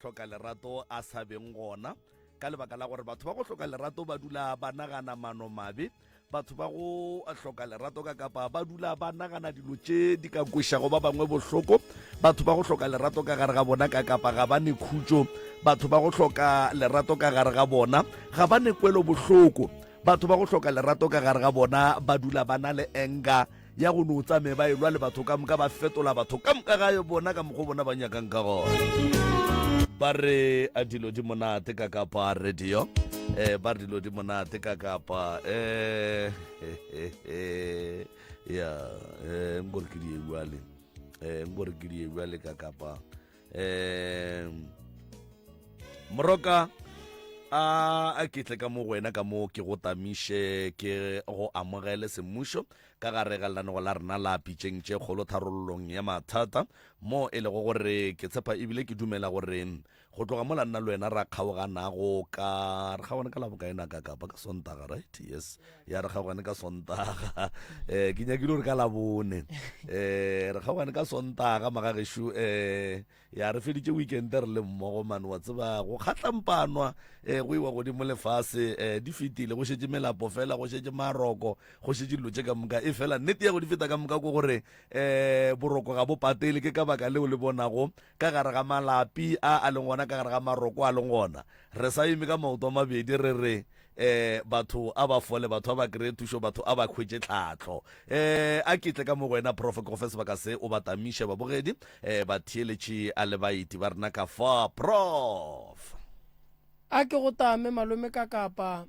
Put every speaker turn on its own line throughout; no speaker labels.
Hloka lerato a sa beng gona ka lebaka la gore batho ba go hloka lerato ba dula ba nagana mano mabe. Batho ba go hloka lerato ka kapa ba dula ba nagana dilo tše di ka kwešago ba bangwe bohloko. Batho ba go hloka lerato ka gare ga bona ka kapa ga ba ne khutšo. Batho ba go hloka lerato ka gare ga bona ga ba ne kwelo bohloko. Batho ba go hloka lerato ka gare ga bona ba dula ba na le anger ya go no tsame ba elwa le batho ka moka, ba fetola batho ka moka ga bona ka mokgwa bona ba nyakang ka gona. Ba re a dilo di monate ka kapa radio, eh ba re dilo di monate ka kapa eh ya eh ngore ke di bjale eh ngore ke di bjale ka kapa eh moroka a a ke tle ka mo go wena ka mo ke go tamiše ke go amogele semmušo ka gare ga lenanego la rena la pitšeng tše kgolo tharollong ya mathata mo e lego gore ke tshepa ebile ke dumela gore go tloga mola nna le wena ra kgaoganago ka re kgaogane ka labokae na ka kapa ka sontaga right yes ya re kgaogane ka sontaga um ke nyakile gore ka labone um re kgaogane ka sontaga magagešo um ya re feditše weekend re le mmogo mane wa tseba go kgatlampanwa um go iwa godimo lefase um di fetile go šetše melapo fela go šetše maroko go šetše dilo tše ka moka e fela nnete ya go di feta ka moka ko gore um boroko ga bo patele ke ka baka leo le bonago ka gare ga malapi a a leng gona ka gare ga maroko a leng gona re sa eme ka maoto a mabedi re re um batho a ba fole batho a ba kry-e thušo batho a ba hwetše tlhahlo um a ke tle ka mo go wena prof ke go fe sebaka se o ba tamiše babogedi um batheeletši a le baeti ba rena ka fa prof
A ke go tame malome ka kapa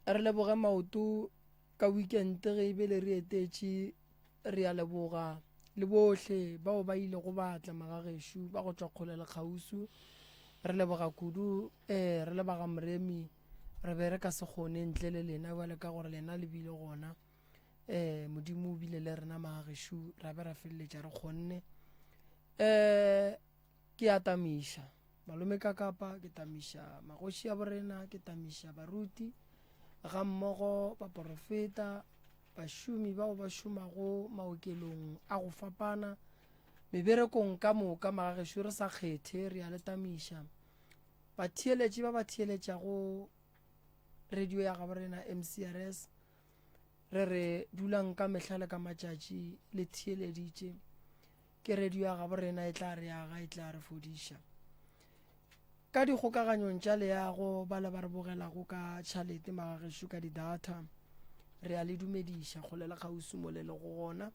re leboge maoto ka weekend ge e bele re etetše Re a leboga le bohle bao ba ilego ba tla magagešo ba go tšwa kgole le kgauswi. Re leboga kudu eh re le ba ga Moremi re be re ka se kgone ntle le lena bjale ka gore lena le bile gona. Eh Modimo o bile le rena magagešo ra be ra feleletša re kgonne. Eh ke a tamiša malome ka kapa ke tamiša magoši a borena ke tamiša baruti ga mmogo baporofeta bašomi bao ba šomago maokelong a go fapana, meberekong ka moka, magagešo re sa kgethe, re a le tamiša. Batheeletši ba ba theeletšago radio ya gabo rena MCRS, re re dulang ka mehla le ka matšatši le theeleditše. Ke radio ya gabo rena e tla re aga, e tla re fodiša. Ka dikgokaganyong tša leago, bale ba re bogelago ka tšhalete magagešo ka di-data, re a le dumediša kgole le kgauswi mo le lego gona.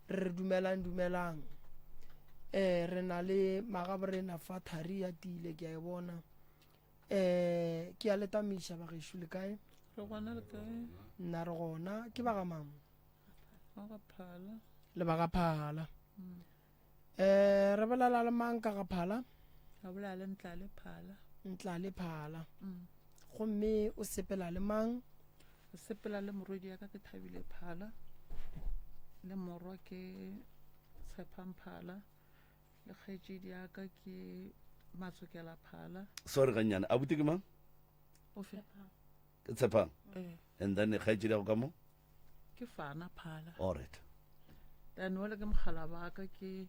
Re re dumelang dumelang. Eh, re na le magaborena fa thari ya tiile ke a e bona. Eh, ke a le tamiša bagešo le kae?
Re gona le kae?
Nna re gona. Ke ba ga mang?
Ba ga Phala.
Le ba ga Phala. Mm. Eh, re bolela le mang ka ga Phala?
Re bolela le Ntlale Phala.
Ntlale Phala. Mm. Gomme o sepela le mang?
O sepela le morwedi ya ka ke Thabile Phala. Le morwa ke Tshepang Phala. Le kgaetšedi ya ka ke Matsokela Phala.
Sorry gannyane, abuti ke mang?
Ofe?
Ke Tshepang.
Eh.
And then kgaetšedi ya go ka mo?
Ke Fana Phala.
All right.
Then wale ke mogala wa ka ke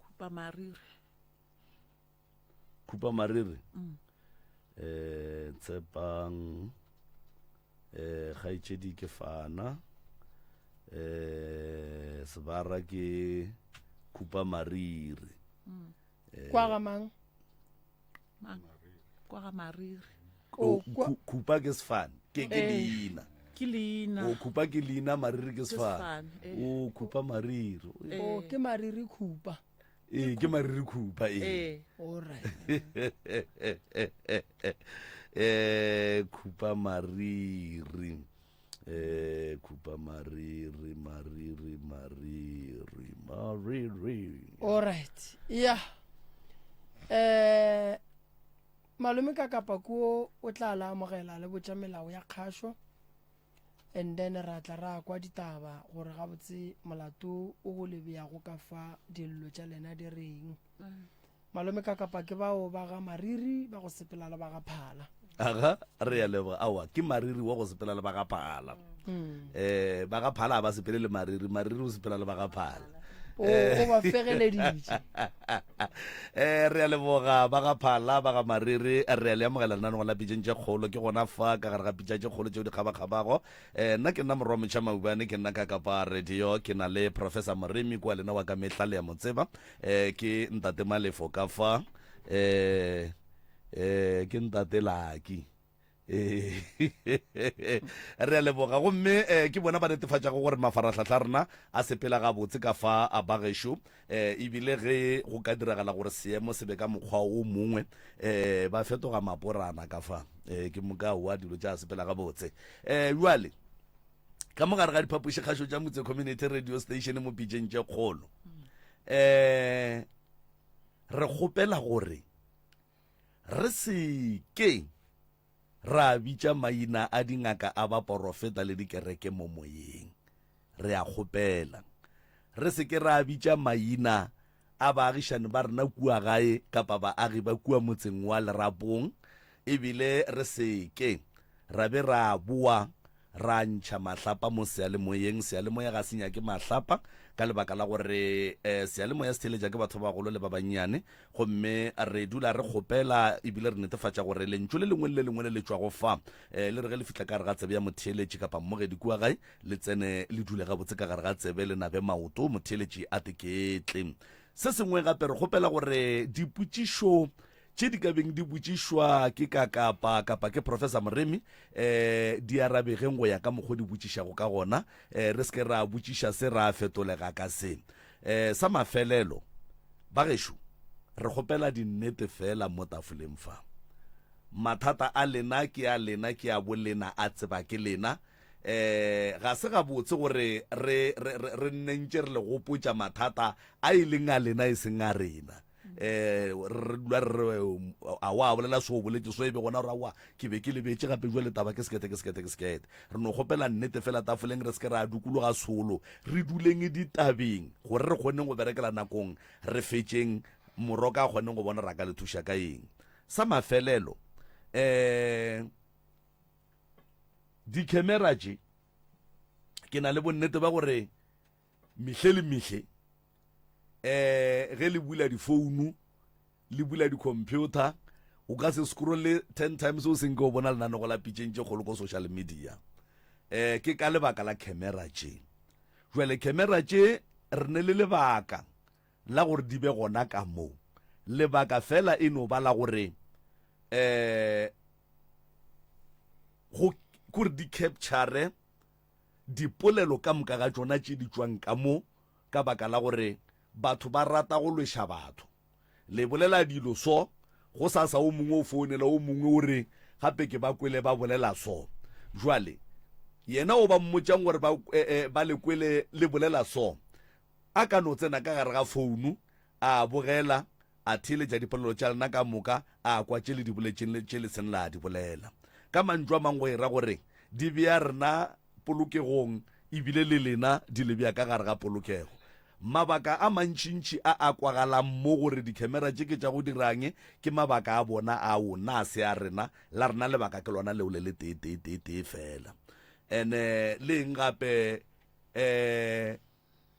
Khupa Mariri.
Khupa Mariri?
Mm.
Eh, Tshepang eh kgaetšedi ke Fana. Eh sebara ke Khupa Mariri.
Mm.
Eh,
Kwa ga mang?
Mang? Kwa ga Mariri.
O, Khupa ke sefane, ke ke
Eh.
leina.
Ke leina.
O Khupa ke leina, Mariri ke sefane.
sefane, eh.
O Khupa Mariri.
Eh.
O ke Mariri Khupa.
Ee, ke Mariri Khupa ee.
Eh.
Alright.
Eh, Khupa Mariri. Eh, Khupa Mariri, Mariri, Mariri, Mariri.
Alright. Yeah. Eh malome ka kapa kuo o tla la amogela le botša melao ya kgašo and then ra tla ra kwa ditaba gore gabotse molato o go le beago ka fa dillo tša lena di reng. Malome ka kapa ke bao ba ga Mariri ba go sepela le ba ga Phala.
Aga, re a leboga. Aowa, ke Mariri wa go sepela le ba ga Phala. Um ba ga Phala ga ba sepele le Mariri, Mariri o sepela le ba ga Phala.
O o ba fegeleditše.
Eh, re a leboga ba ga Phala, ba ga Mariri, re a le amogela lenaneo la Pitšeng tše Kgolo. Ke gona fa ka gare ga pitša tše kgolo tšeo di kgabakgabago. Eh, nna ke nna Morwa Motšha Maubane, ke nna ka Kapa Radio, ke na le Professor Moremi kua lena wa ka mehla le a mo tseba. Eh, ke Ntate Malefo ka fa. Eh, eh, ke Ntate Laki. Re a leboga. Gomme eh, ke bona ba netefatšago gore mafarahlahla a rena a sepela gabotse ka fa a bagešo. Eh, ebile ge go ka diragala gore seemo se be ka mokgwa o mongwe, eh, ba fetoga maporana ka fa. Eh, ke moka wa dilo tša sepela gabotse. Eh, jwale ka mo gare ga diphapošikgašo tša Motse Community Radio Station mo pitšeng tše kgolo, eh, re kgopela gore Re se ke ra bitša maina a dingaka a baporofeta le dikereke mo moyeng. Re a kgopela. Re se ke ra bitša maina a baagišani ba rena kua gae kapa baagi ba kua motseng wa Lerapong, ebile re se ke ra be ra boa ra ntšha mahlapa mo seyalemoyeng. Seyalemoya ga se nyake mahlapa ka lebaka la gore eh, seyalemoya se theeletša ke batho ba bagolo le ba bannyane, gomme re dula re kgopela ebile re netefatša gore lentšu le lengwe le le lengwe le le tšwago fa eh, le re ge le fihla ka gare ga tsebe ya motheeletši kapa mmogedi kua gae, le tsene le dule gabotse ka gare ga tsebe le nabe maoto motheeletši a teketle. Se sengwe gape re kgopela gore dipotšišo Tše di ka beng di botšišwa ke ka kapa kapa ke Professor Moremi eh di arabegeng go ya ka mokgo di botšišago ka gona, eh re se ke ra botšiša se ra fetolega ka se. Eh sa mafelelo, bagešo, re kgopela dinnete fela mo tafoleng fa. Mathata a lena ke a lena, ke a bolena, a tseba ke lena. Eh ga se gabotse gore re re re nne ntše re le gopotša mathata a e leng a lena e seng a rena. eh re dula re a wa bolela so boletše so e be gona gore aowa ke be ke lebetše gape jwale taba ke sekete ke sekete ke sekete. Re no kgopela nnete fela tafoleng, re se ke ra dukologa solo, re duleng ditabeng gore re kgoneng go berekela nakong, re fetšeng moroka a kgoneng go bona ra ka le thuša ka eng. Sa mafelelo, eh dikhemera tše ke na le bonnete ba gore mehle le mehle eh ge le bula difounu le bula di-computer o ka se scrolle 10 times o senke o bona lenanego la pitšeng tše kgolo ko social media. Eh ke ka lebaka la camera tše. Jwale camera tše re ne le lebaka la gore di be gona ka mo. Lebaka fela e no ba la gore eh go gore di capture dipolelo ka moka ga tšona tše di tšwang ka mo, ka baka la gore batho ba rata go lweša batho. Le bolela dilo so, gosasa o mongwe o founela o mongwe o re, Gape ke ba kwele ba bolela so. Bjale, yena o ba mmotšang gore ba, eh, eh, ba le kwele le bolela so, a ka no tsena ka gare ga founu, a bogela, a theeletša dipolelo tša lena ka moka, a kwa tše le di boletšeng le tše le seng la di bolela. Ka mantšu a mang go e ra gore di bea rena polokegong e bile le lena di le bea ka gare ga polokego. Mabaka a mantšintši a a kwagalang mo gore dikhemera tše ke tša go dirang ke mabaka a bona ao, na se a rena? La rena lebaka ke lona leo le le tee tee tee tee fela. Ene le eng gape? Um.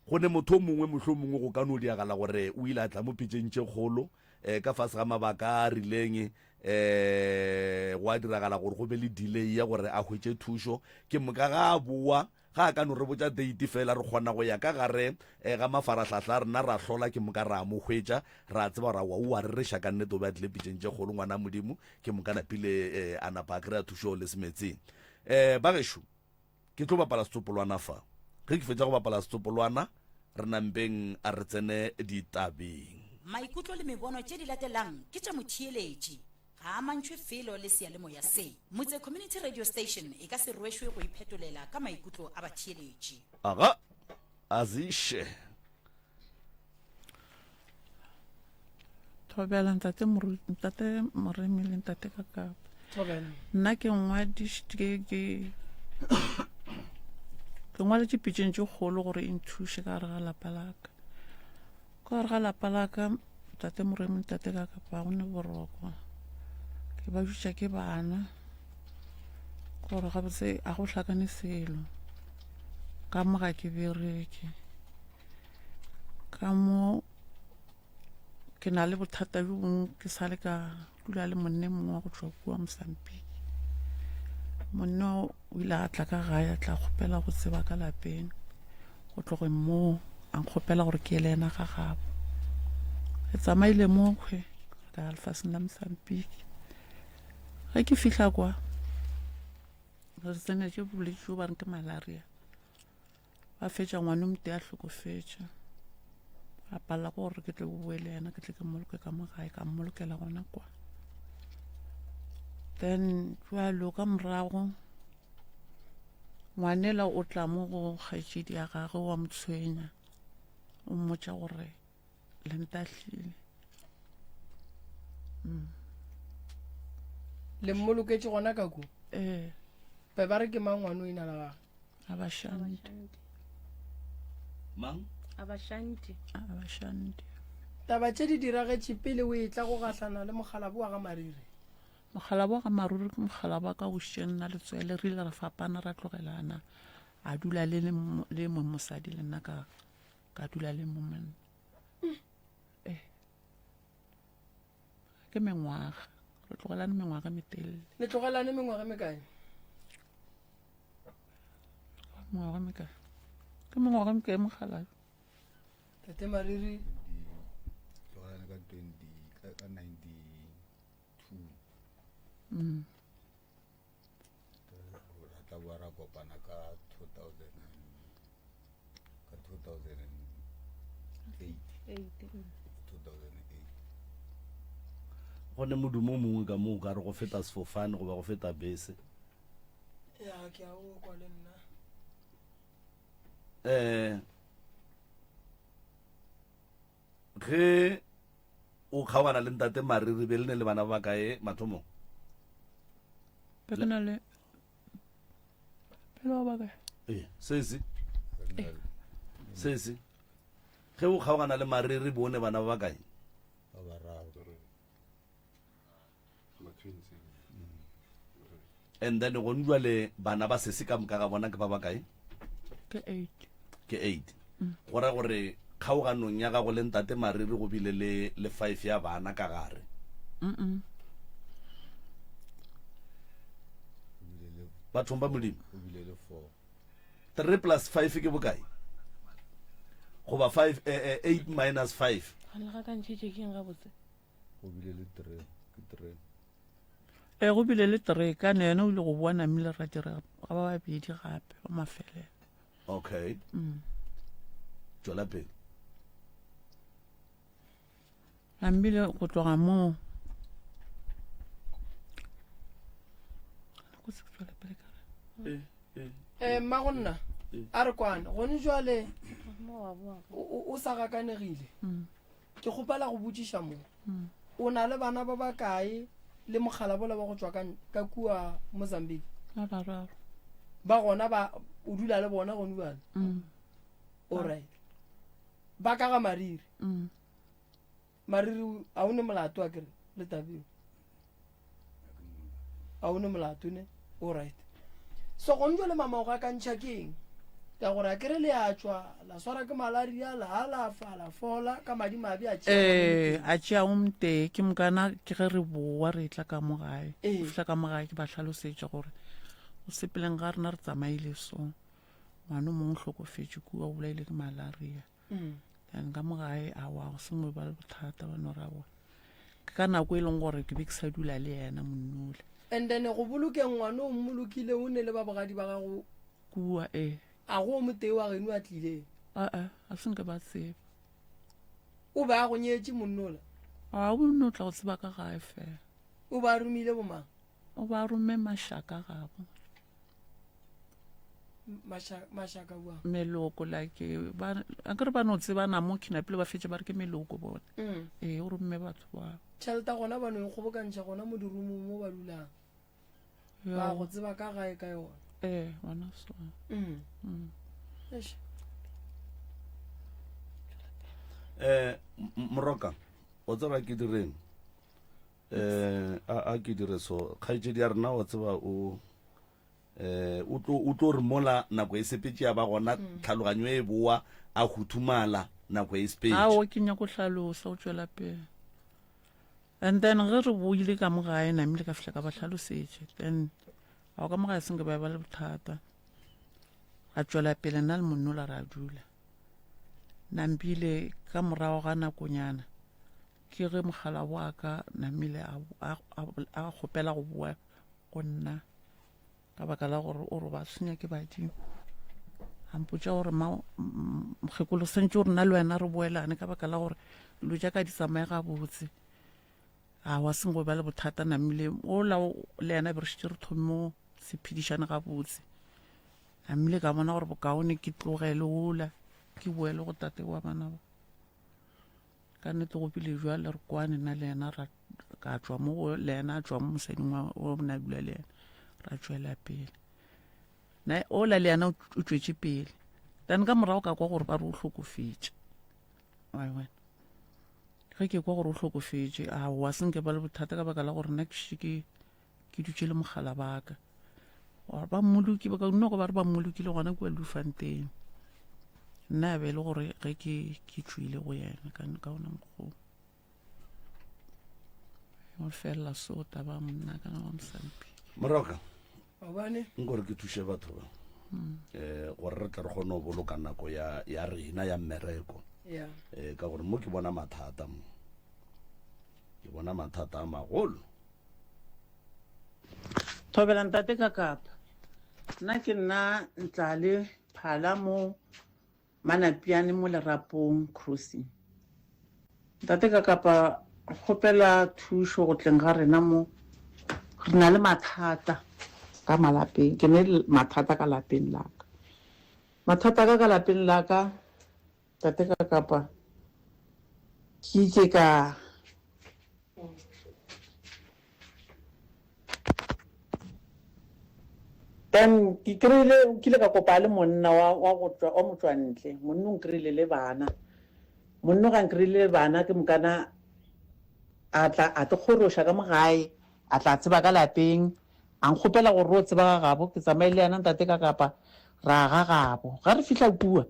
Go ne motho o mongwe, mohlomongwe go ka no diagala gore o ile a tla mo pitšeng tše kgolo, eh, ka fase ga mabaka a a rileng, eh, gwa diragala gore go be le delay ya gore a hwetše thušo. Ke moka ga a boa, ga a ka no re botša date fela, re kgona go ya ka gare eh, ga mafarahlahla a rena ra hlola, ke moka ra mo hwetša, ra tseba gore aowa o a rereša ka nnete, o be a tlile pitšeng tše kgolo, ngwana Modimo. Ke moka napile eh, a napa a kry-a thušo le semetseng. Eh, bagešo, Ke tlo bapala setsopolwana fa. Ge ke fetša go bapala setsopolwana, re nampeng a re tsene ditabeng.
Maikutlo le mebono tše di latelang ke tša motheeletši, ga a amantšhwe felo le seyalemoya se. Motse Community Radio Station e ka se rwešwe go iphetolela ka maikutlo a batheeletši.
Aga, Aziše.
Thobela ntate Moru, ntate Moremi le ntate Kakapa.
Thobela.
Nna ke ngwadiš ke ke ke ngwaletše pitšeng tše kgolo gore e nthuše ka gare ga lapa la ka. Ka gare ga lapa la ka ntate Moremi ntate Kakapa go ne boroko. Ke ba bitša ke bana gore gabotse a go hlakane selo. Ka mo ga ke bereke. Ka mo ke na le bothata bjo bongwe ke sa le ka dula le monne mongwe wa go tšwa kua Mozambique. Monne o ile a tla ka gae a tla kgopela go tseba ka lapeng go tlogeng moo a nkgopela gore ke ye le yena ga gabo. Re tsamaile mo kgwe ka ya lefaseng la Mozambique. Ge ke fihla kwa re tsenetše bolwetši bjo ba reng ke malaria. Ba fetša ngwana o motee a hlokofetše. A palela ke gore ke tle ke boe le yena ke tle ke mmoloke ka mo gae ka mmolokela gona kwa. Then jwalo ka morago ngwanela o tla mo go kgaetšedi ya gagwe wa mo tshwenya o mmotša gore le ntahlile. Mm.
Le mmoloketše gona ka ko?
Ee.
Be ba re ke mang ngwana o ina la gagwe?
Abashanti.
Mang?
Abashanti.
Abashanti.
Taba tše di diragetše pele o etla go gahlana le mokgalabo wa ga Mariri.
Mokgalabo wa ga Maruri ke mokgalabo wa ka o šitše nna letswele re ile ra fapana ra tlogelana a dula le le mong mosadi le nna ka ka dula le mong monna. Eh. Ke mengwaga re tlogelane mengwaga e metelele.
Le tlogelane mengwaga e mekae?
Mengwaga e mekae? Ke mengwaga e mekae mokgalabje?
Tate Mariri.
Tlogelane ka 20 ka ka 92.
Mm.
Ra tla boa ra kopana ka 2000 ka 2008.
8.
2008.
Go ne modumo o mongwe ka mo o ka re go feta sefofane goba go feta bese.
Ya ke a o kwa le nna.
Eh ge o kgaogana le ntate Mariri be le ne le bana ba bakae mathomong?
Be ke na le pele ba bakae?
Ee, sesi. Sesi. Ge o kgaogana le Mariri bo ne bana ba bakae?
Ba bararo.
And then gone jwale bana ba sesi ka moka ga bona ke ba bakae?
Ke eight.
Ke eight. Go ra gore kgaoganong ya gago le ntate Mariri go bile le le five ya bana ka gare.
Mm.
Bathong ba Modimo.
Go bile le four.
3 plus 5 ke bokae? Goba 5 eh, eh, 8 minus 5.
Gane ga ka ntšhitše ke eng gabotse?
Go bile le three, ke three.
Ee, go bile le three, ka ne yena o ile go boa namile ra dira ga ba babedi gape ba mafelelo.
Okay.
Mm.
Tšwela pele.
Namile go tloga moo. Go se tšwela pele ka re.
Eh, eh.
Eh, mmago nna a re kwane gone jwale
Mo wa boa.
o o- o sa gakanegile
Mm.
Ke kgopela go botšiša mo, o na le bana ba bakae le mokgalabola wa go tšwa ka, ka kua Mozambique?
Ba bararo.
Ba gona ba, o dula le bona gone bjale?
Mm.
Alright. Ba ka ga Mariri.
Mm.
Mariri a o ne molato a kere le tabeo? A o ne molato ne? Alright. So gone jwale mama o gakantšha ke eng? Ka gore a kere le a tšwa la swara ke malaria la alafa la fola ka madi mabe a tšea
Ee, a tšea o motee ke mokana ke ge re boa re tla ka mo gae
Ee.
go fihla ka mo gae ke ba hlalosetša gore go sepeleng ga rena re tsamaile so ngwana o mongwe o hlokofetše kua o bolaile ke malaria
Mm.
And ka mo gae awa go sengwe ba le bothata ba no ra bona ke ka nako e leng gore ke be ke sa dula le yena monnole.
And then go bolokeng ngwana o mmolokile o ne le ba bogadi ba gago
kua e.
A go o motee wa geno a tlileng?
Aa, a se nke ba tseba.
O be a go nyetše monnola?
A o no tla go tseba ka gae fela.
O be a romile bomang?
O be a romme mašaka gabo.
Mašaka bjang?
Meloko like ba a ke re ba no tsebana mo khinapile ba fetše ba re ke meloko bona.
Mm.
Ee, o romme batho ba.
Tšhelete gona ba no e kgobokantšha gona mo dirumong mo ba dulang. Ba go tseba ka gae ka yona.
Ee, gona so.
Mm.
Mm.
Eish.
Eh, Moroka, o tseba ke direng? Eh, a a ke dire so. Kgaetšedi ya rena wa tseba o eh o tlo o tlo re mola nako e sepetše ya ba gona mm. tlhaloganyo e boa a huthumala. Nako e sepetše.
Aowa, ke nyako hlalosa go tšwela pele. And then ge re boile ka mo gae, namile ka fihla ka ba hlalosetše. Then ao ka mo gae senke ba ba le bothata. Ra tšwela pele nna le monnola ra dula. Nampile ka morago ga nakonyana ke ge mogala wa ka namile a, a, a, a kgopela go boa go nna. Ka baka la gore o re ba tshwenya ke badimo. A mpotša gore ma mokgekolo sentše gore nna le wena re boelane ka baka la gore dilo tša ka di tsamaye gabotse. A wa seng go ba le bothata namile ola le yena be re šetše re thomme se phedišane gabotse. Namile ka bona gore bokaone ke tlogele ola ke boele go tate wa bana ba. Ka nnete go bile bjale re kwane nna le yena ra ka tšwa mo go le yena a tšwa mo mosading wa o ne a dula le yena ra tšwela pele. Na ola le yena o tšwetše pele. Then ka morago ka kwa gore ba re o hlokofetše. Wa bona. Ge ke kwa gore o hlokofetše, aowa se nke ba le bothata ka baka la gore nna ke šetše ke ke dutše le mogala ba ka. Gore ba mmoloki ba ka nno go ba re ba mmolokile gona kua Bloemfontein. Nna ya be e le gore ge ke ke tšwile go yena ka ka ona mokgwa o felela so taba monna kana wa mosampi.
Moroka.
Gobane
nkore ke thuše batho ba. Eh gore re tle re kgone go boloka nako ya ya rena ya mmereko.
Yeah.
Eh ka gore mo ke bona mathata mo. Ke bona mathata a magolo.
Thobela ntate ka kapa. Nna ke nna Ntlale Phala mo Manapiane mo Lerapong Crossing. Ntate ka kapa re kgopela thušo go tleng ga rena mo. Re na le mathata ka malapeng. Ke ne le mathata ka lapeng la ka. Mathata ka ka lapeng la ka Tate ka kapa ke itše ka then ke kry-ile ke ile ka kopa le monna wa wa go tšwa wa motšwantle monna o nkry-ile le bana monna ga nkry-ile le bana ke mokana a tla a tlo kgoroša ka mo gae a tla tseba ka lapeng a nkgopela gore ro tseba ga gabo ke tsamaye le yena ntate ka kapa ra ga gabo ga re fihla kua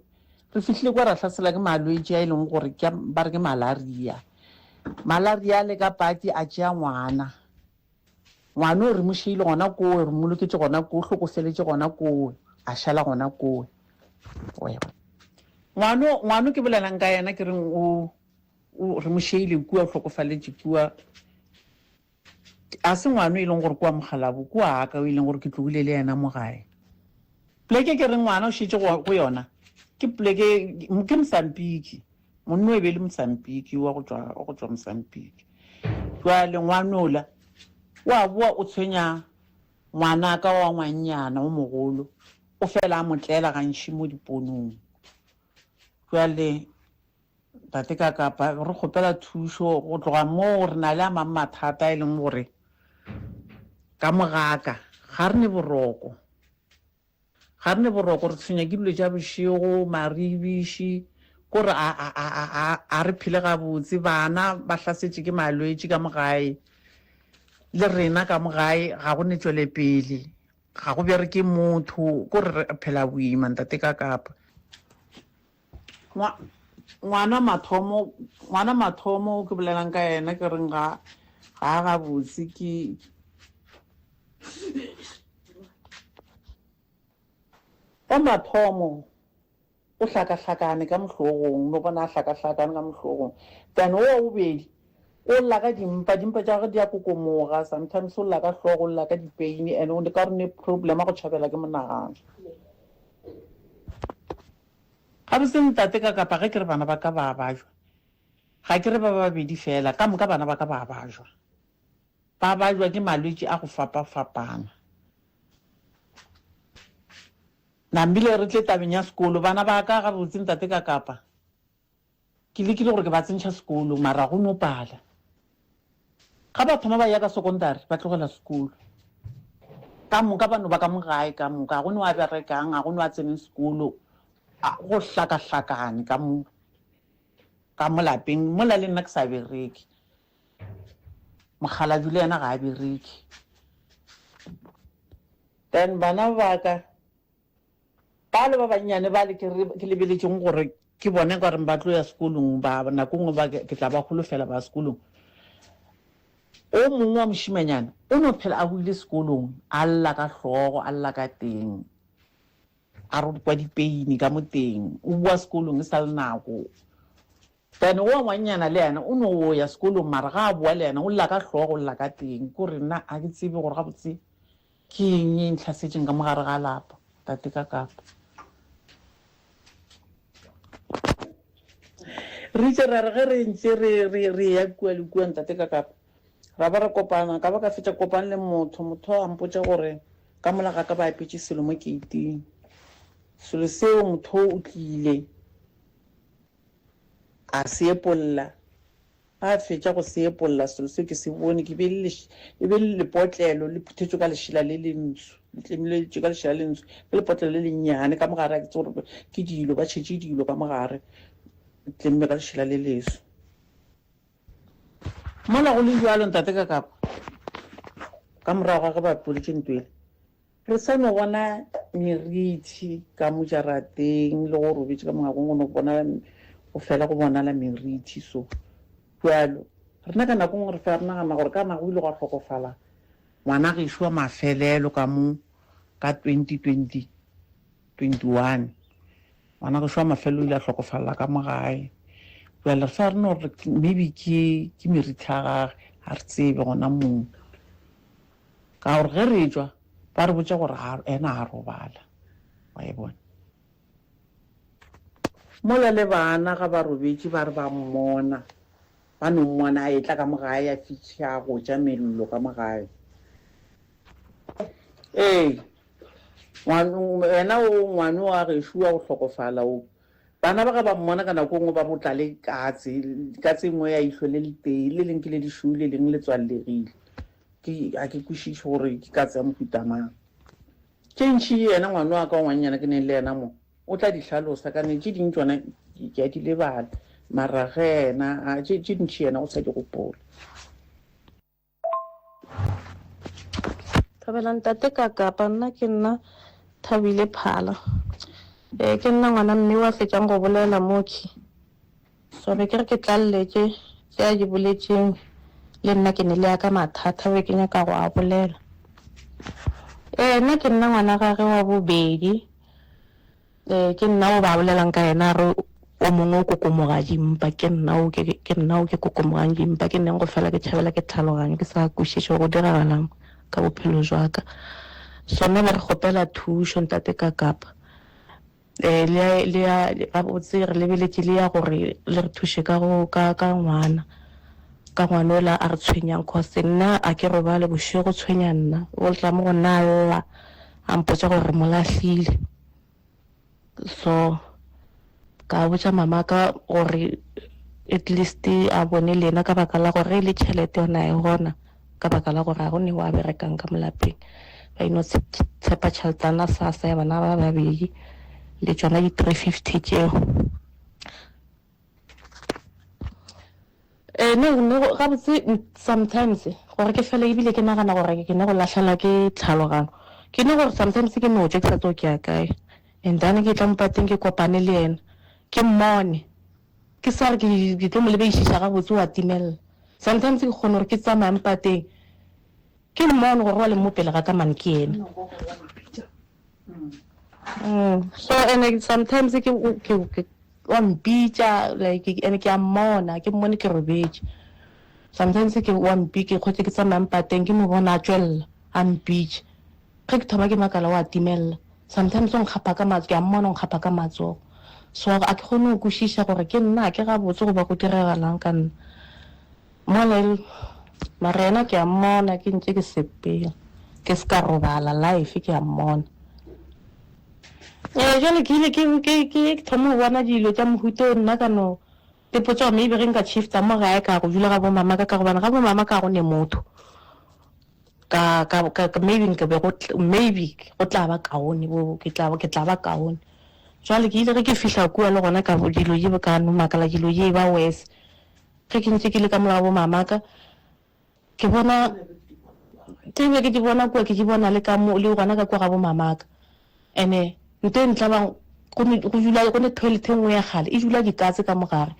Re fihlile kwa ra hlasela ke malwetši a e leng gore ke ba re ke malaria. Malaria le ka pati a tšea ngwana. Ngwana o re mo šeile gona koo, re mmoloketše gona koo, o hlokofeletše gona koo, a šala gona koo. Ngwano, ngwano ke bolelang ka yena ke reng o, o re mo šeile kua, o hlokofaletše kua. A se ngwano e leng gore ke wa mokgalabo, ke wa ka o e leng gore ke tlogile le yena mo gae. Poleke ke reng ngwana o šetše go yona ke poleke ke Mosampiki. Monna o e be e le Mosampiki wa go tšwa wa go tšwa Mosampiki. Jwale ngwanola o a boa o tshwenya ngwanaka wa ngwannyana o mogolo, o fela a mo tlela gantši mo diponong. Jwale Tate ka kapa re kgopela thušo go tloga moo re na le a mang mathata e leng gore ka mo gaka ga re ne boroko ga re ne boroko re tshwenya ke dilo tša bošego maribiši kore a, a, a, a, a, a re phele gabotse bana ba hlasetše ke malwetši ka mo gae le rena ka mo gae ga go ne tšwelepele ga go bereke motho kore re phela boima ntate ka kapa Ngwana mathomo, ngwana mathomo o ke bolelang ka yena ke reng ga ga a gabotse ke wa mathomo o hlakahlakane ka mohlogong no bona a hlakahlakane ka mohlogong then o wa bobedi o lla ka dimpa dimpa tša gagwe di a kokomoga sometimes o lla ka hlogo o lla ka dipeini and o ka re ne problem ya go tšhabela ke monagano. Gabotse ntate ka kapa ge ke re bana ba ka ba a bajwa, ga ke re ba babedi fela, ka moka bana ba ka ba a bajwa. Ba bajwa ke malwetši a go fapafapana. Nambile re tle tabeng ya sekolo, bana ba ka gabotse ntate ka kapa Ke lekile gore ke ba tsentšha sekolo mara go no pala. Ga ba thoma ba eya ka sekontari ba tlogela sekolo. Ka moka ba no ba ka mo gae ka moka, ga go no a berekang, ga go no a tseneng sekolo, go hlakahlakane ka mo ka mo lapeng. Mola le nna ke sa bereke, mokgalabje le yena ga a bereke. Then bana ba ka Bale ba bannyane bale ke, ke lebeletšego gore Ke bona e ka reng ba tlo ya sekolong, ba nako nngwe ba ke tla ba holofela ba sekolong. O mongwe wa mošimanyana o no phela a boile sekolong a lla ka hlogo, a lla ka teng, a re o kwa dipeini ka mo teng, o boa sekolong e sa le nako. Then o wa ngwannyana le yena o no ya sekolong mara ga a boa le yena o lla ka hlogo, o lla ka teng. Ke gore nna ga ke tsebe gore gabotse ke eng e ntlhasetšeng ka mo gare ga lapa, tate ka kapa. Re itše ra re ge re ntše re, re, re eya kua le kua, ntate ka kapa, ra ba ra kopana, ka ba ka fetša kopane le motho, motho a mpotša gore ka mola ga ka ba apetše selo mo keiting. Selo seo motho o tlile a se epolla. Ga a fetša go se epolla, selo seo ke se bone, ke be le, e be le lepotlelo le phuthetšwe ka lešela le lentsho, le tlemilwetšwe ka lešela le lentsho, ke lepotlelo le lennyane ka mogare, a ke tsebe gore ke dilo, ba tšhetše dilo ka mogare, le tlemmwe ka lešela le leso. Mola go le bjalo, Ntate Kakapa, ka morago ga ge ba epolotše ntlo yela, Re sa no bona merithi ka mo jarateng le go robetše ka mongakong go no bonala go fela go bonala merithi so bjalo rena ka nako nngwe re fela re nagana gore kana go ile gwa hlokofala ngwana gešo wa mafelelo ka mo ka 2020 21 ngwana gešo wa mafelelo o ile a hlokofalela ka mo gae bjale re fela re no re maybe ke ke merithi ya gage ga re tsebe gona moo. Ka gore ge re etšwa ba re botša gore ga ena a robala, wa e bona. Mola le bana ga ba robetše ba re ba mmona, ba no mmona a etla ka mo gae a fihla a gotša mello ka mo gae. Ee, yena o ngwano wa gešo wa go hlokofala o, bana ba ga ba mmona ka nako e nngwe ba re o tla le katse, katse e nngwe ya ihlo le letee, le leng ke le lešweu le leng le tswallegile. Ke, ga ke kwešiše gore ke katse ya mohuta mang. Tše ntši yena ngwana wa ka wa ngwannyana ke neng le yena mo, o tla di hlalosa ka ne tše ding tšona ke a di lebala, mara ge yena, a, tše, tše ntši yena o sa di gopola.
Thobela ntate ka kapa nna ke nna Thabile Phala. Ee ke nna ngwana mme wa fetšang go bolela mokhwi. So be ke re ke tlalletše tše a di boletšeng le nna ke ne le ya ka mathata be ke nyaka go a bolela. Ee nna ke nna ngwana gage wa bobedi ee ke nna o ba bolelang ka yena a re o mongwe o kokomoga dimpa ke nna o ke ke nna o ke kokomogang dimpa ke neng go fela ke tšhabela ke tlhaloganyo ke sa kwešiše go diragalang ka bophelo jwa ka. So nna be re kgopela thušo ntate Kakapa. Eh, le ya, le ya, gabotse re lebeletše le ya gore le re thuše ka go, ka, ka ngwana, ka ngwana ola a re tshwenyang, cause nna a ke robale bošego, tshwenya nna, o tla mo go nna a lla, a mpotša gore re mo lahlile. So, ka botša mama ka gore at least a bone le yena ka baka la gore ge e le tšhelete yona e gona. Ka baka la gore ga go ne wa berekang ka mo lapeng, ba ino tshepa tšheletana SASSA ya bana ba babedi le tšona di 350 tšeo. Eh, ne, ne, gabotse sometimes gore ke fele ebile ke nagana gore ke ne go lahlela ke tlhalogano, ke ne gore sometimes ke no tšwa ke sa tsebe ke ya kae, and then ke tla mo pateng ke kopane le yena ke mmone. Ke sa re ke, ke tlo mo lebeišiša gabotse, o a timelela. Sometimes ke kgona gore ke tsamaye mpateng, ke mmone gore wa le mo pele ga ka mane ke yena. Mm, so and sometimes ke, ke, ke, wa mpitša like and ke a mmona, ke mmone ke robetše. Sometimes ke wa mpi, ke kgotse ke tsamaya mpateng, ke mo bona a tšwelela, a mpitša. Ge ke thoma ke makala o a timelela. Sometimes o nkgapha ka matsogo, ke a mmona o nkgapha ka matsogo. So ga ke kgone go kwešiša gore ke nna a ke gabotse goba go diragalang ka nna. Mola e le mara yena ke a mmona ke ntše ke sepela, ke se ka robala life ke a mmona. Ee, jwale ke ile ke ke ke thoma go bona dilo tša mohuta o nna ka no ipotša gore maybe ge nka shifta mo gae ka go dula ga bo mama ka ka gobane ga bo mama ka go ne motho. Ka, ka, ka, ka, maybe nka be go, maybe go tla ba kaone, bo, ke tla, ke tla ba kaone. Jwale ke ile ge ke fihla kua le gona ka dilo di ka no makala dilo di ba worse. Ge ke ntse ke le ka mola bo mama ka, ke bona tse be ke di bona kua ke di bona le ka mo le gona ka kua ga bo mama ka. Ene nto e ntlabang. Go ne go dula go ne toilet e nngwe ya kgale e dula dikatse ka mo gare.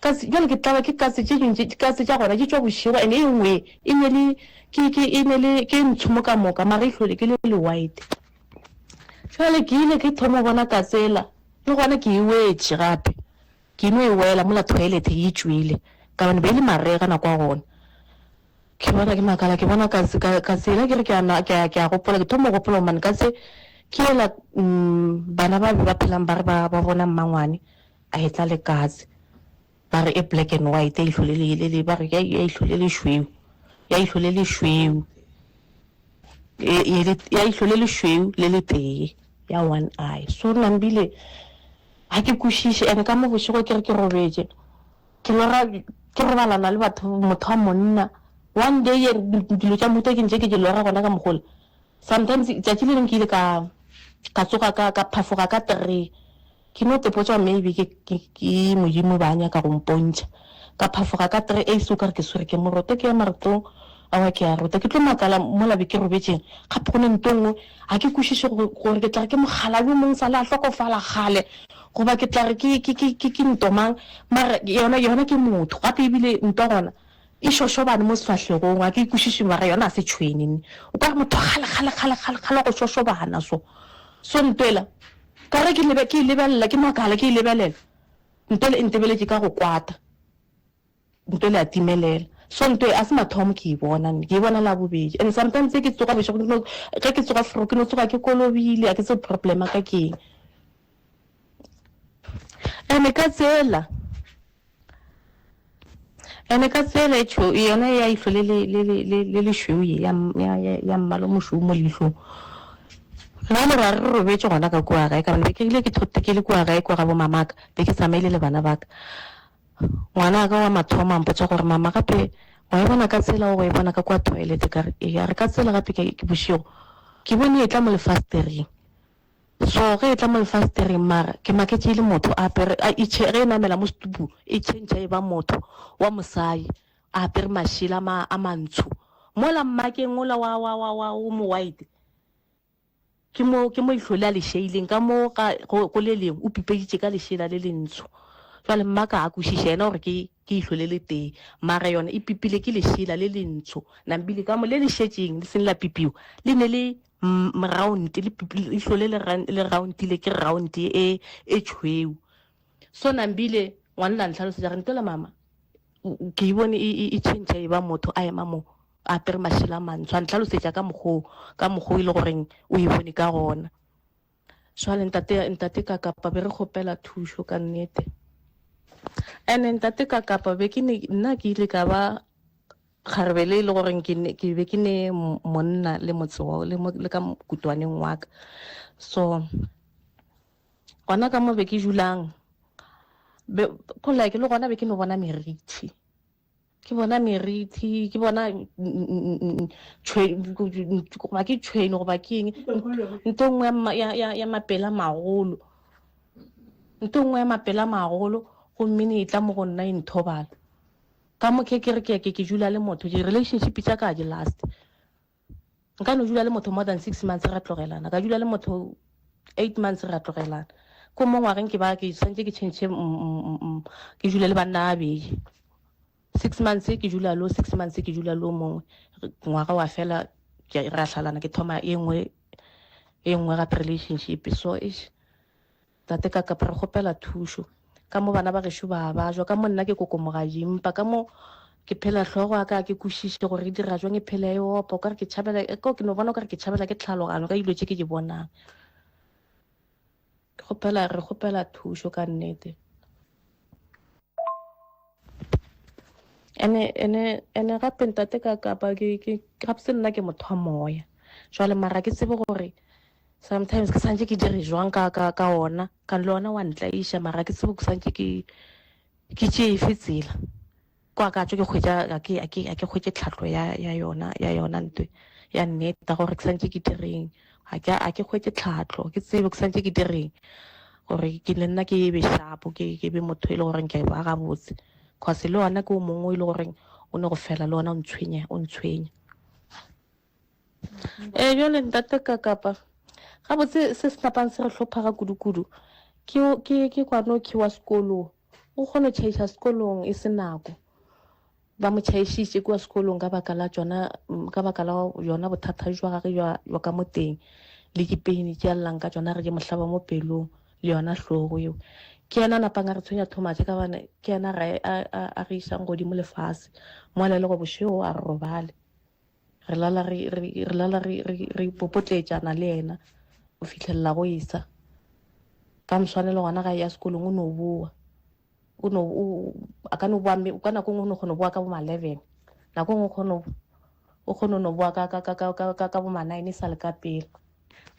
Katse bjale ke tlaba ke katse tše dingwe tše dikatse tša gona di tšwa bošego and e nngwe e ne le ke ke e ne le ke ntsho mo ka moka mara e hlole ke le le white. Jwale ke ile ke thoma go bona katse ela le gona ke e wetše gape ke no e wela mola toilet e tšwele ka gobane be e le marega nako ya gona. Ke bona ke makala ke bona ka ka ka tsela ke re ke a na ke a ke a gopola ke thoma go gopola gore man ka se ke ela bana ba be ba phelang ba re ba ba bona mmangwane a etla le katse ba re e black and white ya ihlo le le le le ba re ya ya ihlo le lešweu ya ihlo le lešweu e e le ya ihlo le lešweu le le tee ya one eye so nambile ga ke kwešiše and ka mo bošego ke re ke robetše Ke lora ke robalana le batho, motho wa monna. One day dilo tša mohuta ke ntše ke di lora gona ka mogola. Sometimes tšatši le lengwe ke ile ka ka tsoga ka ka phafoga ka three. Ke no tepotša maybe ke ke ke Modimo ba nyaka go mpontšha. Ka phafoga ka three eish o kare ke swere ke moroto ke ema re tlo aowa ke a rota. Ke tlo makala mola be ke robetšeng gape go ne nto nngwe ga ke kwešiše gore ke tla re ke mokgalabje o mongwe sale a hlokofala kgale goba ke tla re ke, ke, ke, ke, ke nto mang, mara yona, yona ke motho gape ebile nto gona e šošobane mo sefahlegong, ga ke e kwešiše mara yona ga se tšhwene nne, o ka re motho kgale, kgale, kgale, kgale, kgale go šošobana so, so nto ela ka ge ke lebe, ke e lebelela, ke makala ke e lebelela, nto ela e ntebeletše ka go kwata. Nto le a timelela. So nto e a se mathomo ke e bona nne, ke e bona la bobedi. And sometimes ge ke tsoga bošego ke no, ge ke tsoga fro ke no tsoga ke kolobile, a ke tsebe problem ya ka ke eng. Ene ka tsela, ene ka tsela e tšhweu, yona ya ihlo le le le le le le lešweu ye ya ya ya ya mmala o mošweu mo leihlong. Bjale ra re robetše gona ka kua gae, ka gobane be ke rile ke thote ke le kua gae kua ga bo mamaka, be ke tsamaile le bana ba ka. Ngwana wa ka wa mathomo a mpotša gore, Mama, gape wa e bona ka tsela o go e bona ka kua toilet? Ka re, Ee. A re, Ka tsela gape ke, ke bošego ke bone e etla mo lefastereng. So ge e etla mo lefastereng mara ke maketše e le motho a apere, a e ge e namela mo setupung e tšhentšha e ba motho wa mosadi a apere mašela a ma, a mantsho. Mola mmakeng ola wa, wa, wa, wa, o mo white. Ke mo, ke mo ihlo le a le šeileng, ka mo ga, go, go le lengwe, o pipeditše ka lešela le lentsho. Jwale mmaka a kwešiša yena gore ke, ke ihlo le letee, mara yona e pipile ke lešela le lentsho. Nambile ka mo le le šetšeng le seng la pipiwa, le ne le m, round, le pipi, ihlo le le, le roundile ke round e, e tšhweu. So Nambile, ngwana la ntlhalosetša re, Ntola mama, ke e bone e, e, e tšhentšha e ba motho a ema mo. a apere mašela a mantsho, a ntlhalosetša ka mokgo ka mokgo e le goreng o e bone ka gona. Jwale ntate ntate Kakapa be re kgopela thušo ka nnete. Ene ntate Kakapa be ke ne nna ke ile ka ba kgarebe le e le goreng ke ne ke be ke ne monna le motse wa le le ka kutwaneng wa ka. So gona ka mo be ke dulang be go like le gona be ke no bona merithi. Ke bona merithi, ke bona goba ke tšhwene goba ke eng, nto nngwe ya mapela a magolo, nto nngwe ya mapela a magolo gomme ne e tla mo go nna e nthobala. Ka mo ke ke re ke ke dula le motho, di-relationship tša ka ga di last. Nka no dula le motho more than six months ra tlogelana, ka dula le motho eight months ra tlogelana. Ko mo ngwageng ke ba ke swantše ke change ke dule le banna ba bedi. Six months ke dula lo, six months ke dula lo mongwe. Ngwaga wa fela ke ra hlalana ke thoma e nngwe e nngwe gape relationship. So eish. Tate ka kapa re kgopela thušo. Ka mo bana ba gešo ba bajwa, ka mo nna ke kokomoga dimpa, ka mo ke phela hlogo ya ka ga ke kwešiše gore e dira jwang e phela e opa, o ka re ke tšhabela, ko ke no bona o ka re ke tšhabela ke tlhalogano ka dilo tše ke di bonang. Ke kgopela, re kgopela thušo ka nnete. Ene, ene, ene gape ntate ka kapa ke, ke, gape se nna ke motho wa moya. Jwale mara ke tsebe gore sometimes ke santše ke dire jwang ka, ka, ka ona, ka le ona wa ntlaiša mara ke tsebe ke santše ke, ke tšee efe tsela. Kwa ka tšwa ke hwetša, ga ke, ga ke, ga ke hwetše tlhahlo ya, ya yona, ya yona ntwe ya nnete gore ke santše ke direng. Ga ke, ga ke hwetše tlhahlo, ke tsebe ke santše ke direng gore ke le nna ke be sharp, ke, ke be motho e le goreng ke ba gabotse. Cause le ona ke o mongwe e le goreng o ne go fela le ona o ntshwenya, o ntshwenya. Ee, bjale ntate ka kapa gabotse se se napang se re hlopha ga kudu-kudu. Ke, ke, ke kwanokhi wa sekolong. O kgona go tšhaiša sekolong e se nako. Ba mo tšhaišitše kua sekolong ka baka la tšona, ka baka la yona bothata jwa gage jwa, jwa ka mo teng le dipeini tše a llang ka tšona re ke mo hlaba mo pelong le yona hlogo eo. Ke yena a napang a re tshwenya too much ka gobane ke yena a re, a, a, a re išang godimo le fase. Mola e le gore bošego a re robale. Re lala re, re, re lala re, re, re popotletšana le yena go fihlelela go esa. Ka moswane le gona ga e ya sekolong o no boa. O no, o, a ka no boa mme, ka nako e nngwe o no kgona go boa ka bo ma 11. Nako e nngwe o kgona, o kgona no boa ka, ka, ka, ka, ka, ka, ka bo ma 9 e sa le ka pele.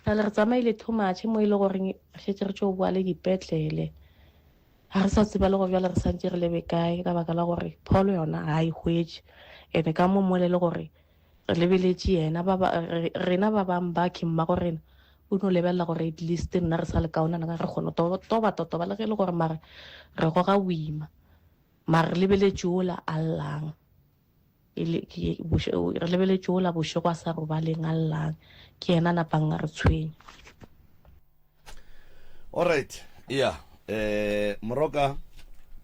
Bjale re tsamaile too much mo e le goreng re šetše re tšo boa le dipetlele. Ga re sa tseba le gore bjale re santše re lebe kae ka baka la gore pholo yona ga e hwetše. Ene ka mo mole le gore re lebeletše yena ba ba rena ba bang ba ke mmago rena o no lebelela gore at least nna re sa le kaonana ka re kgone go toba totoba le ge e le gore mare re goga boima mare re lebeletše ola a llang e le re lebeletše ola bošego a sa robaleng a llang ke yena napang a re tshwenya.
Alright, ya eh moroka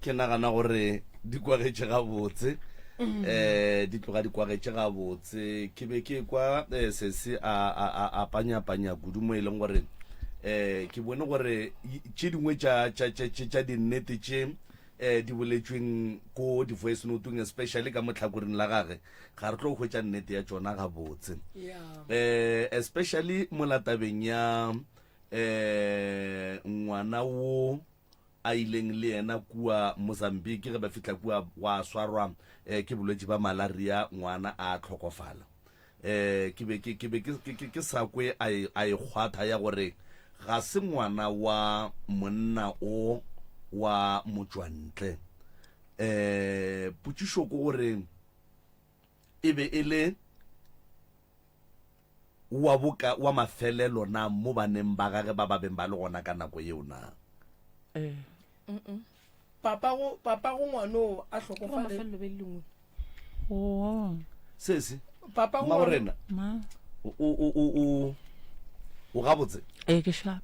ke nagana gore di kwagetše gabotse mm. eh di tloga di kwagetše gabotse ke be ke kwa eh, sesi a a a panya panya kudu mo e leng gore eh ke bone gore tše dingwe tša tša tša tša dinnete tše eh di boletšweng ko di voice note-ong especially ka motlhakoring la gage ga re tlo hwetša nnete ya tšona gabotse eh especially mola tabeng ya eh ngwana wo a ileng le yena kua Mozambique ge ba fihla kua wa swarwa eh, ke bolwetši ba malaria ngwana a tlhokofala eh ke be ke ke be ke ke ke sa kwe a e a e kgwatha ya gore ga se ngwana wa monna o wa motšwantle eh potšišo ke gore e be e le wa boka wa mafelelo na mo baneng ba gage ba ba beng ba le gona ka nako yeo na
eh
papago papago ngwano a hlokofale
Oh.
Sesi.
Papa
Mma rena.
Ma.
O o o o o gabotse.
Eh ke sharp.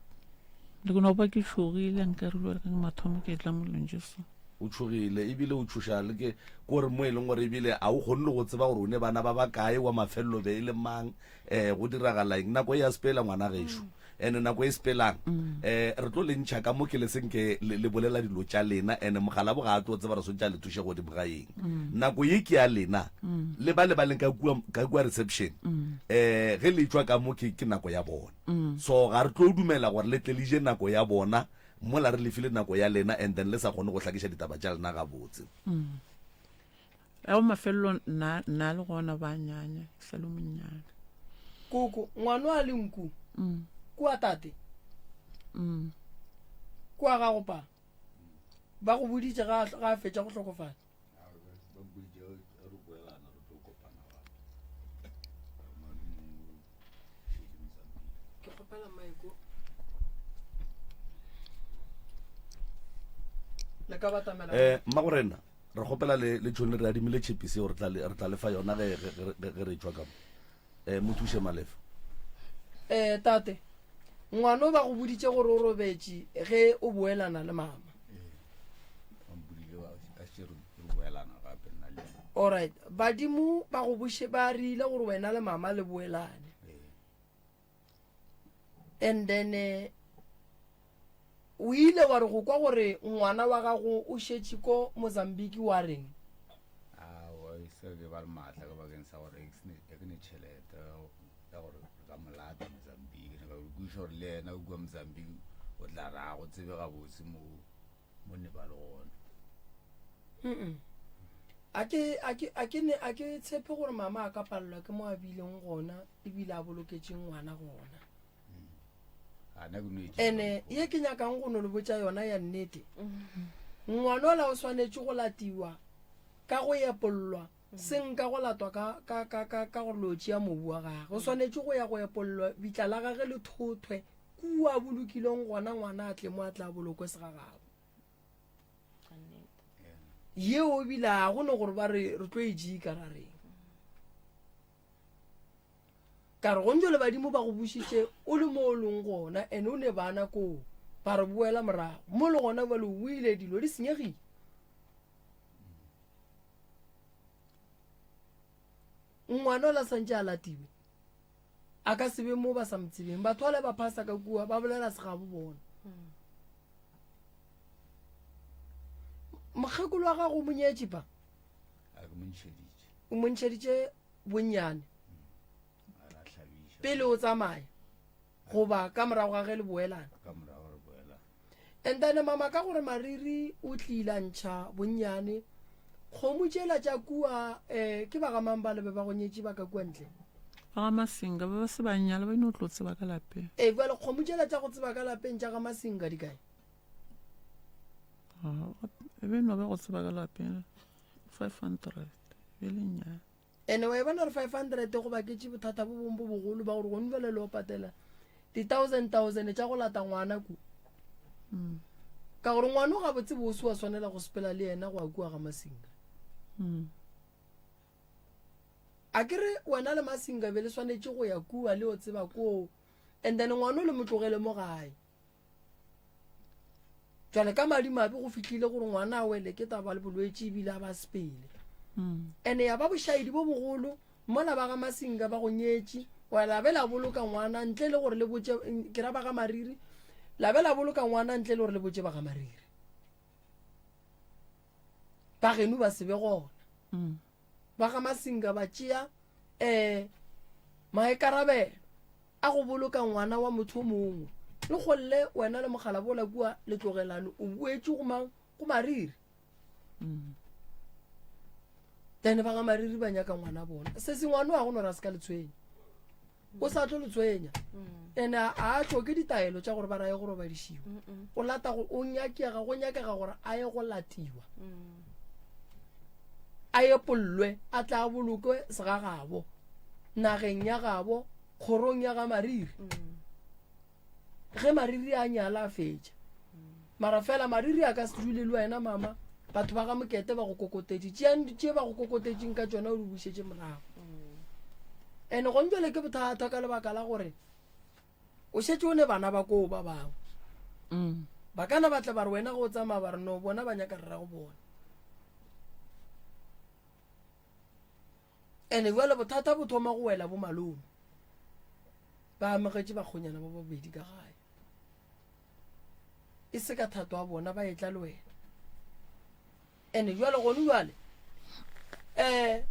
Le no ba ke tshogile nka re lwa ke mathomo ke tla molong Jesu.
O tshogile ebile o tshoša le ke gore mo e leng gore ebile a o kgone le go tseba gore o ne bana ba ba kae wa mafelelo be e le mang eh go diragala eng nako e ya sepela ngwana gešo mm. ene nako e sepelang um re tlo le ntšha ka mo ke le senke le bolela dilo tša lena ene mogalabo ga a tlo tseba re swantse a le thuše godimo ga eng mm. nako ye ke ya lena mm. le ba le ba leng ka kua ka kua reception um ge le tšwa ka mo ke ke nako ya bona so ga re tlo dumela gore le tle le je nako ya bona mola re lefile nako ya lena and then le sa kgone go hlakiša ditaba tša lena gabotse
Ya go mafelelo nna nna le gona ba nyanya ke sa le monnyane.
Koko ngwano a le nku
Mm.
kua tate
Mm.
kua gago pa ba go boditše ga ga a fetša go hlokofala
Ba mpoditše ge re boelana re tlo kopana gape. Malome o ke Mozambique.
ke kgopela maeko le ka batamela
um mmagorena Re kgopela le le tšhone re adimile tšhepisi eo re tla le re tla le fa yona ge ge ge ge re tšwa ka mo. Eh mo thuše Malefa.
Eh tate, ngwano ba go boditše gore o robetše ge o boelana le mama.
Ba mpoditše ba a še re re boelana gape nna le yena.
Alright, badimo ba go boše ba rile gore wena le mama le boelane. And then eh, o ile wa re go kwa gore ngwana wa gago o šetše ko Mozambique wa reng?
Aowa, e se ke ba le maatla ka bakeng sa gore e ke ne tšhelete ya gore re ka mo lata Mozambique. Ne ka kwešiša gore le yena o kua Mozambique o tla re a go tsebe gabotse mo mo ne ba le gona.
Mm a ke a ke a ke ne a ke tshepe gore mama a ka palelwa ke mo a bileng gona ebile a boloketše ngwana gona. Ene ye ke nyakang go no le botša yona ya nnete, ngwanola o swanetše go latiwa ka go epollwa, seng ka go latwa ka, ka, ka, ka, ka go lo tšea mobu wa gage. O swanetše go ya go epollwa, bitla la gage le thothwe kua a bolokilweng gona, ngwana a tle mo a tla bolokwe segagabo. Yeo ebile ga go no gore ba re re tlo e jika ra reng. Ka re, Gontšo le badimo ba go bušitše o le mo o leng gona, and o ne bana koo. Ba re boela morago. Mo le gona bjale o boile dilo di senyegile. Ngwana o la santše a latiwe. A ka se be mo ba sa mo tsebeng. Batho bale ba phasa ka kua ba bolela segabo bona. Mokgekolo wa gago o mo nyetše pa?
A ke mo ntšheditše.
O mo ntšheditše bonnyane.
A
Pele o tsamaya goba ka morago ga ge le boelana?
Ka morago re boelana.
And then mama ka gore Mariri o tlile a ntšha bonnyane kgomo tšela tša kua eh, ke ba ga mang ba lebe ba go nyetše ba ka kua ntle?
Ba ga Masinga ba ba se ba nyala ba ino tlo tseba ka lapeng.
Ee, bjale kgomo tšela tša go tseba ka lapeng tša ga Masinga di kae?
E be no ba go tseba ka lapeng 500 be le nnyane.
Ene wa e bona gore 500 go baketše bothata bo bongwe bo bogolo ba gore gone bjale le o patela di-thousand thousand tša go lata ngwana ku mm. ka gore ngwana o gabotse bo se wa swanela go sepela le yena go a kua ga Masinga
mm.
a ke re wena le Masinga be le swanetše go ya kua le o tseba koo and then ngwana o le mo tlogele mo gae Jwale ka madimabe go fihlile gore ngwana a wele ke taba le bolwetši ebile a ba sepele.
Mm.
Ene ya ba bošaedi bo bogolo mola ba ga Masinga ba go nyetše wa la be la boloka ngwana ntle le gore le botše ke ra ba ga Mariri la be la boloka ngwana ntle le gore le botše ba ga Mariri ba geno ba se be gona.
Mm.
Ba ga Masinga ba tšea um maikarabelo a go boloka ngwana wa motho o mongwe. Le golle wena le mogala bola kua le tlogelane o boetše go mang go Mariri.
Mm.
Then ba ga Mariri ba nyaka ngwana bona. Se se ngwana wa go no ra se ka le tshwenya. O sa tlo le tshwenya. Ene a a hloke ditaelo tša gore ba raye go robadišiwa. O lata go o nyakega go nyakega gore a ye go latiwa. A epollwe a tla bolokwe segagabo nageng ya gabo kgorong ya ga Mariri. Ge Mariri a nyala a fetša. Mara fela Mariri a ka se dule le wena mama. Batho ba ga Mokete ba go kokotetše. Tšeang tše ba go kokotetšeng ka tšona o di bušetše morago. Ene gone jwale ke bothata ka lebaka la gore o šetše o ne bana ba koo ba bangwe.
Mm.
Ba kana ba tla ba re wena ge o tsamaya ba re no bona ba nyaka rra go bona. Ene jwale bothata bo thoma go wela bo malome. Ba amogetše bakgonyana ba babedi ka gae. E se ka thato ya bona ba etla le wena. Ene jwale gone jwale eh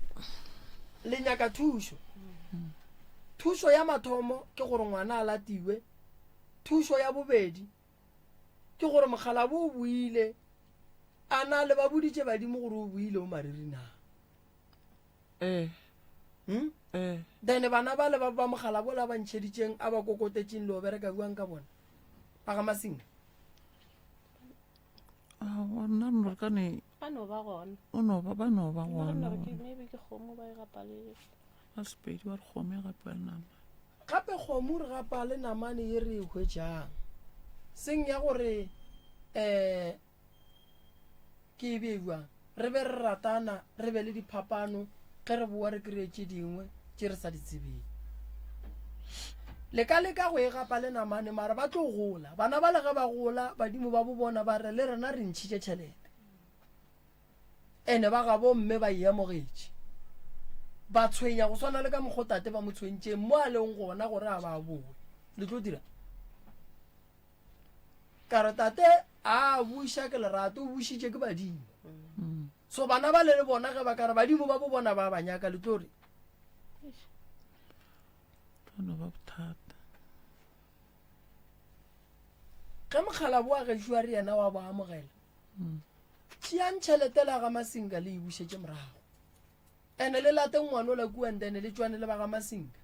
le nyaka thušo. Thušo ya mathomo ke gore ngwana a latiwe. Thušo ya bobedi ke gore mokgalabo o boile a na le ba boditše badimo gore o boile o mariri na.
Eh.
Hmm?
Eh.
Then bana ba le ba ba mogala bola ba ntšheditšeng a ba kokotetšeng le o bereka buang ka bona ba ga Masinga.
Ah, nna re ka ne
ba no ba gona.
O no ba ba no ba gona.
Maybe ke kgomo ba e gapa le
ba Sepedi ba re kgomo e gapa le nama.
Gape kgomo re gapa le namane ye re e hwetšang. Seng ya gore eh Ke e bee bjang? Re be re ratana, re be le diphapano, ge re boa re kry-e tše dingwe tše re sa di tsebeng. Le ka leka go e gapa le namane, mara ba tlo gola. Bana ba le ge ba gola, badimo ba bo bona ba re le rena re ntšhitše tšhelete. Ene ba gabo mme ba e amogetše. Ba tshwenya go swana le ka mokgo tate ba mo tshwentšeng mo a leng gona gore a ba boe. Le tlo dira? Ka re tate a buša ke lerato o bušitše ke badimo. So bana ba le le bona ge ba ka re badimo ba bo bona ba ba nyaka le tlo re.
No ba bothata.
Ge mokgalabo wa gešo a re yena wa bo amogela. Tšeang tšhelete la ga Masinga le e bušetše morago. Ene le late ngwanola kua and then le tšwane le ba ga Masinga.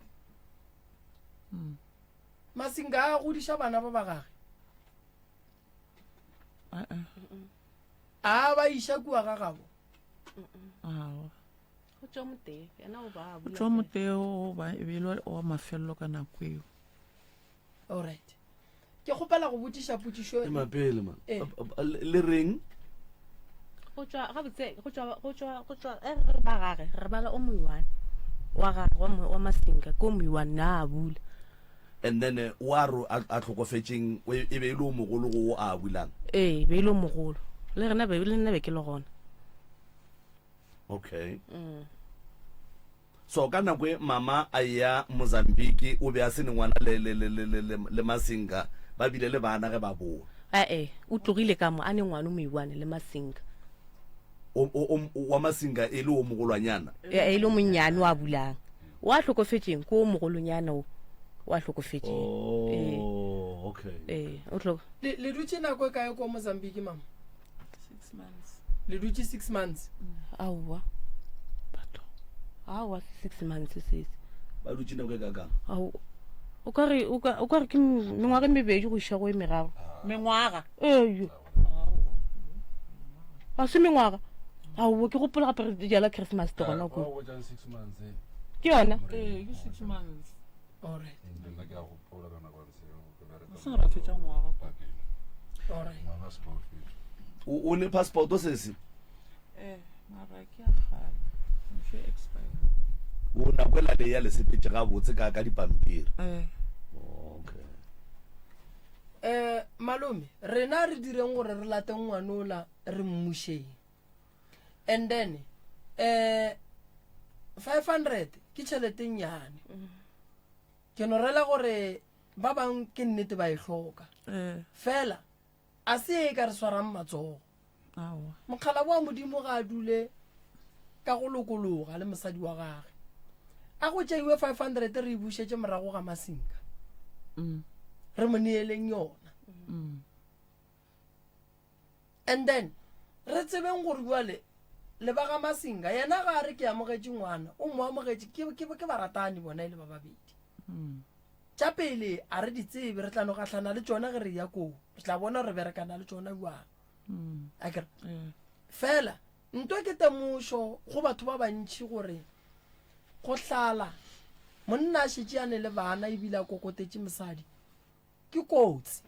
Masinga a godiša bana ba ba gage. A ba iša kua ga gabo.
Go tšwa motee, yena o ba
Go tšwa motee o ba e be le wa mafelelo ka nako eo.
All right. Ke kgopela go botšiša potšišo.
Ema pele man.
Eh.
Le reng?
Go tšwa gabotse go tšwa go tšwa go tšwa e re ba gage re bala o moiwane wa gage wa wa Masinga ke o moiwane na a bula.
And then eh, o a ro a a hlokofetšeng o e be e le o mogolo go o a bulang?
Ee, be e le o mogolo. Le rena be le nna be ke le gona.
Okay. Mm. So ka nako e mama a ya Mozambique o be a se ne ngwana le le le le le le Masinga ba bile le bana ge ba boa.
Ae, o tlogile ka mo a ne ngwana o moiwane le Masinga.
O o o wa Masinga e le o mogolwanyana.
E e le o monnyane wa bulang. O a hlokofetšeng ke o mogolonyana o o a hlokofetšeng.
Oh, ee. okay.
Ee, o hlo.
Le le dutše nako e kae ko Mozambique mama?
6 months.
Le dutše 6 months.
Aowa. Batho. Aowa 6 months se.
Ba dutše nako e kakang?
Ao. O ka re o ka o ka re ke mengwaga e mebedi go iša go e meraro.
Mengwaga.
Ee. Ga se mengwaga. Aowa ke gopola gape re jala Christmas te gona ko. Ke yona?
Ee, ke 6 months.
All right.
Nna ke a gopola ka nako ya
Se ra fetša ngwaga.
All right.
Ngwaga se ba o fetša.
O o ne passport sesi?
Eh, mara ke ya kgale. Msho expire.
O nako ela le ya le sepetše gabotse ka ka dipampiri.
Eh.
Okay.
Eh malome, rena re direng gore re late ngwanola re mmušeng. And then eh 500 ke tšhelete nnyane. Ke no rela gore ba bang ke nnete ba e hloka.
Eh.
Fela a se e ka re swarang matsogo.
Aowa.
Mokgalabo wa Modimo ga a dule ka go lokologa le mosadi wa gage. A go tšeiwe 500 re e bušetše morago ga Masinga.
Mm.
Re mo neeleng yona.
Mm.
And then re tsebeng gore bjale le ba ga Masinga yena ga a re ke amogetše ngwana, o mo amogetše ke, ke, ke baratani bona e le ba babedi.
Mm.
Tša pele a re di tsebe, re tla no gahlana le tšona ge re ya koo. Re tla bona re berekana le tšona bjang.
Mm.
A kere?
Mm.
Fela nto ke temošo go batho ba bantši gore go hlala monna a šetše a ne le bana ebile a kokotetše mosadi ke kotsi.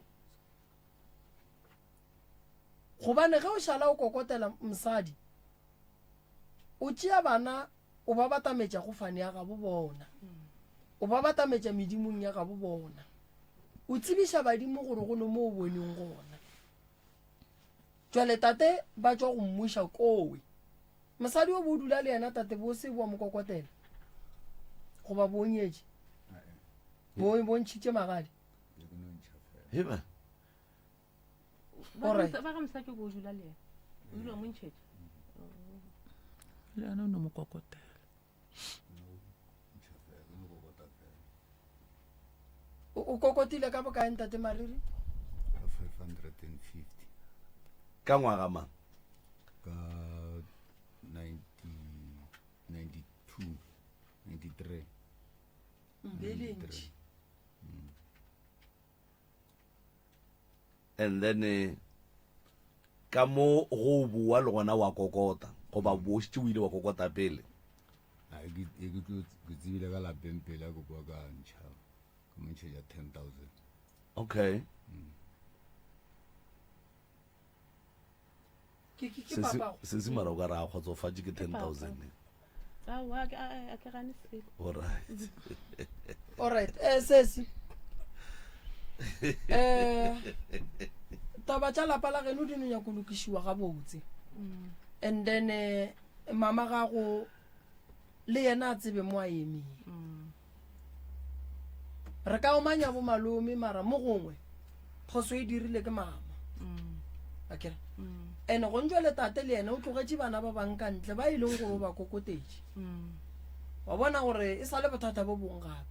Gobane ge o šala o kokotela mosadi, o tšea bana o ba batametša go fane ya gabo bona, o ba batametša medimong ya gabo bona, o tsebiša badimo gore go no mo o boneng gona. Jwale tate ba tšwa go mmuša kowe. Mosadi o bo o dula le yena tate bo se boa mo kokotela goba bo nyetše bo bo ntšhitše magadi.
Heba.
Alright.
Ba ga mosadi o dula le yena. O dula mo ntšhetše.
Le yena o no mo kokotela.
O o kokotile ka bokae ntate Mariri?
Ka 550.
Ka ngwaga mang?
Ka 90 92 93.
Be le ntši.
And then eh, ka mo go o boa le gona wa kokota goba bo šetše o ile wa kokota pele?
A ke e ke tlo ke tsebile ka lapeng pele a ke kwa ka ntšha ka mo ntšhetša 10000.
Okay.
Ke ke ke
Sesi
papago.
sesi mara o ka re a kgotsofatše ke 10000.
Aowa, a ke a ke gane selo.
Alright.
Alright, eh sesi. Eh taba tša lapa la geno di no nyako lokišiwa gabotse. And then eh mama gago le yena a tsebe mo a emeng. Re ka omanya bo malome mara mo gongwe phoso e dirile ke mama. Akere? Ene go ntšwa le tate le yena o tlogetše bana ba bang ka ntle ba e leng gore o ba kokotetše. Wa bona gore e sa le bothata bo bong gape.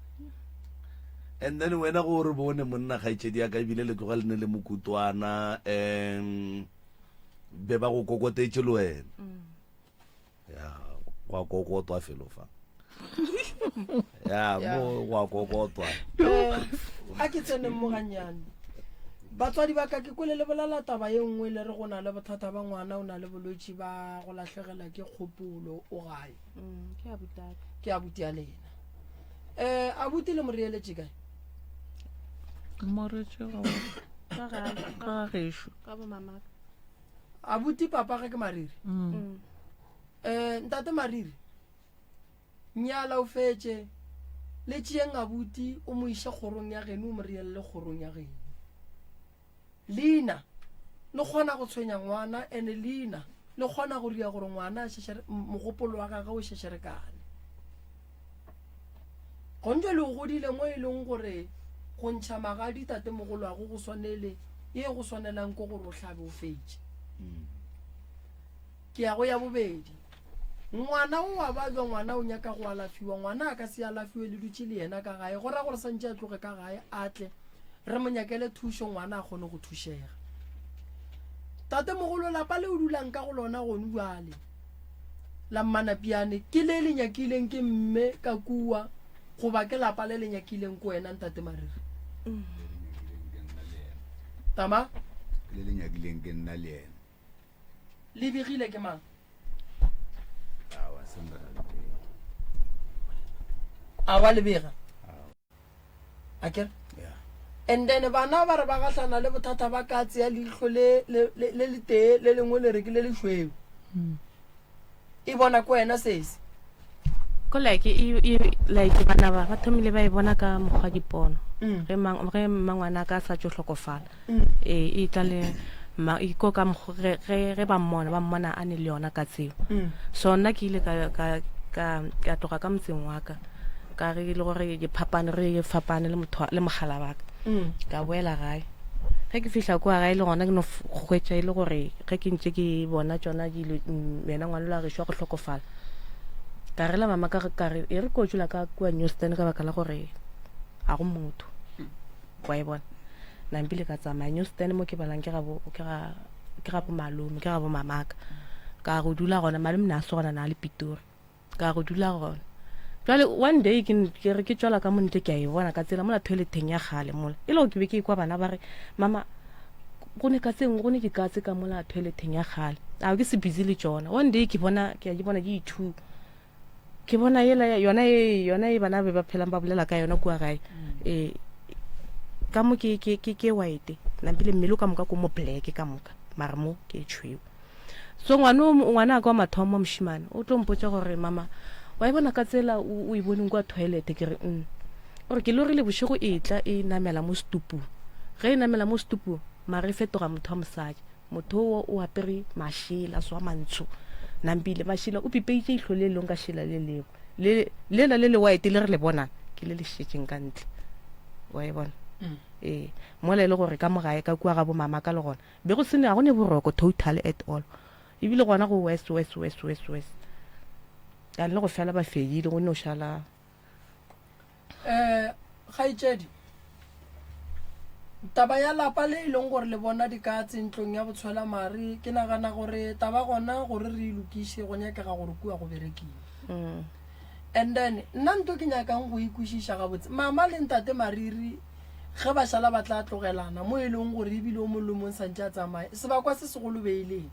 And then wena go re bone monna kgaetšedi ya ka ebile le tloga le ne le mokutwana um be ba go kokotetše le wena. Ya gwa kokotwa felo fa. Ya mo gwa kokotwa.
Eh, a ke tseneng mo gannyane. Batswadi ba ka ke kwele le bolela taba ye nngwe le re go na le bothata ba ngwana o na le bolwetši ba go lahlegela ke kgopolo o gae.
Mm, ke abutaka.
Ke abuti ya lena. Eh abuti le moreeletše kae?
Moretše ga
Ka gae.
ga gešo.
Ka bo mamaka.
Abuti papa ge ke Mariri.
Mm.
Eh ntate Mariri. Nyala o fetše. Le tšeeng abuti o mo iše kgorong ya geno o mo reelele kgorong ya geno. Leina le kgona go tshwenya ngwana ene leina le kgona go ria gore ngwana a šešere mogopolo wa gagwe o šešerekane. Gontšwe le o godile mo e leng gore go ntšha magadi tatemogolo go go swanele ye go swanelang ke gore o hlabe o fetše. Ke ya go ya bobedi. Ngwana o a babja, ngwana o nyaka go alafiwa, ngwana a ka se alafiwe le dutše le yena ka gae, go ra gore santše a tloge ka gae a tle re mo nyakele thušo ngwana a kgone go thušega. Tatemogolo lapa le o dulang ka go lona gonu bjale la Mmanapiane ke le le nyakileng ke mme ka kua goba ke lapa le le nyakileng ko wena ntate Mariri? Tama?
Le le nyakileng ke nna le yena.
Le begile ke mang?
Awa, se nka le bega.
A wa le bega? A kere?
Yeah.
And then bana ba re ba gahlana le bothata ba katse ya leihlo le le le le letee le lengwe le re ke le lešweu. E bona ko wena sesi.
Ko like e, e, like bana ba ba thomile ba e bona ka mokgwa dipono
Mm.
ge mang ge mmangwana ka sa tšo hlokofala
Mm.
e e tla le ma e ko ka mokgwa ge ge ge ba mmona ba mmona a ne le yona ka tseo
Mm.
so nna ke ile ka ka ka ka tloga ka motseng wa ka ka ge e le gore ke phapane re fapane le motho le mogala wa ka
Mm.
ka boela gae ge ke fihla kua gae le gona ke no hwetša e le gore ge ke ntše ke bona tšona dilo mm, yena ngwana la gešo wa go hlokofala ka rela mama ka ka re e re ko tšola ka kua Newston ka baka la gore ga go motho wa e bona nampile ka tsamaya Newston mo ke balang ke ga bo ke ga ke ga bo malome ke ga bo mamaka ka go dula gona malome ne a se gona na le Pitori ka go dula gona jale one day ke ke re ke tswela ka montle ke a e bona ka tsela mola toileteng ya gale mola e le gore ke be ke ekwa bana ba re mama go ne ka tsengwe go ne ke katse ka mola toileteng ya gale a ke se busy le tsona one day ke bona ke a di bona di ithu ke bona yela yona e yona e bana be ba phelang ba bolela ka yona kua gae e ka mo ke ke ke ke white nampile mmele ka moka ko mo black ka moka mara mo ke e tšhweu So ngwana o ngwana a ka wa mathomo wa mošemane o tlo mpotša gore mama wa e bona ka tsela o e boneng kwa toilet ke re mm. O re ke lorile bošego e tla e namela mo setupung. Ge e namela mo setupung mare e fetoga motho wa mosadi. Motho o o apere mašela so a mantsho. Nampile mašela o pipeitše ihlo le lengwe ka šela le lengwe. Le lela le le white le re le bonang ke le le šetšeng ka ntle. Wa e bona?
Mm.
Ee, mola e le gore ka mo gae ka kua ga bo mama ka le gona Be go se ne, ga go ne boroko total at all. Ebile gona go worse, worse, worse, worse, worse. And le go fela ba fedile, go no šala.
Eh, kgaetšedi, taba ya lapa le e leng gore le bona dikatse ntlong ya botshwelamare, ke nagana gore taba gona gore re e lokiše go nyakega gore kua go berekiwe.
Mm.
And then nna nto ke nyakang go e kwešiša gabotse, mama le ntate Mariri Ge ba šala ba tla tlogelana, mo e leng gore ebile o mong le o mong santše a tsamaye. Sebakwa se segolo be e le eng?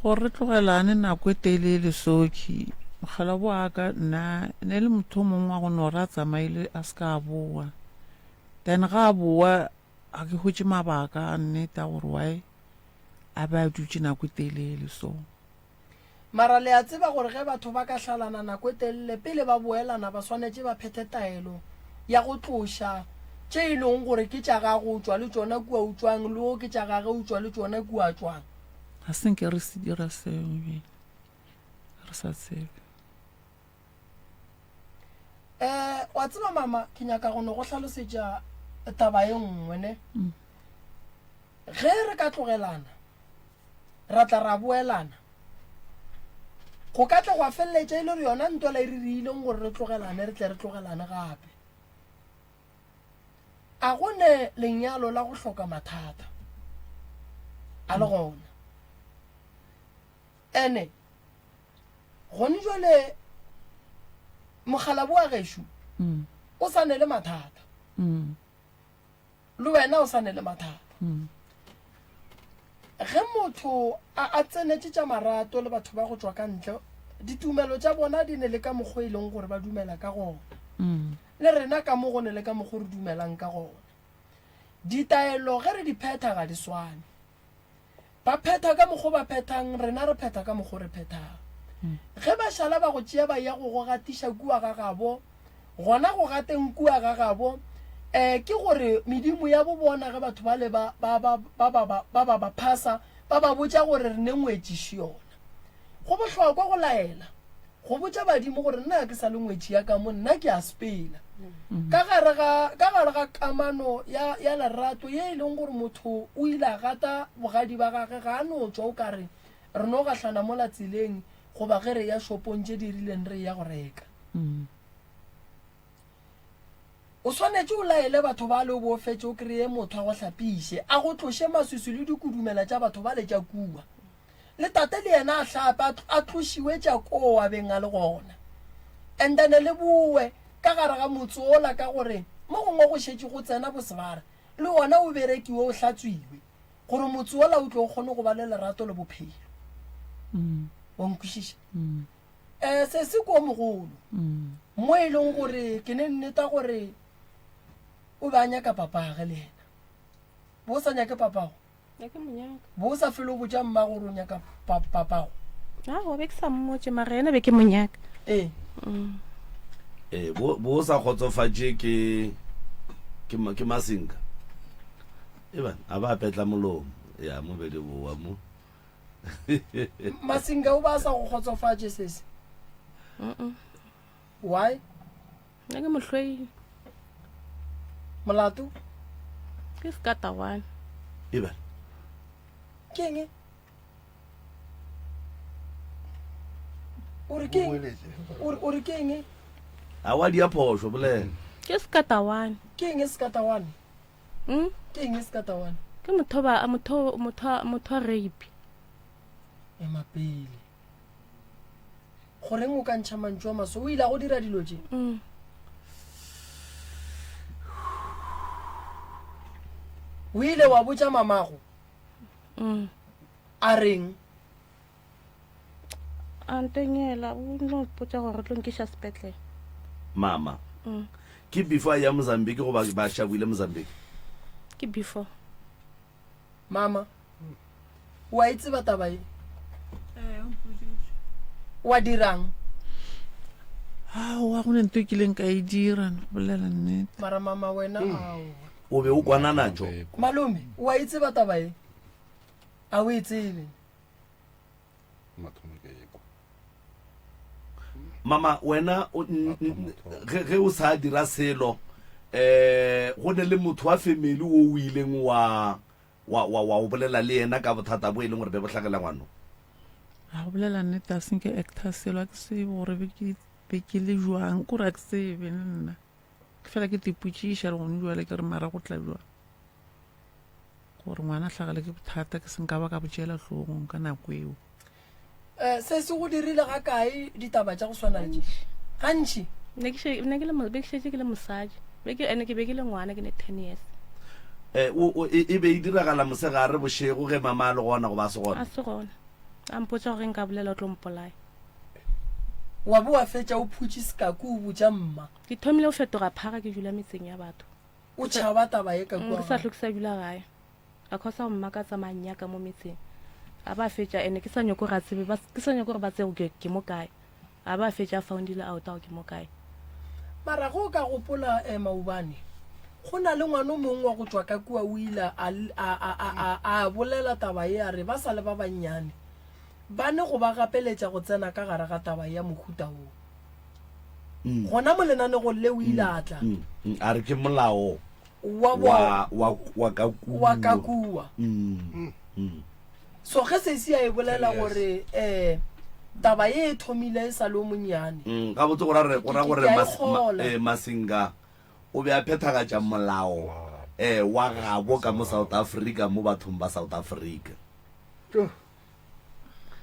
Gore re tlogelane nako e telele Soki, mokgalabo wa ka nna e ne e le motho o mongwe wa go no re a tsamaile a se ka a boa. Then ga a boa ga ke hwetše mabaka a nnete a gore why a be a dutše nako e telele so.
Mara le a tseba gore ge batho ba ka hlalana nako e telele pele ba boelana ba swanetše ba phethe taelo ya go tloša tše e lego gore ke tša gago o tšwa le tšona kua o tšwang le o ke tša gage o tšwa le tšona kua a tšwang.
Ga se nke re se dira seo ebile re sa tsebe.
Eh, wa tseba mama, ke nyaka go no go hlalosetša taba e nngwe ne. Ge re ka tlogelana ra tla ra boelana, go ka tla gwa feleletša e le gore yona ntwela e re riileng gore re tlogelane re tle re tlogelane gape. A go ne lenyalo la go hloka mathata a le gona. Ene gone jwale mokgalabo wa gešo
mm.
o sa ne le mathata.
Mm.
Le wena o sa ne le mathata.
Mm.
Ge motho a, a tsenetše tša marato le batho ba go tšwa ka ntle, ditumelo tša bona di ne le ka mokgwa e leng gore ba dumela ka gona.
Mm.
Le rena ka mo go ne le ka mokgwa re dumelang ka gona. Ditaelo ge re di phetha ga di swane. Ba phetha ka mokgo ba phethang, rena re phetha ka mokgo re phethang. Ge ba šala ba go tšea ba ya go go gatiša kua ga gabo, gona go gateng kua ga gabo, um ke gore medimo ya bo bona ge batho bale ba ba ba ba ba ba ba ba ba phasa, ba ba botša gore re ne ngwetši še yona. Go bohlokwa go laela, go botša badimo gore nna ga ke sa le ngwetši ya ka mo, nna ke a sepela. Ka gare ga, ka gare ga kamano ya, ya lerato ye e leng gore motho o ile a gata bogadi ba gage, ga a no tšwa o ka re re no gahlana mola tseleng goba ge re eya shopong tše di rileng re eya go reka. O swanetše o laele batho bale o bo o fetše o kreye motho a go hlapiše, a go tloše maswiswi le dikudumela tša batho bale tša kua. Le tate le yena a hlape, a, a tlošiwe tša koo a beng a le gona. And then le bowe ka gare ga motse wola ka gore mo gongwe go šetše go tsena bosebare, le wona o berekiwe o hlatswiwe gore motse wola o tlo o kgone go ba le lerato le bophelo. Wa nkwešiša? Um sesi ke o mogolo mo e leng gore ke ne nneta gore o be a nyaka papage le yena. Bo o sa nyake papago? Bo o sa fele o botša mma gore o nyaka papago?
Aowa, be ke sa mmotše, mara yena be ke mo nyaka.
Ee.
Ee, bo bo o sa kgotsofatše ke ke ke masinka. Eban, a ba petla molomo. Ya mo be di boa mo.
Masinga o ba sa go kgotsofatše sesi? Why?
Nna ke mohloile.
Molato?
Ke sekatawane.
Eba.
Ke eng? O re ke eng? O re ke eng?
A wa dia phošo bolela.
Ke sekatawane.
Ke eng sekatawane?
Mm?
Ke eng sekatawane?
Ke motho ba motho motho motho wa rape.
Ema pele. Goreng o ka ntšha mantšu a maso? O ile a go dira dilo tše?
Mm.
O ile wa botša mamago?
Mm.
A reng?
A ntenyela, o no mpotša gore o tlo nkiša sepetlele.
Mama.
Mm.
Ke before a ya Mozambique goba ba šabuile Mozambique?
Ke before.
Mama, o a e tseba taba ye?
Ee, o mpoditše.
Wa dirang?
Aowa, go ne nto e kileng ka e dira, no bolela nnete.
Mara mama wena, aowa.
O be o kwana natšo?
Malome, o a e tseba taba ye? A o e tsebe?
Mathomo ke ekwa.
Mama, wena o, n, n, ge, ge o sa dira selo, eh, go ne le motho wa family wo o ileng wa, wa, wa, wa o bolela le yena ka bothata bo e leng gore be bo hlagela ngwano?
A go bolela nnete, a senke actor selo, a ke tsebe gore be ke, be ke le jwang, kore a ke tsebe le nna. Ke fela ke tipotšiša le gone jwale ke re mara go tla jwang gore ngwana a hlagele ke bothata ke se nka ba ka bo tšeela hlogong ka nako eo.
Eh, se se go dirile ga kae ditaba tša go swana le tše? Gantši.
Ne ke še, ne ke le, be ke šetše ke le mosadi. Be ke, ene ke be ke le ngwana, ke ne 10 years.
Eh, o, o, e, e be e diragala mosegare, bošego, ge mama a le gona goba a se gona?
A se gona. A mpotša gore ge nka bolela o tlo mpolaya.
Wa be wa fetša o phutše sekaku o botša mma.
Ke thomile go fetoga phara ke dula metseng ya batho.
O tšhaba taba ye ka
mm,
kua
Ke sa hlwe ke sa dula gae. Ka khosa go mmakatsa mannyaka mo metseng. A ba fetša ene ke sa nyoko gore a tsebe ba ke sa nyoko gore ba tsebe ke ke mo kae. A ba fetša a foundile out gore ke mo kae.
Mara ge o ka gopola eh, maobane go na le ngwana o mongwe wa go tšwa ka kua o ile a, a, a, a, a, a bolela taba ye a re ba sa le ba bannyane ba ne go ba gapeletša go tsena ka gare ga taba ya mohuta wo. Gona mo lenanegong le o ile a tla.
A re ke molao
wa
wa wa wa ka kua.
Wa ka kua. So ge sesi a e bolela gore eh taba ye e thomile e sa le o monnyane.
Gabotse go ra re go ra gore
Ke a e
Mas- Ma-
kgolwa.
eh, Masinga o be a phethagatša molao eh wa gabo ka mo South Africa mo bathong ba South Africa.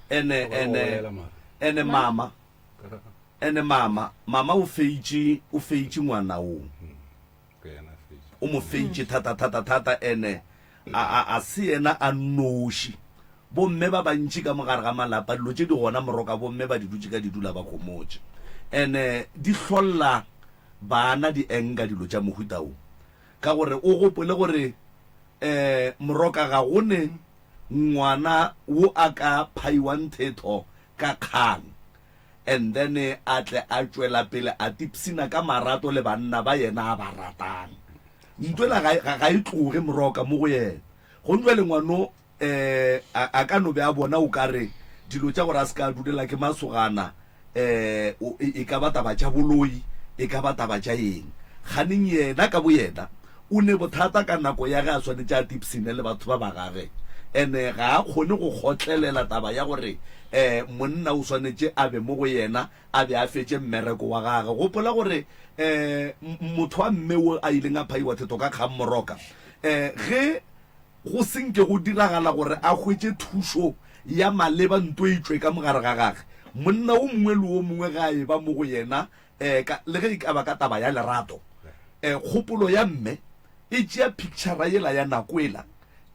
Ene ene ene mama Ene mama, mama o feitše, o feitše ngwana wo. O mo feitše thata, thata, thata, ene a, a, a se yena a nnoši. Bomme ba bantši ka mogare ga malapa, dilo tše di gona moroka bomme ba di dutše ka didula ba homotše. Ene di hlolla bana di enga dilo tša mohuta wo. Ka gore o gopole gore, eh, moroka ga go ne. ngwana wo a ka phaiwang thetho ka kgang and then a tle a tšwela pele a tipsina ka marato le banna ba yena a ba ratang. Ntwela ga, ga, ga e tloge moroka mo go yena. Gong jwale ngwano um a, a ka no be a bona o ka re dilo tša gore a se ka a dulela ke masogana um e, e ka ba taba tša boloi, e ka ba taba tša eng. Kganeng yena ka boyena o ne bothata ka nako ya ge a swanetše a tipsine le batho ba ba gage, ene ga a kgone go kgotlelela taba ya gore um monna o swanetše a be mo go yena a be a fetše mmereko wa gage. Gopola gore um motho wa mme wo a ileng a phaiwa thetho ka kgang Moroka, um ge go se nke go diragala gore a hwetše thušo ya maleba nto e tšwe ka mogare ga gage, monna wo mongwe le wo mongwe ge a eba mo go yena um ka, le ge e ka ba ka taba ya lerato, um kgopolo ya mme e tšea picture yela ya nako ela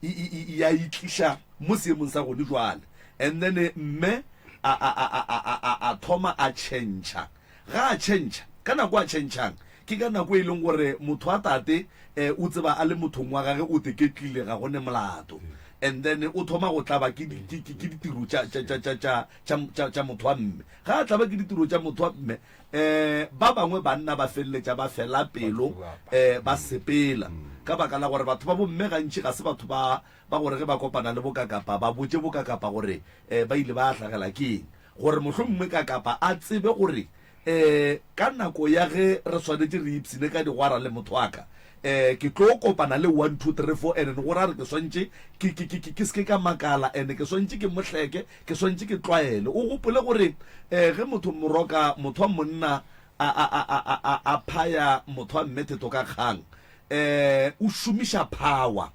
e, e, e, ya e tliša mo seemong sa gone jwale. And then mme a, a, a, a, a, a, a thoma a tšhentšha. Ga a tšhentšha, ka nako a tšhentšhang, ke ka nako e leng gore motho wa tate um o tseba a le mothong wa gage o teketlile ga go ne molato. And then o thoma go tlaba ke, ke, ke, ke ditiro tša, tša, tša, tša, tša, tša, tša, tša motho wa mme. Ga a tlaba ke ditiro tša motho wa mme, um ba bangwe banna ba feleletša ba fela pelo, um ba sepela. Ka baka la gore batho ba bomme gantši ga se batho ba, ba gore ge ba kopana le bokakapa ba botše bokakapa gore um ba ile ba hlagela ke eng. Gore mohlomongwe kakapa a tsebe gore um ka nako ya ge re swanetše re ipshine ka digwara le motho wa ka, um ke tlo kopana le one, two, three, four, and go ra re ke swantše ke, ke, ke, ke, ke se ke ka makala, and ke swantše ke mo hleke, ke swantše ke tlwaele. O gopole gore um ge motho moroka, motho wa monna a, a, a, a, a, a, a phaya motho wa mme thetho ka kgang, um o šomiša power.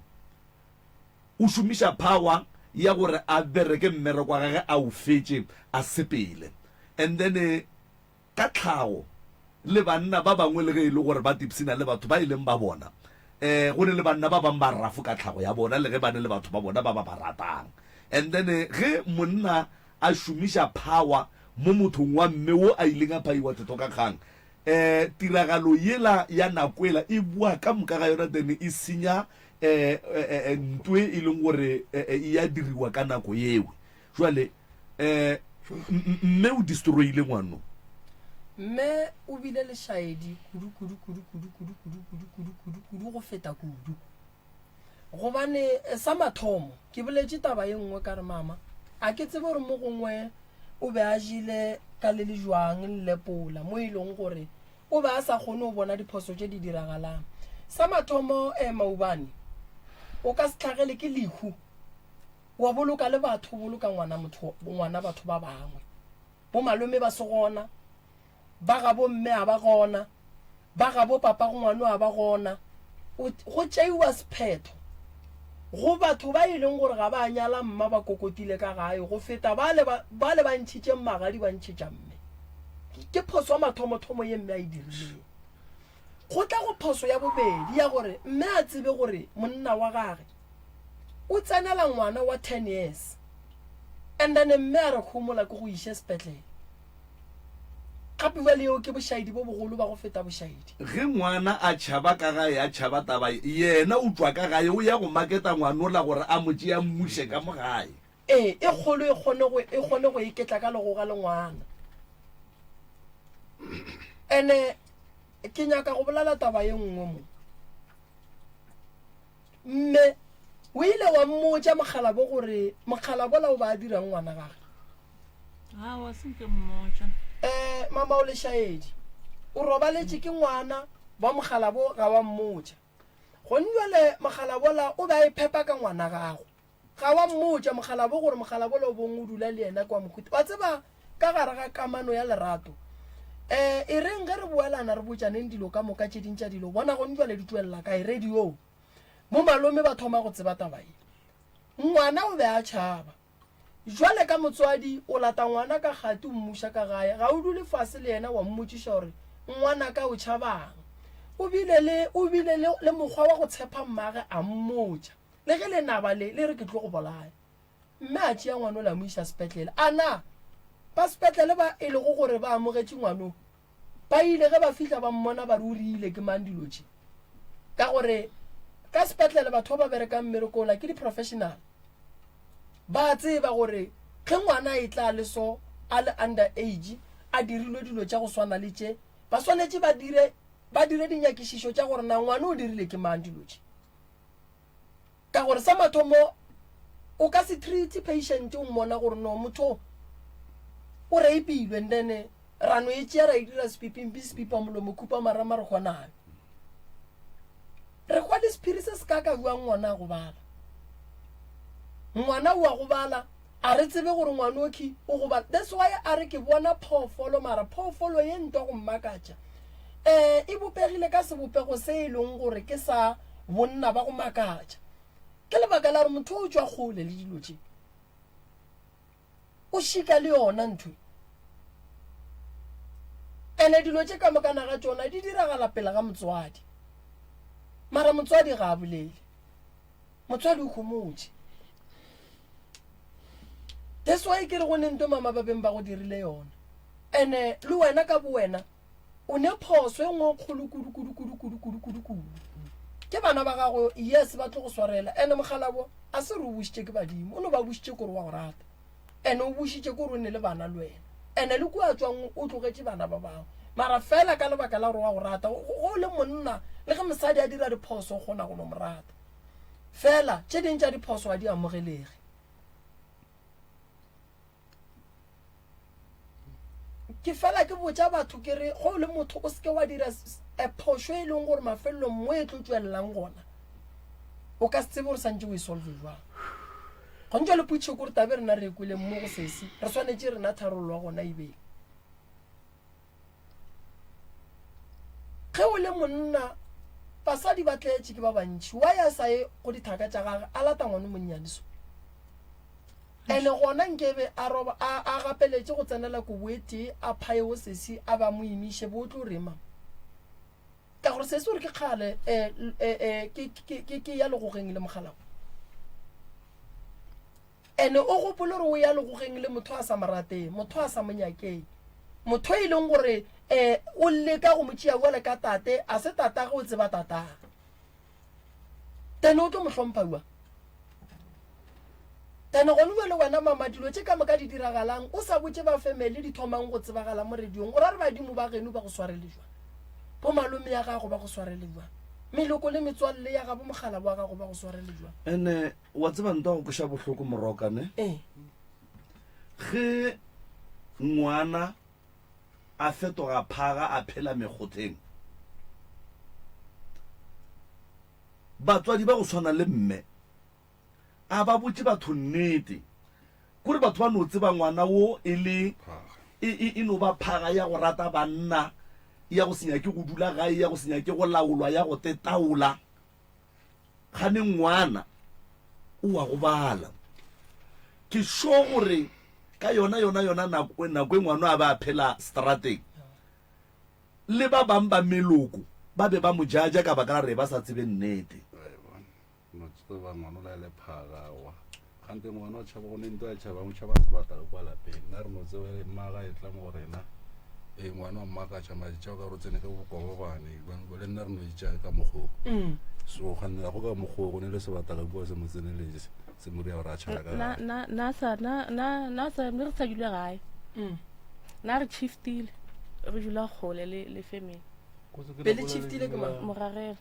O šomiša power ya gore a bereke mmereko wa gage a o fetše a sepele. And then ka tlhago le banna ba bangwe le ge e le gore ba tipsina le batho ba e leng ba bona, um go ne le banna ba bang ba rafo ka tlhago ya bona le ge ba ne le batho ba bona ba ba ba ratang. And then ge monna a šomiša power mo mothong wa mme wo a ileng a phaiwa thetho ka kgang, um tiragalo yela ya nako yela e boa ka moka ga yona then e senya um ntwe e leng gore e ya diriwa ka nako yewe. Jwale um mme o destroyile ngwano.
Mme o bile lešaedi kudu kudu kudu kudu kudu kudu kudu kudu kudu kudu go feta kudu. Gobane eh, sa mathomo ke boletše taba ye nngwe ka re mama a ke tsebe gore mo gongwe o be a jele ka le le jwang lepola mo e leng gore o be a sa kgone go bona diphoso tše di diragalang. Sa mathomo eh, maubane o ka se tlhagele ke lehu wa boloka le batho o boloka ngwana motho ngwana batho ba bangwe bo malome ba se gona ba ga bo mme a ba gona ba ga bo papa go ngwano a ba gona go tšeiwa sephetho go batho ba e leng gore ga ba nyala mma ba kokotile ka gae go feta ba le ba le ba ntšhitše magadi ba ntšhetša mme ke phoso ya mathomothomo ye mme a e dirileng Go tla go phoso ya bobedi ya gore mme a tsebe gore monna wa gage o tsenela ngwana wa 10 years and then mme a re homola ke go iše sepetlele. Gape bjale yeo ke bošaedi bo bogolo ba go feta bošaedi.
Ge ngwana a tšhaba ka gae a tšhaba taba ye, yena o tšwa ka gae o ya go maketa ngwanola gore a mo tšee a mmuše ka mo gae.
Ee, e kgolo e kgone go e kgone go iketla ka legoga le ngwana. Ene ke nyaka go bolela taba ye nngwe mo. Mme o ile wa mmotša mokgalabo gore mokgalabo la o ba a dirang ngwana gage.
Aowa, se nke mmotša.
Eh, mama o lešaedi. O robaletše ke ngwana wa mokgalabo ga wa mmotša. Gone jwale mokgalabola o be a iphepa ka ngwana gago. Ga wa mmotša mokgalabo gore mokgalabola o bong o dula le yena kwa mohuta. Wa tseba ka gare ga kamano ya lerato. Eh, e reng ge re boelana re botšaneng dilo ka moka tše ding tša dilo bona gone jwale di tšwelela kae radio. Mo malome ba thoma go tseba taba ye. Ngwana o be a tšhaba. Jwale ka motswadi o lata ngwana ka kgati o mmuša ka gae, ga o dule fase le yena wa mmotšiša gore ngwanaka o tšhabang. O bile le o bile le, le mokgwa wa go tshepa mmage a mmotša le ge lenaba le le re ke tlo go bolaya. Mme a tšea ngwanola a mo iša sepetlele. A na ba sepetlele ba e lego gore ba amogetše ngwano ba ile ge ba fihla ba mmona ba re o rile ke mang dilo tše? Ka gore ka sepetlele batho ba ba berekang mmereko ola ke di-professional. Ba a tseba gore ge ngwana a etla a le so, a le under age, a dirilwe dilo tša go swana le tše, ba swanetše ba dire, ba dire dinyakišišo tša gore na ngwana o dirile ke mang dilo tše. Ka gore sa mathomo o ka se treat patient o mmona gore no motho o o rapilwe and then ra no e tšea ra e dira sepipimpi sepipa molomo khupa marama re hwa nayo. Re hwa le sephiri se se ka ka jwang ngwana a gobala. Ngwana o a gobala a re tsebe gore ngwana okhi o gobala. That's why a re ke bona phoofolo mara phoofolo ye ntwa go mmakatša. Eh e bopegile ka sebopego se e leng gore ke sa bonna ba go makatša. Ke lebaka la gore motho o tšwa kgole le dilo tše. O šika le yona ntho. Ene dilo tše ka mokana ga tšona di diragala pele ga motswadi. Mara motswadi ga a bolele. Motswadi o khomotše. That's why ke re go ne nto mama ba beng ba go dirile yona. Ene le wena ka bo wena o ne phoso e nngwe kgolo kudu kudu kudu kudu kudu kudu kudu. Ke bana ba gago yes ba tlo go swarela. Ene mokgalabo a se re o bušitše ke badimo. O no ba bušitše kore wa go rata. Ene o bušitše kore o ne le bana le wena. Ene le kua tswang o tlogetše bana ba bangwe. Mara fela ka lebaka la gore wa go rata, go le monna le ge mosadi a dira diphoso o kgona go no mo rata. Fela tše ding tša diphoso ga di amogelege. Ke fela ke botša batho ke re go le motho o seke wa dira e phošo e leng gore mafelelong mo e tlo tšwelelang gona o ka se tsebe gore santse o e solve jwang. Gone jwale potšišo ke gore tabe rena re e kweleng mo go sesi re swanetše rena tharollo ya gona e beng. Ge o le monna basadi ba tletše ke ba bantši why a sa ye go dithaka tša gage a lata ngwana o monnyane so. Ene gona nkebe a roba a, a gapeletše go tsenela kobo e tee a phaye wo sesi a ba mo imiše bo o tlo reng mama? Ka gore sesi o re ke kgale eh, eh, eh, ke, ke, ke, ke ya legogeng le mogalabo. Ene o gopole gore o ya legogeng le motho a sa mo rateng, motho a sa mo nyakeng, motho e leng gore eh, o leka go mo tšea bjale ka tate, a se tatage o tseba tatage. Then o tlo mo hlompha jwang? Then gone jwale wena mama dilo tše ka moka di diragalang o sa botše ba family di thomang go tsebagala mo radiong o ra re badimo ba geno ba go swarele jwang? Bo malome ya gago ba go swarele jwang? Meloko le metswalle ya gabo mogala wa gago ba go swarele jwang?
Ene wa tseba ntwa go kweša bohloko moroka ne?
Ee.
Ge ngwana a fetoga phaga a phela mekgotheng batswadi ba go swana le mme a ba botše batho nnete kore batho ba no tseba ngwana wo e le e, e, e no ba phaga ya go rata banna ya go se nyake go dula gae ya go se nyake go laolwa ya go tetaola kgane ngwana o wa gobala ke sure gore ka yona yona yona nako nako e ngwana a ba a phela strateng le ba bang ba meloko ba be ba mo jaja ka baka la re ba sa tsebe nnete.
No tseba ngwana o la le phaga wa gante ngwana o tšhaba go ne nto a tšhabang o tšhaba sebata ka kwa lapeng nna re no tseba le mmaga e tla mo go rena ee ngwana wa mmakatša matšatši ao ka re o tsene ka bokobobane le nna re no itša ka mokgoo mm. so kganela go ka mokgoo go ne le sebata ka kua se mo tseneletse se mo ria gore a tšhaba ka
na na na sa na na na sa re sa dule gae mm. Na re chiftile re dula kgole le le family.
Be le chiftile ke mang?
Morarela.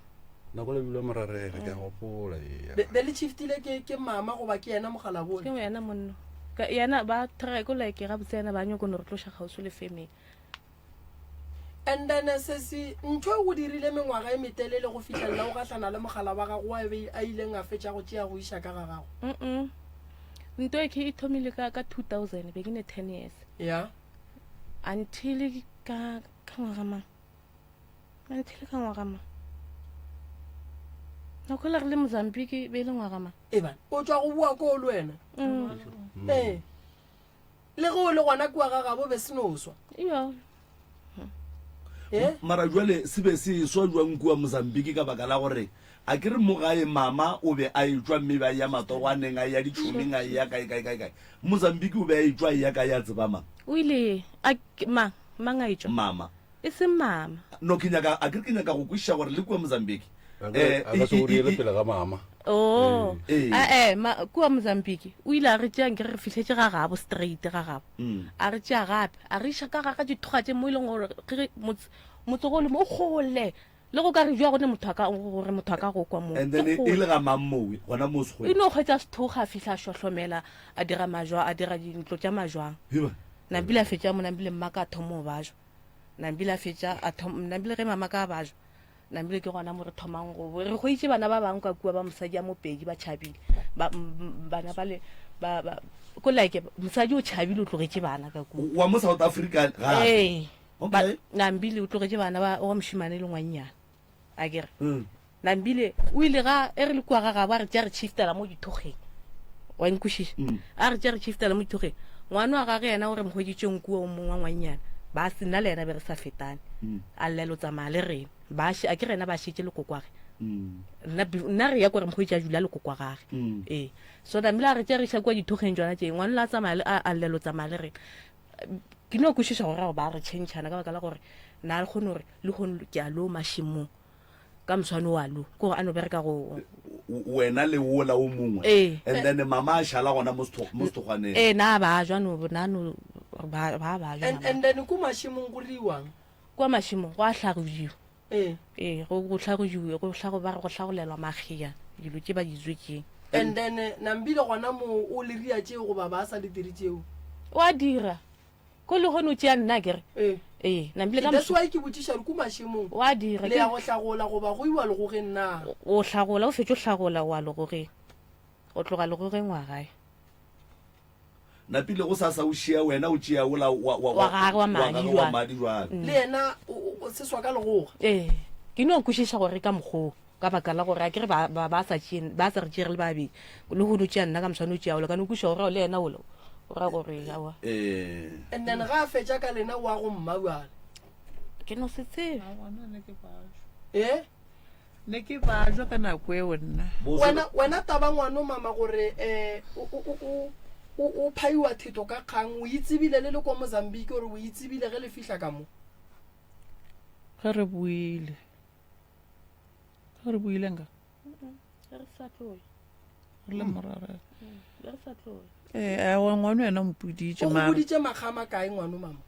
Nako le dula morarela ke a gopola
ea. Be le chiftile ke ke mama goba ke yena mogalabone?
Ke yena monno. Ka yena ba try ko like ga botse yena ba nyoko no re tloša kgauswi le family.
And then sesi ntho e go dirile mengwaga e metelele go fihlelela o gahlana le mogala wa gago wa be a ileng a fetša go tšea go iša ka ga gago.
Mm. Nto e ke e thomile ka ka 2000 be ke ne 10 years.
Yeah.
Until ka ka ngwaga mang? Until ka ngwaga mang? Nako le re le Mozambique be e le ngwaga mang?
Eba, o tšwa go boa koo le wena.
Mm.
Ee. Le ge o le gona kua ga gabo be se no swa.
Iyo.
Eh?
Mara jwale se be se swa jwang kua Mozambique ka baka la gore a ke re mo gae mama o be a etšwa mme ba ya matogwaneng a ya ditšhomeng a ya kae kae kae kae Mozambique o be a etšwa a eya kae a tseba mang?
O ile a mang? Mang a etšwa?
Mama.
E seng mama.
No ke nyaka a ke re ke nyaka go kwešiša gore le kua Mozambique
A ka se go riele pele ga mama.
Oh.
Ee.
Ae, ma, kua Mozambique, o ile a re tšea nke re fihletše ga gabo straight ga gabo.
Mm.
A re tšea gape, a re iša ka ga ga dithoga tše mo e leng gore ge motse motse go le mo kgole. Le go ka re jwa gone motho a ka gore motho a ka go kwa mo.
And then e le ga mang mowe gona mo
E
sekgweng.
no hwetša sethoga a fihla a šohlomela a dira majwa a dira dintlo tša majwang.
Heba.
Nambile a fetša mo nambile mma ka thoma go bajwa. Nambile a fetša a thoma nambile ge mama ka bajwa. Nambile ke gona mo re thomang go re hweditše bana ba bangwe ka kua ba mosadi ya mopedi ba tšhabile. Ba bana ba le ba ba ko like mosadi o tšhabile o tlogetše bana ka kua.
Wa mo South Africa gape.
Ee. Ba,
Okay.
Nambile o tlogetše bana ba wa mošemane le ngwannyana. A ke re.
Mm.
Nambile o ile ga e re le kua ga gabo a re tša re chiftela mo dithokgeng. Wa nkwešiša?
Mm.
A re tša re chiftela mo dithokgeng. Ngwana wa gage yena o re mo hweditšeng kua o mongwe wa ngwannyana. Ba se nna le yena be re sa fetane.
Mm.
A llela o tsamaya le rena. Ba še a ke rena ba šetše lekokwage.
Mm.
Nna nna re ya ko re mo hwetše a dula lekokwa gage.
Mm.
Ee. So Nambile a re tša re iša kua dithokgeng tšona tše. Ngwana la tsamaya le a a llela o tsamaya le rena. Ke no kwešiša gore ao ba re tšhentšhana ka baka la gore na le kgone gore le kgone ke a lo mašemong ka moswane wa lo ke gore a no bereka go
Wena le wola o mongwe.
Ee.
And then mama a šala gona mo sethokgwaneng.
Ee, na ba jwa no na no ba ba ba jwa.
And and then ko mašemong go riwang?
Kwa mašemong go a hlagojiwa.
Ee.
Ee, go go hlagojiwe go hlago ba re go hlagolelwa magea dilo tše ba di tswetšeng.
And then Nambile gona mo o le ria tšeo goba ba sa le dire tšeo?
O a dira. Ko le gone o tšea nna akere?
Ee.
Ee, Nambile ka
That's
moso.
why ke botšiša gore ko mašemong
O a dira.
le ya go hlagola goba go iwa legogeng na?
O hlagola, o fetše o hlagola o a legogeng. O tloga legogeng wa gae.
Napile go sasa o šia wena o tšea wola wa wa
Wa gagwe wa madi
gagwe wa
jwale.
madi jwale.
Le yena o o seswa ka legoga.
Ee, ke no kwešiša gore ka mokgoo ka baka la gore a ke re ba ba ba sa tšee ba sa re tšee re le babedi le go no tšea nna ka moswane o tšea ola ka no kwešiša gore le yena ola o ra gore aowa.
Ee.
And then ga a fetša ka lena wa go mma bjale.
Ke no se tsebe.
Aowa, nna ne ke bajwa.
Ee?
Ne ke bajwa ka nako eo nna.
Wena wena taba ngwano mama gore eh o o o o o phaiwa theto ka kgang o itsebile le le kwa Mozambique gore o itsebile ge le fihla ka mo.
Ge re buile. Ge re buile nka.
Ge re sa tloya.
Re le morara.
Ge re sa tloya.
Eh, aowa ngwano yena o mpoditše
O go
mara.
boditše makga a makae ngwano mama?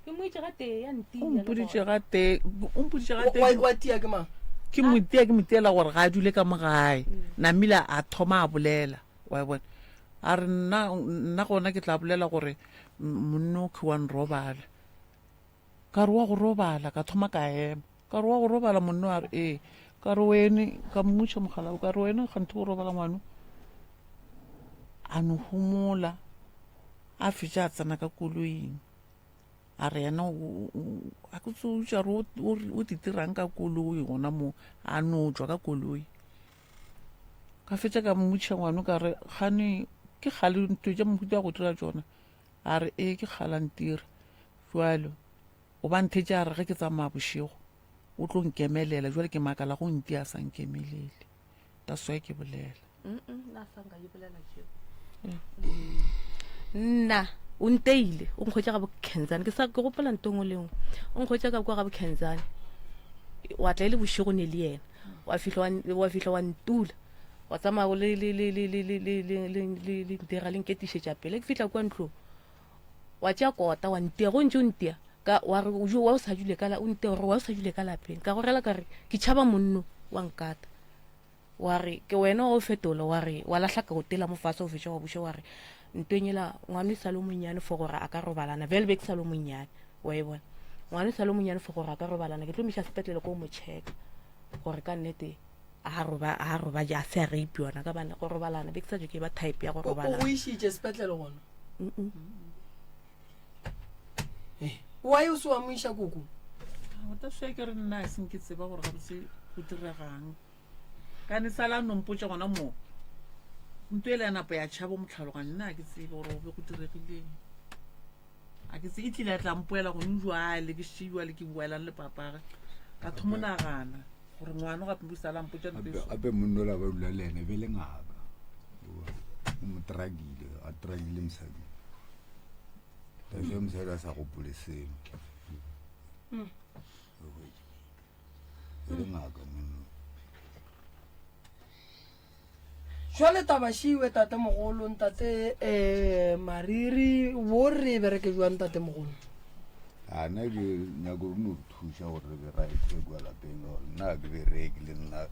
Ke mo itše gatee ya ntia.
O mpoditše gatee, o mpoditše gatee.
Wa wa tia ke mang?
Ke mo tia ke mo tiela gore ga a dule ka mo gae. Namile a thoma a bolela, wa e bona. A re nna nna gona ke tla bolela gore monno ke wa nrobala. Ka re wa go robala, ka thoma ka ema. Ka re wa go robala monno a re ee. Ka re wene, ka mmotša mogala, ka re wene kganthe o robala ngwano. A no homola, a fetša a tsena ka koloing. A re yena a ke tsebe o re o di dirang ka koloi gona moo, a no tšwa ka koloi. Ka fetša ka mmotša ngwano ka re kgane ke kgale ntho tša mohuta wa go dira tšona. A re ee ke kgale a ntira. Jwalo o ba nthetše a re ge ke tsamaya bošego o tlo nkemelela, jwale ke makala go ntia a sa nkemelele. That's why ke bolela.
Nna sa nka ke bolela tšeo. Nna o nteile o nkgwetša ga bokhenzane ke sa ke gopola nto ngwe le ngwe o nkgwetša ka kwa ga bokhenzane wa tla e le bošego ne le yena wa fihla wa fihla wa ntula wa tsamaya le le le le le le le le le le le ntira le nketišetša pele ke fihla kwa ntlong wa tšea kota wa ntia go ntše o ntia ka wa re o wa o sa dule ka la o ntia gore wa o sa dule ka lapeng ka go rela ka re ke tšhaba monno wa nkata wa re ke wena wa o fetola wa re wa lahla ka otela mo fatshe o fetša wa buša wa re ntweng ela ngwana e sa le monnyane for gore a ka robalana bjale be ke sa le monnyane wa e bona ngwana e sa le monnyane for gore a ka robalana ke tlo miša sepetlele ko mo checka gore ka nnete a roba a roba ja se a rape yona ka bana go robalana be ke sa ke ba type ya go robalana
o išitše sepetlele gona eh, why o se wa mo iša koko
that's why ke re nna a seng ke tseba gore gabotse go diregang ka ne sala no mpotša gona moo nto ele ya napo ya tšhabo motlhaloganyo nna a ke tsebe gore go be go diregileng a ke tse e tlile ya tla mpoela gone jwale ke šetše jwale ke boelang le papage ka thomo nagana gore ngwana gape o sala mpotša nto e so.
Gape monna ola ba dula le ene be le ngaka o mo trakile a trakile mosadi that's why mosadi a sa gopole selo e le ngaka monna.
Jwale taba šiwe tatemogolo ntate um Mariri wo re e bereke jwang tatemogolo?
A nna ke nyako re no re thuša gore re be right ka kua lapeng ka gore nna ga ke bereke le nna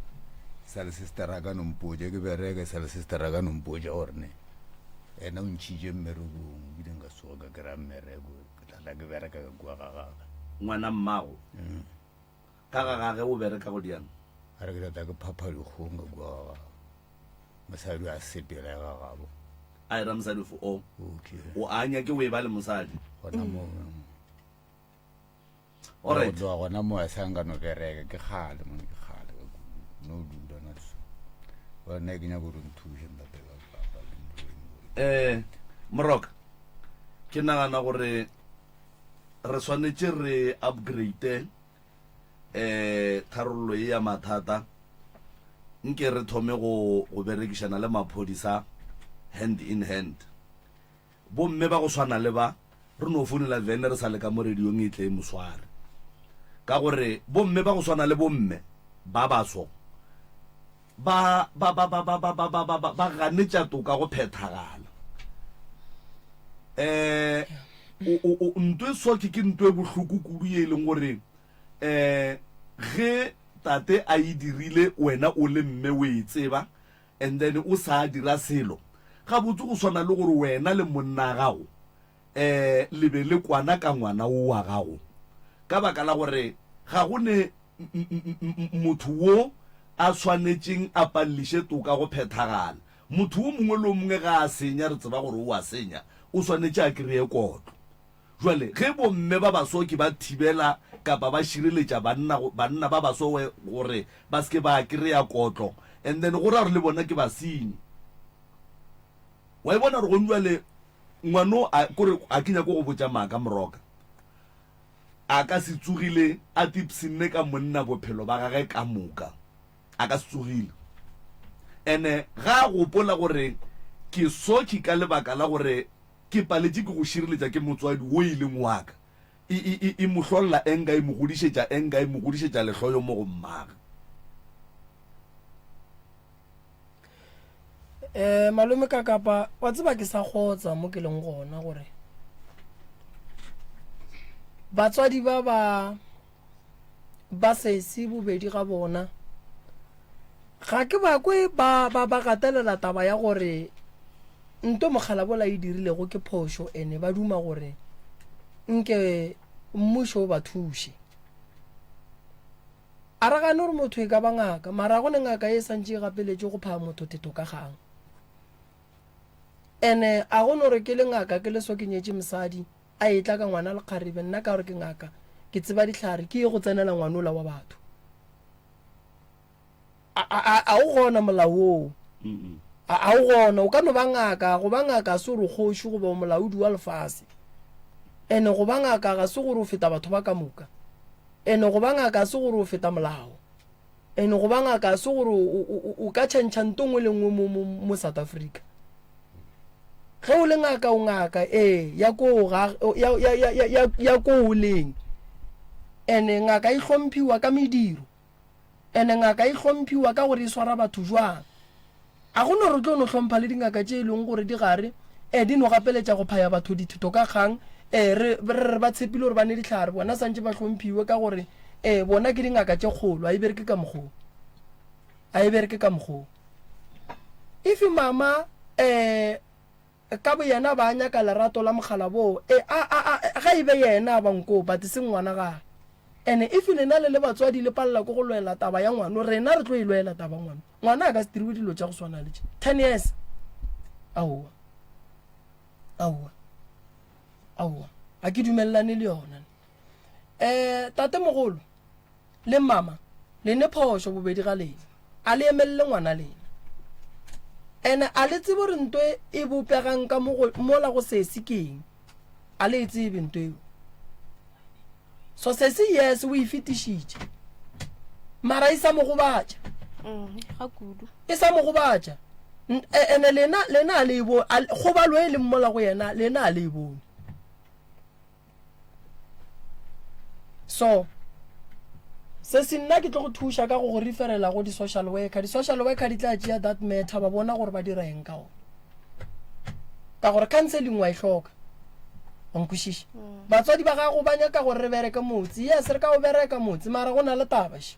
sa le sister a ka no mpotša ke bereke sa le sister a ka no mpotša gore ne ena o ntšhitše mmerekong ebile nka se tsoge ka kry-a mmereko ke tla tla ke bereka ka kua ga gage.
Ngwana mmago ka ga gage o bereka go diang?
A re ke tla tla ke phapha dikgong ka kua ga gagwe. Mosadi a sepela ya ga gabo.
A era mosadi fo o.
Okay.
O a nyake o e ba le mosadi.
Gona mo.
All right.
Go tloga gona mo a sa nka no bereka ke kgale mo ke kgale ka kudu. No dula na so. Ba nna ke nyaka gore nthuše ntate ka papa le ntlo.
Eh Moroka ke nagana gore re swanetše re upgrade eh tharollo ye ya mathata nke re thome go go berekišana le maphodisa hand in hand bomme ba go swana le ba re no founela vene re sa le ka mo radiong e tle e mosware ka gore bomme ba go swana le bomme ba baso ba ba ba ba ba ba ba ba ba ba ganetša toka go phethagala eh o ntwe soke ke ntwe bohloko kudu ye e leng gore eh ge tate a e dirile wena o le mme o e tseba and then o sa dira selo gabotse go swana le gore wena le monna gago eh le be le kwana ka ngwana o wa gago ka baka la gore ga go ne motho wo a swanetšeng a palliše toka go phethagala. Motho wo mongwe le wo mongwe ga a senya, re tseba gore o a senya, o swanetše a kreye kotlo. Jwale ge bomme ba basoki ba thibela kapa ba šireletša banna, banna ba baso gore ba se ke ba kreya kotlo, and then go ra gore le bona ke basenyi. Wa e bona gore gong jwale ngwano a, kore ga ke nyake go botša maaka Moroka. A ka se tsogile a tipshinne ka monna bophelo ba gage ka moka. A ka se tsogile. Ene ga a gopola gore ke soki ka lebaka la gore ke paletše ke go šireletša ke motswadi wo e leng wa ka. E, e, e, e mo hlolla enka e mo godišetša enka e mo godišetša lehloyo mo go mmage.
Um malome ka kapa wa tseba ke sa kgotsa mo ke leng gona gore batswadi ba ba ba sesi bobedi ga bona ga ke ba kwe ba ba ba gatelela taba ya gore nto mokgalabola e dirilego ke phošo ene ba duma gore nke mmušo o ba thuše. A re gane gore motho e ka ba ngaka, mara go ne ngaka ye e santše e gapeletše go phaa motho thetho ka kgang. Ene a go no re ke le ngaka ke le so ke nyetše mosadi a etla ka ngwana lekgarebe nna ka gore ke ngaka ke tseba dihlare ke ye go tsenela ngwanola wa batho. A, a, a, a o gona molao woo. A, a o gona. O ka no ba ngaka, go ba ngaka ga se gore o kgoši goba o molaodi wa lefase. Ene go ba ngaka ga se gore o feta batho ba ka moka. Ene go ba ngaka ga se gore o feta molao. Ene go ba ngaka ga se gore o, o, o, o ka tšhentšha nto nngwe le nngwe mo, mo, mo South Africa. Ge o le ngaka o ngaka, ee, ya koo ga, ya, ya, ya, ya, ya, ya koo o leng. Ene ngaka e hlomphiwa ka mediro. Ene ngaka e hlomphiwa ka gore e swara batho jwang. A go no re tlo no hlompha le dingaka tše e leng gore di gare e di no gapeletša go phaya batho dithoto ka kgang e re re re ba tshepile gore ba ne dihlare bona santše ba hlomphiwe ka gore e bona ke dingaka tše kgolo a e bereke ka mokgoo a e bereke ka mokgoo if mama eh Ka boyena ba nyaka lerato la mogala boo e a a a ga e be yena a ba nkoo but seng ngwana gage ene if lena le le batswadi le palela ke go lwela taba ya ngwano rena re tlo e lwela taba ngwano ngwana a ka se diriwe dilo tša go swana le tše 10 years aowa aowa aowa ga ke dumelelane le yona um tate mogolo Le mama le ne phošo bobedi ga lena. A le emelele ngwana lena. Ene a le tsebe gore nto e e bopegang ka mo go mola go sesi ke eng. A le e tsebe nto eo. So sesi yes o e fetišitše. Mara e sa mo gobatša.
Mm, ga kudu.
E sa mo gobatša. E, ene lena lena a le e bo kgobalo e leng mola go yena lena a le e bone. So. Sesi nna ke tlo go thuša ka go go referela go di-social worker. Di-social worker di tla tšea that matter ba bona gore ba dira eng ka ona. Ka gore counseling wa e hloka. Wa nkwešiša? Batswadi ba gago ba nyaka gore re bereke motse. Yes, re ka o bereka motse, mara go na le taba še.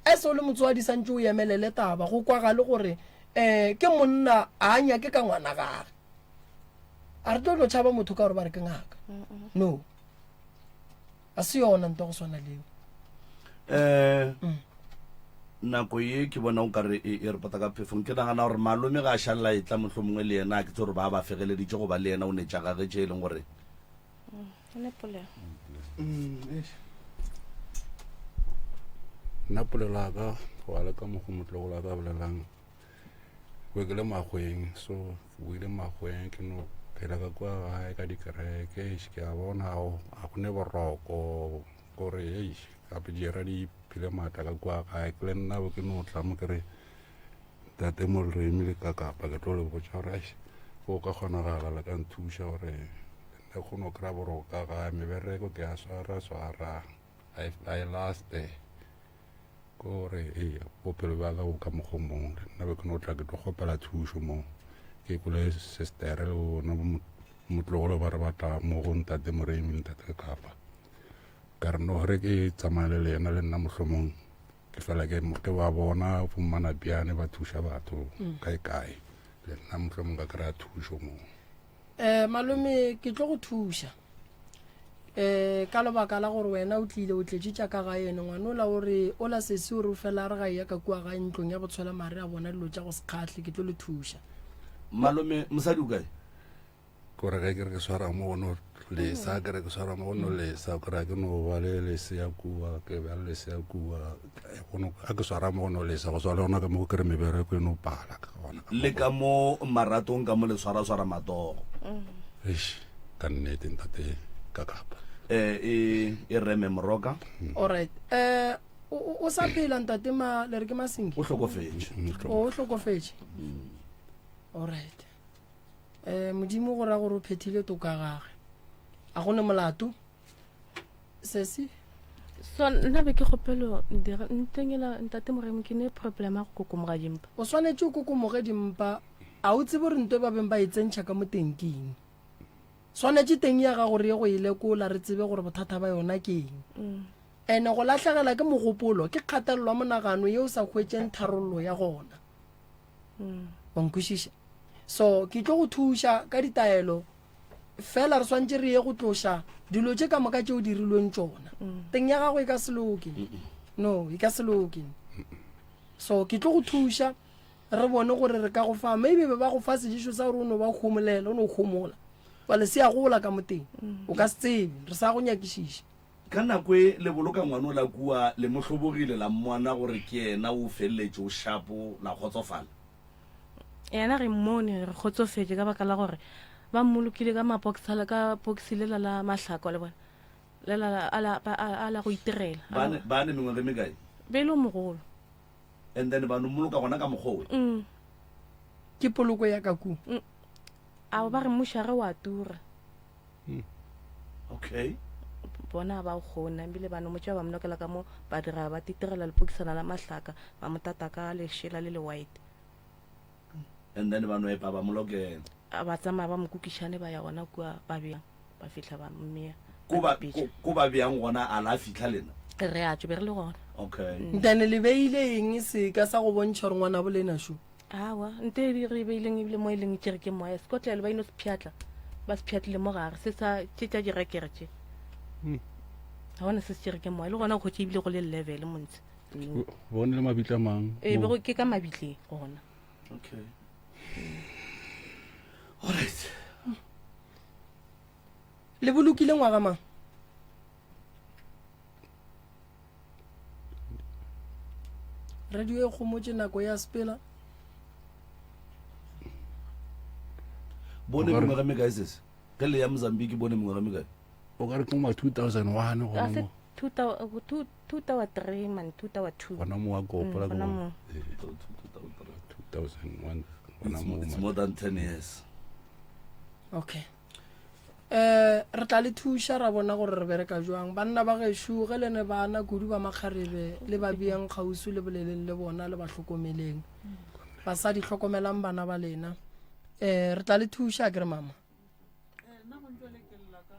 As o le motswadi santše o emelele taba, go kwagale gore um ke monna a nyake ka ngwana gage. A re tlo no tšhaba motho ka gore ba re ke ngaka. No. A se yona nto go swana leo.
Um nako ye ke bona o kare e, e re pota ka phefong ke nagana gore malome ga a šalela e tla mohlho mongwe le yena a ke tse gore ba ba fegeleditše goba le yena o ne tša gage tše e leng gore
nna polelo ya ka go ya le ka mokgo motlogolo a ka bolelang be ke le makgweng so ke boile makgweng ke no phela ka kua gae ka dikereke eish ke a bona ga go ne boroko kore eish gape diera di phile maatla ka kua gae ke le nna bo ke no tla mo ke re tate mo re emile ka kapa ke tlo le botša gore eish go ka kgonagala le ka nthuša gore nna kgone go kry-a boroko ka gae mebereko ke a swara swara I last Ke gore ee bophelo bja ka bo ka mokgwa o mongwe le nna be ke no tla ke tlo kgopela thušo mo ke kwele sistere le bona motlogolo ba re batla mo go ntate Moremi le ntate Kapa ka re no gore ke tsamaye le yena le nna mohlomong ke fela ke ke ba bona bomanapiane ba thuša batho mm. kae kae le nna mohlomong ka kry-a thušo mo
um malome ke tlo go thuša um ka lebaka la gore wena o tlile o tletše tša ka gae ene ngwanola o re ola sesi o re o fela a re ga eya ka kua gae ntlong ya botshwela mare a bona dilo tša go se kgahle ke tlo le thuša.
Malome, mosadi o kae?
Kore ge ke re ke swara mo go no lesa ke re ke swara mo go no lesa ke ra ke no ba le lesea kua ke ba le lesea kua a ke swara mo go no lesa go swa le gona ka mo ke re mebereko e no pala ka gona
le ka mo maratong ka mo le swaraswara matsogo
eish ka nnete ntate ka kapa
eh e e reme moroka
alright eh o sa phela ntate ma le re ke masingi
o hlokofetše
mm, o hlokofetše mm. alright eh modimo go ra gore o phethile toka gage a go ne molato sesi
so nna be ke kgopelo dira ntengela ntate moremi ke ne problem ya go kokomoga dimpa
o swanetše o kokomoge dimpa a o tsebe gore nto e ba beng ba e tsentšha ka mo teng ke eng Swanetše teng ya gago re ye go e lekola re tsebe gore bothata ba yona ke eng. Ene go lahlegela ke mogopolo ke kgatelelo ya monagano ye o sa hwetšeng tharollo ya gona. Wa nkwešiša? So ke tlo go thuša ka ditaelo fela re swantše re ye go tloša dilo tše ka moka tše o dirilweng tšona. Teng ya gago e ka se loke. No, e ka se loke. So ke tlo go thuša re bone gore re ka go fa maybe be ba go fa seješo sa gore o no ba homolela o no homola bale se ya gola ka moteng o ka se tsebe re sa go nyakišiša
Ka nako e le boloka ngwana o la kua le mo hlobogile la mmona gore ke yena o feleletše o shapo la kgotsofala.
Yena re mmone re kgotsofetše ka baka la gore ba mmolokile ka mabox a ka box lela la mahlako le bona lela a la a la go itirela.
Ba ne ba ne mengwaga e mekae?
Be e le o mogolo.
And then ba no mmoloka gona ka mokgwa owe?
Mm.
Ke poloko ya ka ku.
Mm. Ao ba re mmušare wa tura.
Mm. Okay.
Bona ba o kgona ebile ba no mo tšea ba mo lokela ka mo ba dira ba titirela lepokisana la mahlaka ba mo tata ka lešela le le white.
And then ba no epa ba mo lokela.
Ba tsamaya ba mo kukišane ba ya gona kua ba bea ba fihla ba mmea.
Ko ba ko ba beang gona a la fihla lena?
Re a tšo be re le gona.
Okay.
Then le beile eng seka sa go bontšha gore ngwana bo lena šo?
Awa, nte e re beileng ebile mo e leng tšere ke moya. Sekotlelo ba ino se pšhatla. Ba se pšhatlile mo gare se sa tše tša direkere tše.
Hmm.
Ga bona se se tšere ke moya le gona go tše ebile go le level montshe.
Bone le mabitla mang?
Ee, be ke ka mabitleng gona.
Okay. All right.
Le bolokile ngwaga mang? Radio e kgomotše nako ya sepela.
Bone mengwaga mekae sese? Ge le ya Mozambique bone mengwaga mekae?
O ka re ke ma 2001 gona mo.
2003 man 2002.
Gona mo wa gopola
gona mo.
2001 gona mo.
It's more than 10 years.
Okay. Um re tla le thuša ra bona gore re bereka jwang. Banna ba gešo, ge le ne bana, kudu ba makgarebe, le ba beeng kgauswi le boleleng le bona, le ba hlokomeleng. Basadi, hlokomelang bana ba lena. Um re tla le thuša, akere mama?
Nna go ntšwele ke lla ka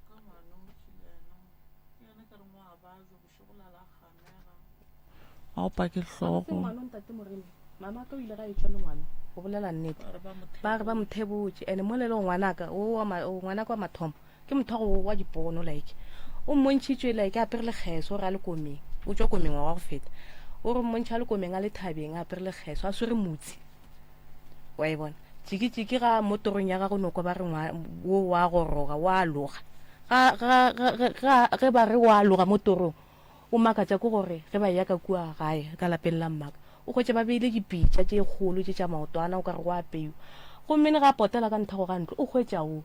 ka ngwanoši le yena ke yena ka reng wa bajwa bošego lala a kgamega a opa ke hlogo.
Ngwano ntate Moremi mama ka o ile ga e tšwa le ngwana go bolela nnete ba re ba mo thebotše ene mo le le ngwanaka o ngwanaka wa mathomo ke motho wa go wa dipono like o mmontšhitšwe like a apere lekgeso gore a le komeng o tšwa komeng wa go feta o re mmontšha a le komeng a le thabeng a apere lekgeso a swere motsi wa e bona tšikitšiki ga mo torong ya gago noko ba re wo wa goroga wa loga ge ba re wa loga mo torong o makatša ke gore ge ba eya ka kua gae ka lapeng la mmaka o hwetša ba beile dipitša tše kgolo tše tša maotwana o ka re go apeiwa gomme ne ga potela ka nthago ga ntlo o hwetša o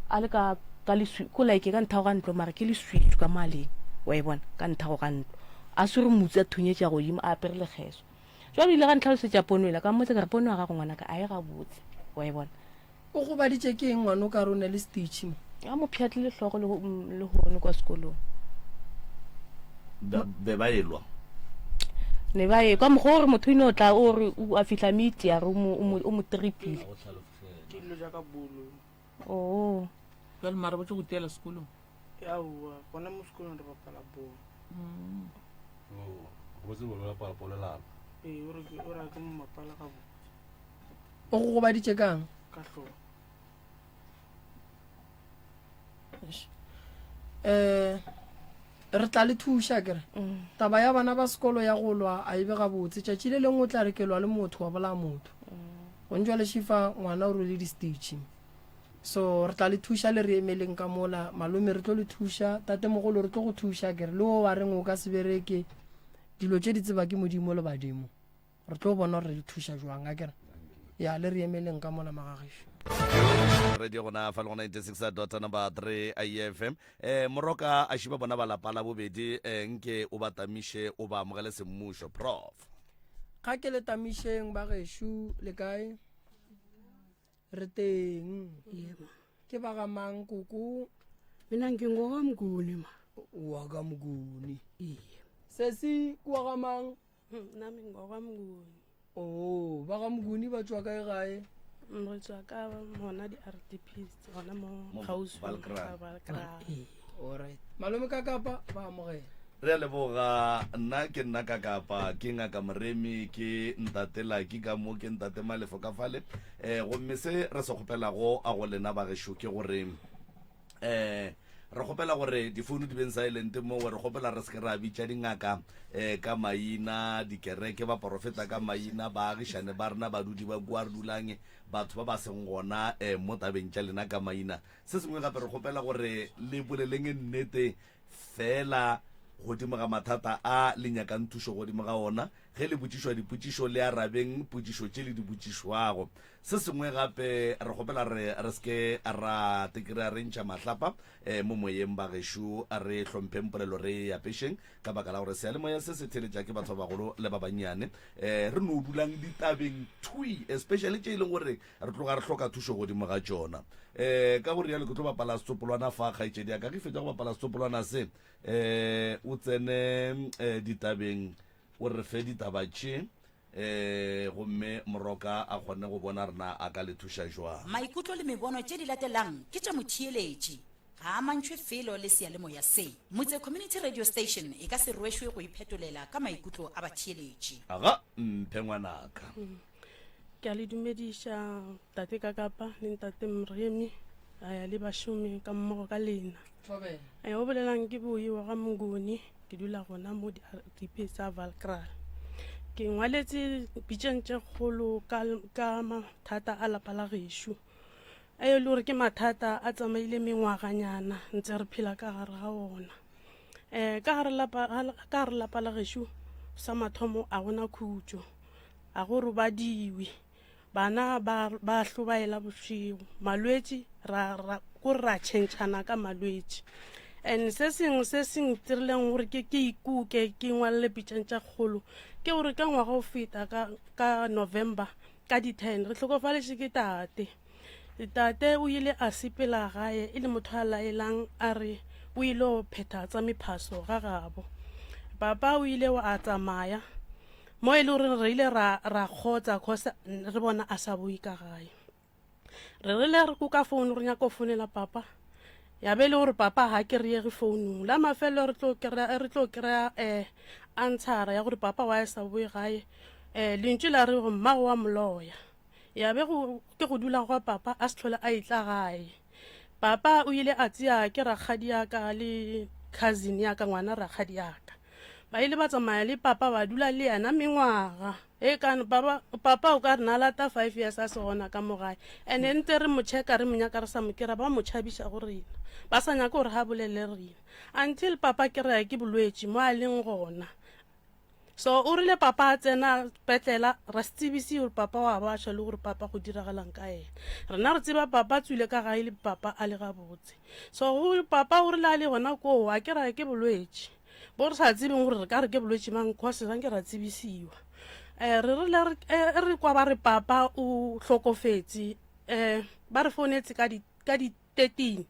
a le ka ka leswi ko like ka nthago ga ntlo mara ke leswiswi ka maleng wa e bona ka nthago ga ntlo a swere mutsi a thunyetša godimo a apere lekgeso Jwale o ile ga ntlhalosetša pono ela, ka mmotsa ka re, Pono ya gago ngwanaka a e gabotse, wa e bona.
O gobaditše ke eng ngwana o ka re o ne le stitch mo?
A mo pšhatlile hlogo le lehono kwa sekolong.
Be ba elwa?
Ne ba ekwa mokgwa o re motho o ino tla o re a fihla meeti a re o mo tripile.
Ke dilo ja ka bolo.
Oo.
Jwale mara ba tlo go tiela sekolong?
Aowa, gona mo sekolong re bapala bolo.
Mm.
Oh, go tse bolo bapala bolo lapa.
Ee, o re ke o re ke mo mapala ga bo.
O go gobaditše kang?
Ka hlogo.
Eh re tla le thuša kere. Mm. Taba ya bana ba sekolo ya go lwa a e be gabotse. Tšatši le lengwe o tla re ke lwa le motho wa bolaya motho. Mm. Go ntšwa le šifa ngwana o rwele di-stitch. So re tla le thuša le re emeleng ka mola. Malome re tlo le thuša, tatemogolo re tlo go thuša kere le o wa reng o ka se bereke. Dilo tše di tseba ke Modimo le badimo. Re tlo bona gore re le thuša jwang akere. Ya le re emeleng ka mola magagešo.
Radio gona fa le go 96 dot number 3 IFM eh moroka a šiba bona ba lapa la bobedi eh, nke o ba tamiše o ba amogele semmušo prof
Ga ke le tamišeng ba gešo le kae? Re teng.
Yebo.
Ke ba ga mang koko?
Mina ngingokamnguni ma.
Wa ga Mnguni.
Iye.
Sesi ke wa ga mang?
Hmm, nami ngokwamnguni.
Oh, ba ga Mnguni ba tšwa kae gae?
Mm, re tswa ka gona di-RDPs gona mo
Mo
kgauswi
Valkraal.
ga Valkraal.
Alright. Malome ka kapa ba amogela.
Re a leboga. Nna ke nna Kakapa, ke Ngaka Moremi, ke Ntate Lucky ka mo, ke Ntate Malefo ka fale. Eh, gomme se re se kgopelago a go lena bagešo ke gore eh re kgopela gore difounu di beng silent mo, re kgopela re se ke ra bitša dingaka eh ka maina, dikereke, baporofeta ka maina, baagišane ba rena, badudi ba kua re dulang, batho ba ba seng gona eh mo tabeng tša lena ka maina. Se sengwe gape re kgopela gore le boleleng nnete Feela godimo ga mathata a le nyakang thušo godimo ga ona. Ge le botšišwa dipotšišo, le arabeng potšišo tše le di botšišwago. Se sengwe gape, re kgopela re re se ke ra tekrea re ntšha mahlapa eh, mo moyeng bagešo, re hlompheng polelo re e apešeng, ka baka la gore seyalemoya se se theletša ke batho ba bagolo le ba bannyane. Eh, re no dulang ditabeng thwi, especially tše e leng gore Re tloga re hloka thušo godimo ga tšona. Um ka go rialo ke tlo bapala setsopolwana fa, kgaetšedi ya ka. Ge fetša go bapala setsopolwana se, um o tsene um ditabeng, o re fe ditaba tše, um gomme Moroka a kgone go bona rena a ka le thuša jwang.
Maikutlo le mebono tše di latelang ke tša motheeletši. Ga a amantšhwe felo le seyalemoya se. Motse Community Radio Station e ka se rwešwe go iphetolela ka maikutlo a batheeletši.
Aga, mphe ngwanaka.
Ke a le dumediša tate Kakapa le ntate Mremi a ya le bašomi ka mmogo ka lena. Eh, o bolelang ke boyi wa ga Mnguni, ke dula gona mo di-RDP tsa Valkraal. Ke ngwaletse pitšeng tše kgolo ka, ka mathata a lapa la gešo. A e le gore ke mathata a tsamaile mengwaganyana ntse re phela ka gare ga ona. Um ka gare lapa, ka gare lapa la gešo sa mathomo a gona khutšo. A go robadiwe. Bana ba ba hlobaela bošego. Malwetši ra ra ko ra tšhentšhana ka malwetši. And se sengwe se se ntirileng gore ke ke ikuke ke ngwalele pitšang tša kgolo ke gore ka ngwaga o feta ka ka November ka di-ten re hlokofaletše ke tate. Tate o ile a sepela gae e le motho a laelang a re o ile go phetha tsa mephaso ga gabo. Papa o ile a tsamaya mo e le gore re ile ra ra kgotsa cause re bona a sa boi ka gae. Re rile re kuka founu re nyaka go founela papa ya be e le gore papa ga ke reyege founung. La mafelelo re tlo kry-a re tlo kry-a um answera ya gore papa wa e sa boe gae um lentšu la re go mmago wa moloya. Ya be go ke go dula gwa papa a se tlhole a etla gae. Papa o ile a tseya ke rakgadi ya ka le cousin ya ka ngwana rakgadi ya ka. Ba ile ba tsamaya le papa ba dula le yena mengwaga e kano papa, papa o ka re na lata five years a se gona ka mo gae. And ntse re mo checka re mo nyaka re sa mo kry-a ba mo tšhabiša go rena. Ba sa nyake gore ga bolele rena. Until papa kry-a ke bolwetši mo a leng gona. So o rile papa a tsena petlela ra se tsebise gore papa wa ba šwa le gore papa go diragalang ka yena. Rena re tseba papa tswile ka gae le papa a le gabotse. So go papa o rile a le gona koo a ke ra ke bolwetši bo re sa tsebeng gore re ka re ke bolwetši mang cause ga nke ra tsebisiwa. Um re rile re eh, re kwa ba re papa o hlokofetse um ba re founetse ka di ka di 13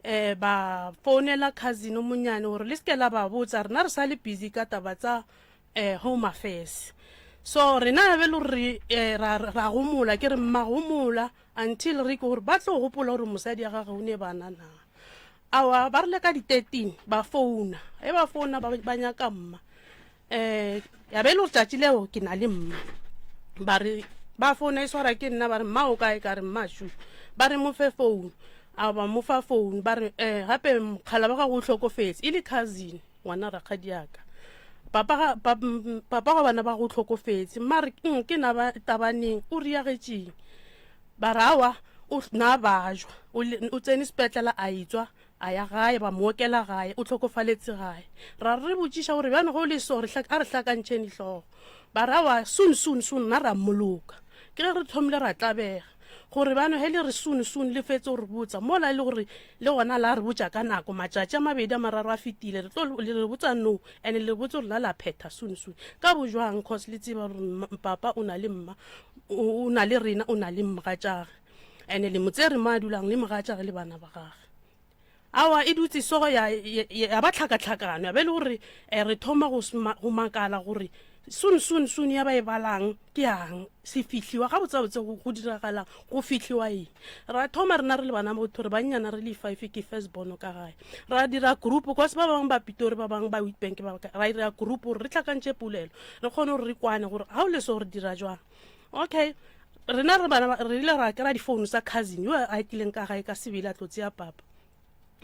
eh ba founela cousin o monyane gore le seke la ba botsa rena re sa le busy ka taba tsa eh home affairs so rena ya be le gore eh, ra ra gomola ke re mma gomola until re ke gore ba tlo gopola gore mosadi ya gage o ne bana na awa ba rile ka di-13 ba founa e ba founa ba ba nyaka mma um ya be e le gore tšatši leo ke na le mma ba re ba founa e swara ke nna ba re mma o kae ka re mma shu ba re mo fe founu a ba mo fa founu ba re um gape mokgala ba gago o tlhokofetse e le cousin ngwana rakgadi yaka papa papa ga bana ba go tlhokofetse mma re mm, ke na ba tabaneng o riagetšeng ba re awa o na bajwa o tsene sepetlela a itswa A ya gae, ba mo okela gae, o hlokofaletše gae. Ra re re botšiša gore bjane ge o le so, re hla, a re hlakantšheng dihlogo. Ba re aowa, soon, soon, soon, nna ra mmoloka. Ke ge re thomile ra tlabega, gore bjane ge le re soon, soon, le fetse go re botsa, mola e le gore le gona la re botša ka nako, matšatši a mabedi a mararo a fetile, re tlo le re botsa no, and le re botse gore la la phetha soon, soon. Ka bojwang, cause le tseba gore papa o na le mma, o, o na le rena, o na le mogatšage. Ene le motsere mo a dulang le mogatšage le bana ba gage. Aowa e dutse so ya, ya, ya ba tlhakatlhakano ya be le gore eh, re thoma go, go makala gore soon soon soon ya ba e balang ke yang se fihliwa ga botsabotse go, go diragalang go fihliwa eng ra thoma rena re le bana botho re bannyana re le five ke first born ka gae ra dira group cause ba bangwe ba pitori ba bangwe ba witbank ba ra dira group gore re tlhakantše polelo re kgone gore re kwane gore ga o le so re dira jwang Okay, rena re bana re ile ra kry-a difounu tsa cousin yo a tlileng ka gae ka sebele a tlo tseya papa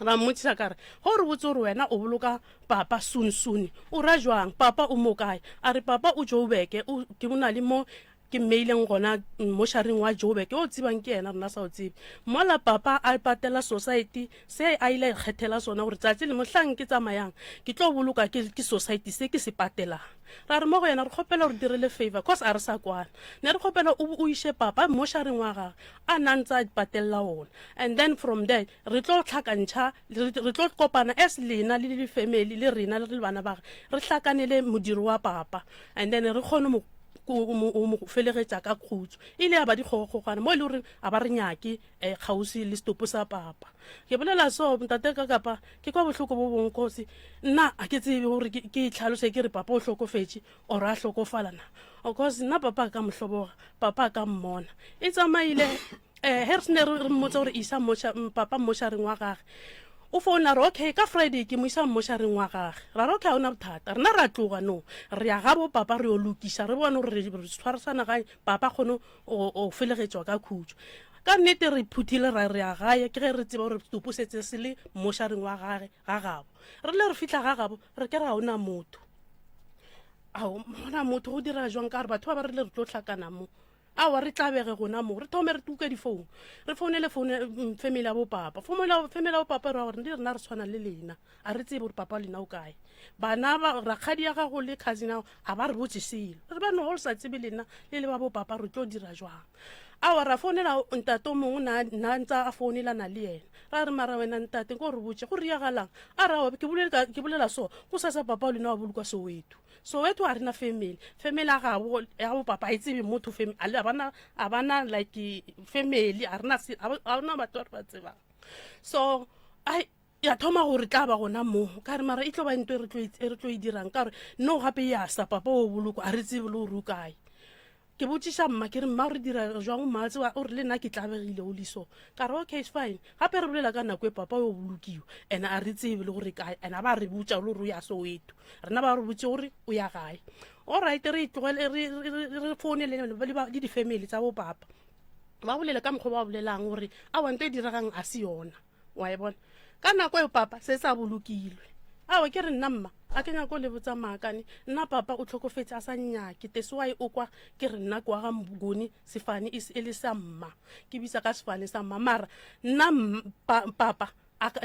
ra mmotsisa ka re go re botse gore wena o boloka papa soon soon o ra jwang papa o mo kae a re papa o joburg ke o na le mo ke mmeileng gona mmošareng wa joburg o tsebang ke yena rena sa o tsebe mola papa a patela society se a ile a ikgethela sona gore tsatsi le mohlang ke tsamayang ke tlo boloka ke, ke society se ke se patelang Ra re mo go yena, re kgopela o re direle favor, cause a re sa kwana. Ne re kgopela o, o iše papa mmošareng wa gage, a na ntse a ipatelela ona. And then from there, re tlo hlakantšha, re, re tlo kopana as lena le le family, le rena le re le bana ba gage, re hlakanele modiro wa papa. And then re kgone mo, go mo, go mo felegetša ka khutšo. E ile ya ba dikgogakgogano mo e le gore a ba re nyake eh, kgauswi le setopo sa papa. Ke bolela so, ntate ka kapa, ke kwa bohloko bo bongwe cause nna a ke tsebe gore ke ke itlhalose ke re papa o hlokofetše or a hlokofala na cause nna papa a ka mo hloboga papa a ka mmona e tsamaile um he re sene re mmotsa gore isa papa mmošareng wa gage o founa re okay ka friday ke mo isa mmošareng wa gage ra re okay ga ona bothata rena ra tloga no re ya gabo papa re yo lokiša re bone gore re tshwarisana gae papa kgone o felegetšwa ka khutšo Ka nnete re phuthile ra re ya gae ke ge re tseba gore setopo setse se le mmošareng wa gage ga gabo. Re le re fihla ga gabo re ke re ga ona motho. Ao gona motho go dira jwang ka gore batho ba ba rile re tlo hlakana mo. Aowa re tlabege gona mo re thome re tuke difounu re founele foune mm, family ya bopapa family ya bopapa re gore le rena re tshwana le lena a re tsebe gore papa lena o kae bana ba rakgadi ya gago le cousin ao a ba re botse selo re ba no go le sa tsebe lena le le ba bopapa re tlo dira jwang. Awa ra founela ntate o mongwe na na ntsa a founelana le yena. Ra re mara wena ntate nko re botše go riagalang. A re awa ke bolele ka ke bolela so go sasa papa o lena wa bolokwa Soweto. Soweto a rena family. Family ya gabo ya bo papa a e tsebe motho family a bana a bana like family a rena se a ona batho ba re ba tsebang. So ai ya thoma gore tla ba gona moo ka re mara e tlo ba nto e re tlo e re tlo e dirang ka gore no gape ya sa papa o bolokwa a re tsebe le gore o kae. Ke botšiša mma ke re mma re dira jwang mma tseba o re le nna ke tlabegile o le so ka re okay it's fine gape re bolela ka nako e papa o bolokiwa and a re tsebe le gore kae and a ba re botša le gore o ya Soweto rena ba re botše gore o ya gae all right re tlogele re founele le di-family tsa bo papa ba bolele ka mokgwa ba bolelang gore aowa nto e diregang a se yona wa e bona ka nako eo papa se sa bolokilwe aowa ke re nna mma a ke nyako le botsa maakane nna papa o tlhokofetse a sa nnyake tesewai o kwa ke re nna kwa ga mgoni sefane e, e le sa mma ke bitsa ka sefane sa mma mara nna papa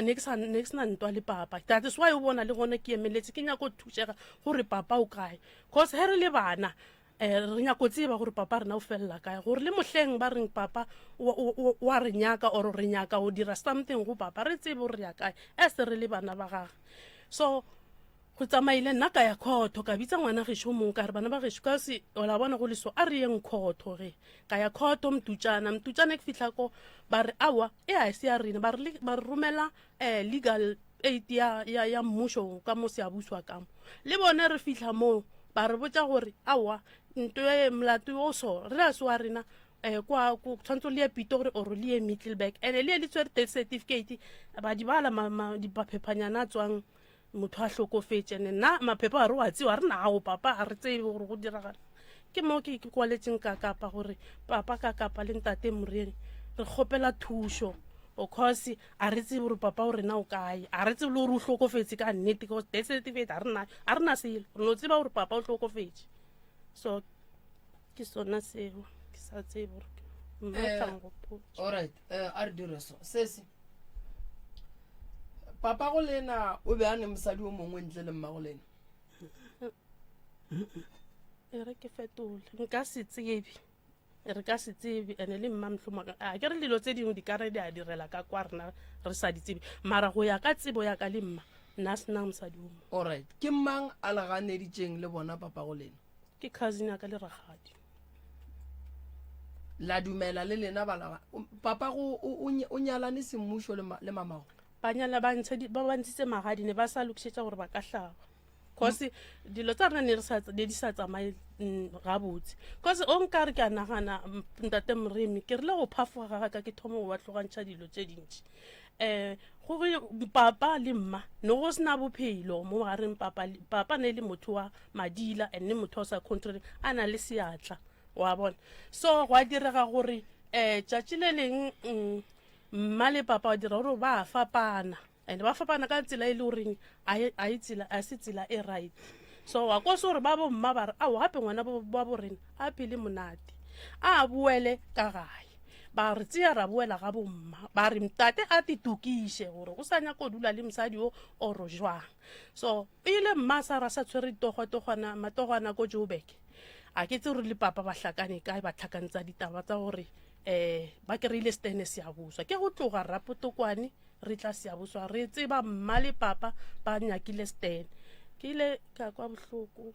ne ke sena ntwa le papa that is why o bona le gone ke emeletse ke nyako thušega gore papa o kae cause he re le bana um re nyako tseba gore papa rena o felela kae gore le mohleng ba reng papa wa re nyaka or re nyaka go dira something go papa re tsebe gore re ya kae as re le bana ba gage so go tsamaile nna ka ya khotho ka bitsa ngwana gešo mongwe ka re bana ba gešo ka se ola bona go le so a re yeng khotho ge ka ya khotho mtutšana mtutšana ke fihla ko ba re awa e a se ya rena ba re ba re romela um legal aid ya, ya, ya mmušo ka mo seabuswa ka mo le bone re fihla moo ba re botša gore aowa nto e molato o so re a se wa rena um kwa tshwanetse le ye pitori or le ye middleburg and-e le ye le tshwere death certificate ba di bala maphephanyana a tswang motho a hlokofetše ene nna maphepha a re wa tsewa re nago papa ga re tsebe gore go diragala ke mo ke kwaletseng ka kapa gore papa ka kapa le ntate moreng re kgopela thušo because a re tsebe gore papa o rena o kae a re tsebe le gore o hlokofetse ka nnete because death certificate a rena a rena selo re no tseba gore papa o hlokofetse so ke sona seo ke sa tsebe gore mma o tla nkgopotša
alright eh, a re dire so sese papa go lena o be a ne mosadi o mongwe ntle le mma go lena
e re ke fetole nka se tsebe re ka se tsebe ene le mma mohlomong a ke re dilo tse dingwe di ka re di a direla ka kwa rena re sa di tsebe mara go ya ka tsebo ya ka le mma nna a senang mosadi o mongwe
alright ke mang a le ganeditšeng le bona papa go lena
ke cousin ya ka le ragadi
la dumela le lena bala papa go o nyalane semmušo le mamago
ba nyala ba ntshitse magadi ne ba sa lokišetša gore ba ka hlaba cause dilo tsa rena ne di sa tsamaye mm, gabotse cause o nkare ke a nagana mm, ntate moremi ke rile go phafoga ga ka ke thoma go ba tlogantšha dilo tše dintši um gore papa le mma ne go sena bophelo mo gareng papa papa ne e le motho wa madila and ne motho wa sa controlling a na le seatla wa bona so gwa direga gore um tšatši le leng mm, mma le papa wa dira gore ba fapana and ba fapana ka tsela e le goreng a e tsela a se tsela e right so wa ko se gore ba bo mma ba re ao gape ngwana ba bo rena a phele monate a boele ka gae ba re tseya ra boela ga bomma ba re ntate a te tokiše gore o sa nyako dula le mosadi o oro jwang so ile mma sa ra sa tshwere ditogwatogwana matogwana ko joburg a ke tse gore le papa ba hlakane kae ba tlhakantsa ditaba tsa gore um ba kry-ile stene seaboswa ke go tloga rapotokwane re tla seaboswa re tseba mma le papa ba nyakile stene ke ile ka kwa bohloko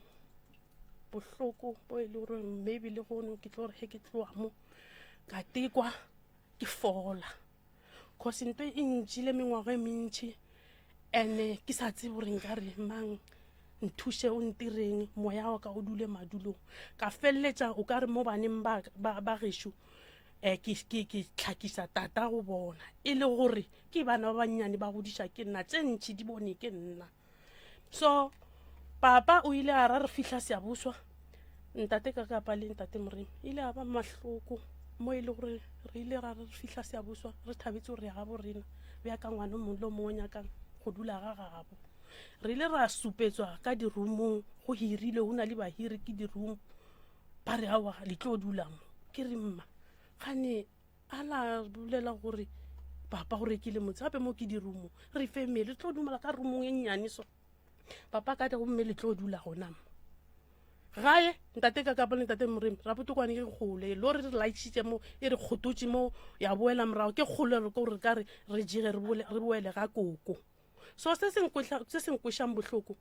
bohloko bo e le gore maybe le gono ke tlo gore ge ke tloga mo ka tekwa ke fola cause nto e ntšile mengwaga e mentši and-e ke sa tsebe gore nka re mang nthuše o ntireng moya wa ka o dule madulong ka feleletša o ka re mo baneng ba gešo um ke tlhakisa tata go bona e le gore ke bana ba bannyane ba godiša ke nna tše ntšhi di bone ke nna so papa o ile a ra re fihla seaboswa ntate ka kapa le ntate moremi ile a ba mahloko mo e le gore re ile ra re fihla seaboswa re thabetse gore ya gabo rena bja ka ngwana o mongwe le o mongwe o nyakang go dula ga gabo re ile ra supetswa ka dirumong go hirile go na le bahiri ke dirumo ba re awa le tlo dula mo ke re mma gane a la bolela gore papa go rekile motse gape mo ke dirumo re family re tlo dumela ka rumong e nnyane so papa ka te gomme le tlo dula gona mo. Gae ntate ka kapa le ntate Moremi Rapotokwane ke kgole lori re laitšhitše mo e re kgototše mo ya boela morago ke kgole re ko re ka re re jege re boele ga koko. So se se se se nkwešang bohloko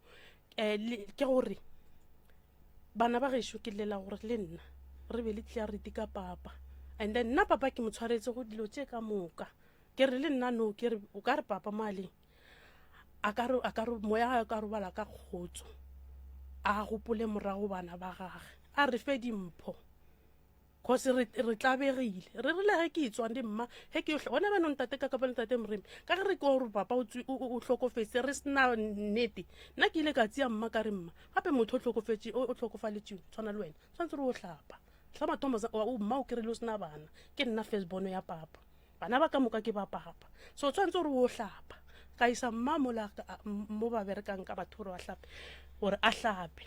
um ke gore bana ba gešo ke llela gore le nna re be le clarity ka papa and then nna papa ke mo tshwaretse go dilo tše ka moka ke re le nna no ke re o ka re papa mo a leng a ka re a ka re moya ga ka robala ka kgotso a gopole morago bana ba gage a re fe dimpho cause re re tlabegile re rile ge ke itswang di mma ge ke gona bjanong ntate ka kapa ntate moremi ka ge re ke gore papa o hlokofetse re sena nnete nna ke ile ka tseya mma ka re mma gape motho o hlokofetse o hlokofaletseng tshwana le wena tshwanetse re o hlapa sa mathomo mma o kry-ile o sena bana ke nna first born ya papa Bana ba ka moka ke ba papa. So tshwanetse gore o hlapa. Ka isa mma mola mo ba berekang ka batho gore ba hlape gore a hlape.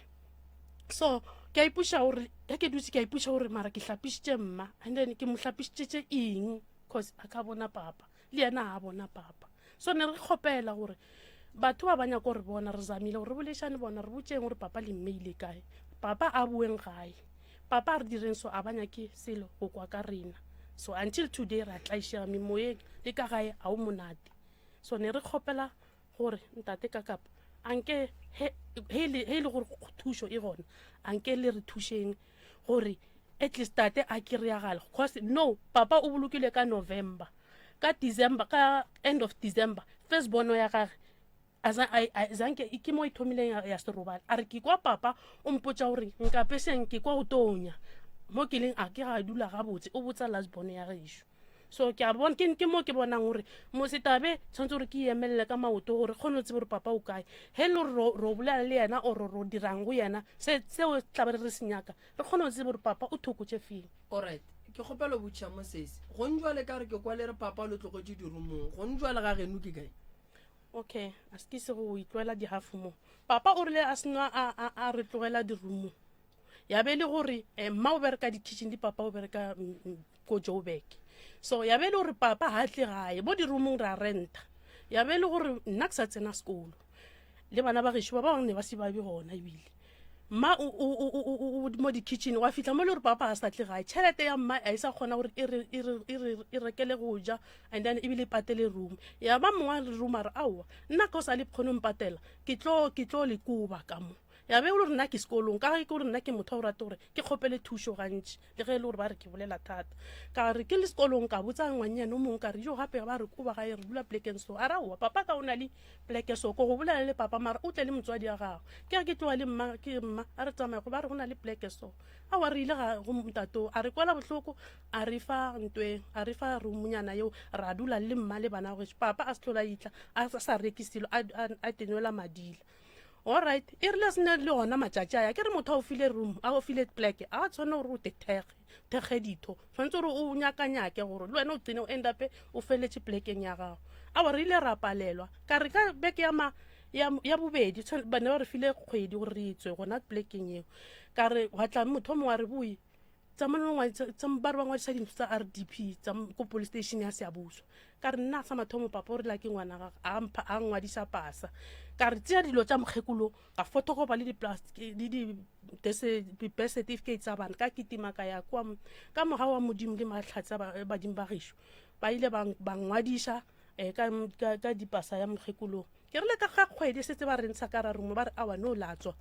So ke a ipuša gore ge ke dutse ke a ipuša gore mara ke hlapišitše mma and then ke mo hlapišitše tše eng cause a ka bona papa le yena a bona papa. So ne re kgopela gore batho ba ba nyaka gore bona re zamile gore re bolešane bona re botšeng gore papa le mme ile kae papa a boeng gae Papa a re direng so a ba nyake selo go kwa ka rena. So until today ra tlaišega memoyeng le ka gae a o monate. So ne re kgopela gore ntate ka kapa anke he he le he le gore thušo e gona anke le re thušeng gore at least tate a kry-agale cause no papa o bolokile ka November ka December ka end of December first bono ya gage Zanke ke mo e thomileng ya se robale a re ke kwa papa o mpotsa gore nkapeseng ke kwa go tonya mo ke leng a ke ga dula gabotse o botsa last born ya gešo so ke a bona ke ke mo ke bonang gore mosetabe tshwanetse gore ke emelele ka maoto gore kgone o tsebe gore papa o kae he le gore ro bolela le yena or ro dirang go yena se seo tla be re se nyaka re kgone go tsebe gore papa o thoko tše feng.
Alright ke kgopela botšiša mo sesi gong jwale ka re ke kwa le re papa o le tlogetše dirumong gong jwale ga geno ke kae?
Okay, a se ke se go itlwaela dihafu mo. Papa o rile a senwa a, a, a re tlogela dirumo. Ya be le gore eh, mma o bereka di-kitchen di papa o bereka mm, mm, ko Joburg. So ya be le gore papa ha tle gae, mo dirumong ra renta. Ya be le gore nna ke sa tsena sekolo. Le bana ba gešo ba bangwe ne ba se ba be gona ebile. Mma o, o, o, o, o, o mo di-kitchen wa fihla mo le gore papa ga sa tle gae. Tšhelete ya mma a e sa kgona gore e re, e re, e re, e rekele go ja and then ebile e patele room. Ya ba mongwe wa room a re aowa nna ka o sa le kgone go mpatela ke tlo, ke tlo le koba ka mo. Ya be e le gore nna ke sekolong ka ge ke gore nna ke motho wa go rata gore ke kgopele thušo gantši le ge e le gore ba re ke bolela thata. Ka re ke le sekolong ka botsa ngwannyane o mongwe ka re jo gape ba re koba gae re dula plekeng so a re aowa papa ka o na le Pleke so ko go bolela le papa mara o tle le motswadi wa gago. Ke ge ke tloga le mma ke mma a re tsamaye go ba re go na le pleke so. Aowa re ile ga go ntato a re kwela bohloko a re fa ntweng a re fa roomnyana yeo ra dula le mma le bana gešo. Papa a se hlola itla a sa reke selo a a tenwela madila. Alright e rile se ne le gona matšatši a ya ke re motho a o file room a o file pleke a tshwane gore o te thekge thekge ditho tshwanetse gore o nyakanyake gore le wena o qine o end up o feletše plekeng ya gago awa re ile ra palelwa ka re ka beke ya ma ya, ya bobedi ba ne ba re file kgwedi gore re tswe gona plekeng eo ka re gwa tla motho o mongwe a re boi tsa ba re ba ngwadisa dintlo tsa r d p tsa ko police station ya seabuswa ka re nna sa mathomo papa o re la ke ngwana gage a mpha a ngwadisa pasa ka re tseya dilo tša mokgekolo ka photocopy le di-plastic di-birth certificate tsa bana ka kitima ka ya kwa ka moga wa modimo le mahlatse a badimo ba gešo ba ile ba ngwadiša um ka, ka, ka dipasa ya mokgekolong ke rile ka ga kgwedi setse ba re ntsha ka rarumo ba re awa no latswa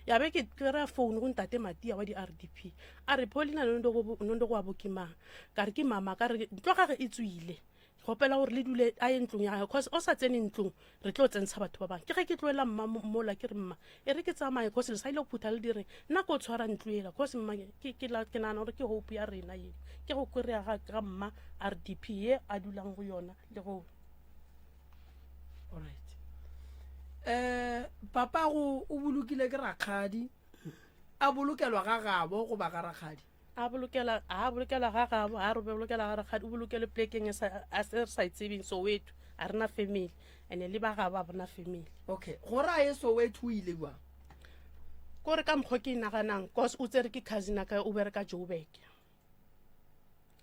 ya be ke kry-a phone go ntate matia wa di-r d p a re paulina nondo go wa bo ke mang ka re ke mama ka re ntlo gage e tswile kgopela gore le dule a ye ntlong ya gage cause o sa tsene ntlong re tlo tsentsha batho ba bangwe ke ge ke tloela mma mola ke re mma e re ke tsamaye cause le sa ile go phutha le dire nna ko tshwara ntlo ela cause mma ke nagana gore ke hope ya rena ye ke go kry-a ga mma r d p ye a dulang go yona le go
alright eh papa go o bolokile ke rakgadi a bolokelwa ga gabo goba ga rakgadi
a bolokela a bolokela ga gabo a re bolokela ga rakgadi o bolokele plekeng e a se re sa e tsebeng soweto a rena family and le ba gabo a bona family
okay gore a ye soweto o ile jwang
kore ka mokgwa ke naganang cause o tsere ke cousin a ka o bereka joburg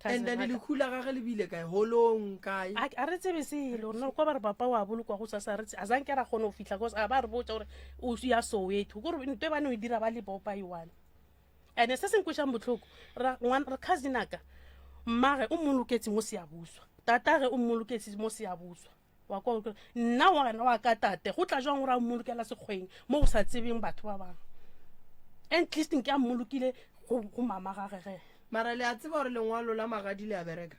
and then lehu la gage le bile kae holong kae
a re tsebe selo rena kwa ba re papa wa bolokwa go sasa re a zanke ra kgone go fitlha cause a ba re botsa gore o ya soweto kore nto e ba ne o e dira ba le bopa e one. Ene se se nkwešang bohloko, ra, ngwan, cousin aka, mmage o mmoloketse mo Siyabuswa, tatage o mmoloketse mo Siyabuswa. Wa kwa o nna wena wa ka tate, go tla jwang gore a mmolokela sekgweng mo go sa tsebeng batho ba bangwe? At least nke a mmolokile go, go mama gage ge.
Mara le a tseba gore lengwalo la magadi le a bereka?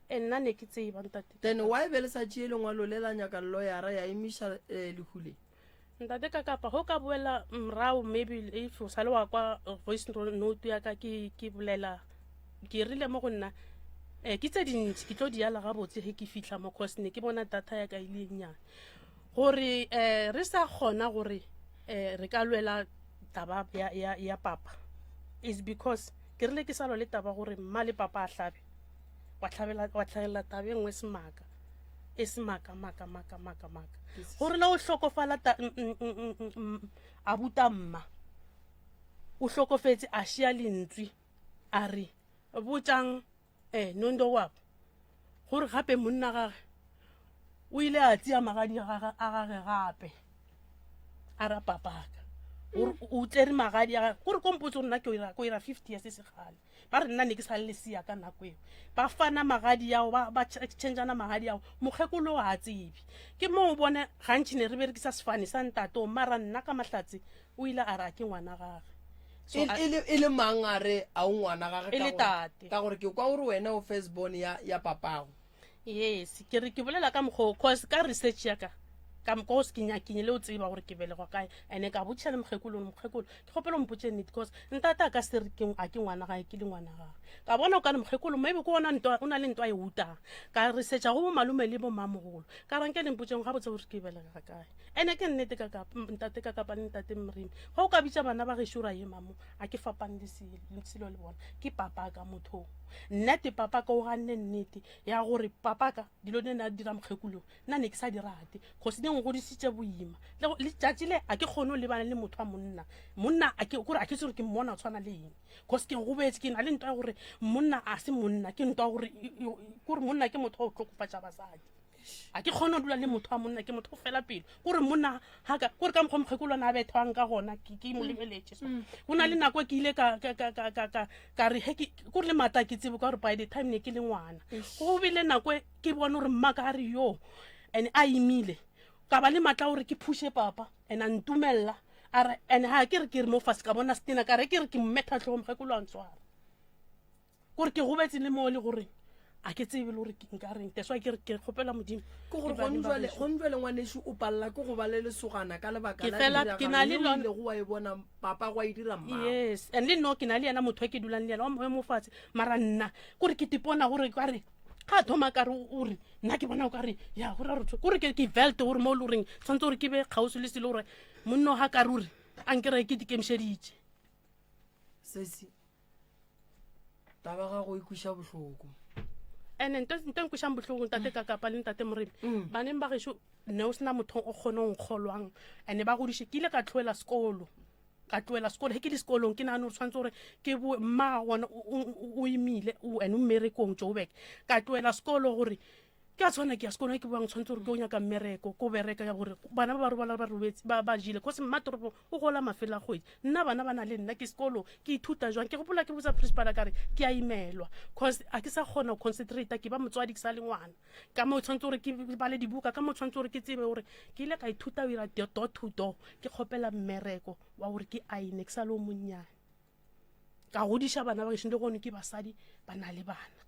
E nna ne ke tseba ntate.
Then why be le sa tšee lengwalo le la nyaka loyara ya emiša eh, lehu le?
Ntate ka kapa go ka boela morago maybe if o sa le wa kwa voice note ya ka ke ke bolela ke rile mo go nna eh ke tse dintši ke tlo di ala gabotse ge ke fihla mo cause ne ke bona data ya ka e le e nnyane gore eh re sa kgona gore eh re ka lwela taba ya, ya, ya papa is because ke rile ke sa lwa le taba gore mma le papa a hlabe wa hlabela wa hlagelela taba e nngwe semaka e se maka maka maka maka maka gore le o hlokofala ta a buta mma o hlokofetse a šia lentswe a re botšang eh nondo wabo gore gape monna gage o ile a tšea magadi a gage gape a ra papaka o tsere magadi a gage gore kompotse gore nna ke ira 50 years e segale ba re nna ne ke sa le lesia ka nako eo ba fana magadi ao ba ba changeana magadi ao mokgekolo ga a tsebe ke mo o bone gantši ne re berekisa sefane sa ntato mara nna ka mahlatse o ile a re a ke ngwana gage
so e, e, e le mang a re a o ngwana gage
e le tate
ka gore ke kwa gore wena o first born ya ya papago
Yes, ke re ke bolela ka mokgwa o cause ka research ya ka ka mokgwa o se ke nyakinye le o tseba gore ke belegwa kae and ka botšiša le mokgekolo gore mokgekolo ke kgopela o mpotše nnete cause ntate a ka se re ke a ke ngwana gae ke le ngwana gage ka bona o ka re mokgekolo maybe ke ona ntwa o na le ntwa e utang ka researcha go bo malome le bo mamogolo ka ranke le mpotšeng ga botse gore ke belega kae ene ke nnete ka kapa ntate ka kapa le ntate mrimi ga o ka bitša bana ba gešo ra ye mamo a ke fapane le selo le bona ke papa ka motho nnete papa ka o ganne nnete ya gore papa ka dilo ne na dira mokgekolo nna ne ke sa di rate cause ne ngodisitše boima letšatši le a ke kgone go lebana le motho wa monna monna a ke kore a ke tsore ke mmona o tshwana le eng cause ke gobetse ke na le ntwa ya gore monna a se monna ke ntwa gore kore monna ke motho wa go hlokofatša basadi a ke kgone go dula le motho wa monna ke motho o fela pelo kore monna gaka kore ka mokgwa mokgekolwana a bethwang ka gona ke mo mm. lebeletše so mm. go na le nako ke ile ka re he kore le maatla ke tsebe ka gore by the time ne ke le ngwana go bile nako e ke bone gore mmaka a re yo and a imile ka ba le maatla gore ke phushe papa and a ntumelela a re and ga ke re ke re mo fase ka bona setena ka re ke re ke mmetha tlhogo mokgekolo a ntshwara Gore ke gobetse le mo le gore a ke tsebe le gore nka reng that's why ke re ke kgopela modimo
ke gore gone jwale ngwanešu o palela ke go ba le lesogana ka lebaka
Ke fela- ke na le lona-
ilego wa e bona papa gwa e dira mmago
yes and le nno ke na le yena motho e ke dulang le yena wa mo- mo fatshe mara nna kore ke tipona gore ka re ga a thoma kare o re nna ke bona o kare ya gore re kore ke ke velt gore mo e le goreng tshwanetse gore ke be kgauswi le selo gore monno ga ka ruri a nkere ke dikemišeditše
sesi taba gago e kweša bohloko
ene nto nto e nkwešang bohloko ntate ka kapa le ntate moremi mm. baneng ba gešo ne o sena motho o kgone go nkgolwang ene ba godiše ke ile ka tloela sekolo ka tloela sekolo ge ke le sekolong ke nagane gore tshwanetse gore ke boe mma gona o imile ene o mmerekong joburg ka tloela sekolo gore Ke a tshwana ke ya sekolong ke boang tshwanetse gore ke o nyaka mmereko ko bereka ya gore bana ba ba robala ba robetse ba ba jile cause mma toropo o gola mafelo a kgwedi nna bana ba na le nna ke sekolo ke ithuta jwang ke gopola ke botsa principal ka re ke a imelwa cause a ke sa kgona go concentrate ke ba motswadi ke sa le ngwana ka mo tshwanetse gore ke bale dibuka ka mo tshwanetse gore ke tsebe gore ke ile ka ithuta o ira door to door ke kgopela mmereko wa gore ke aine ke sa le o monnyane ka godiša bana ba gešo le gone ke basadi ba na le bana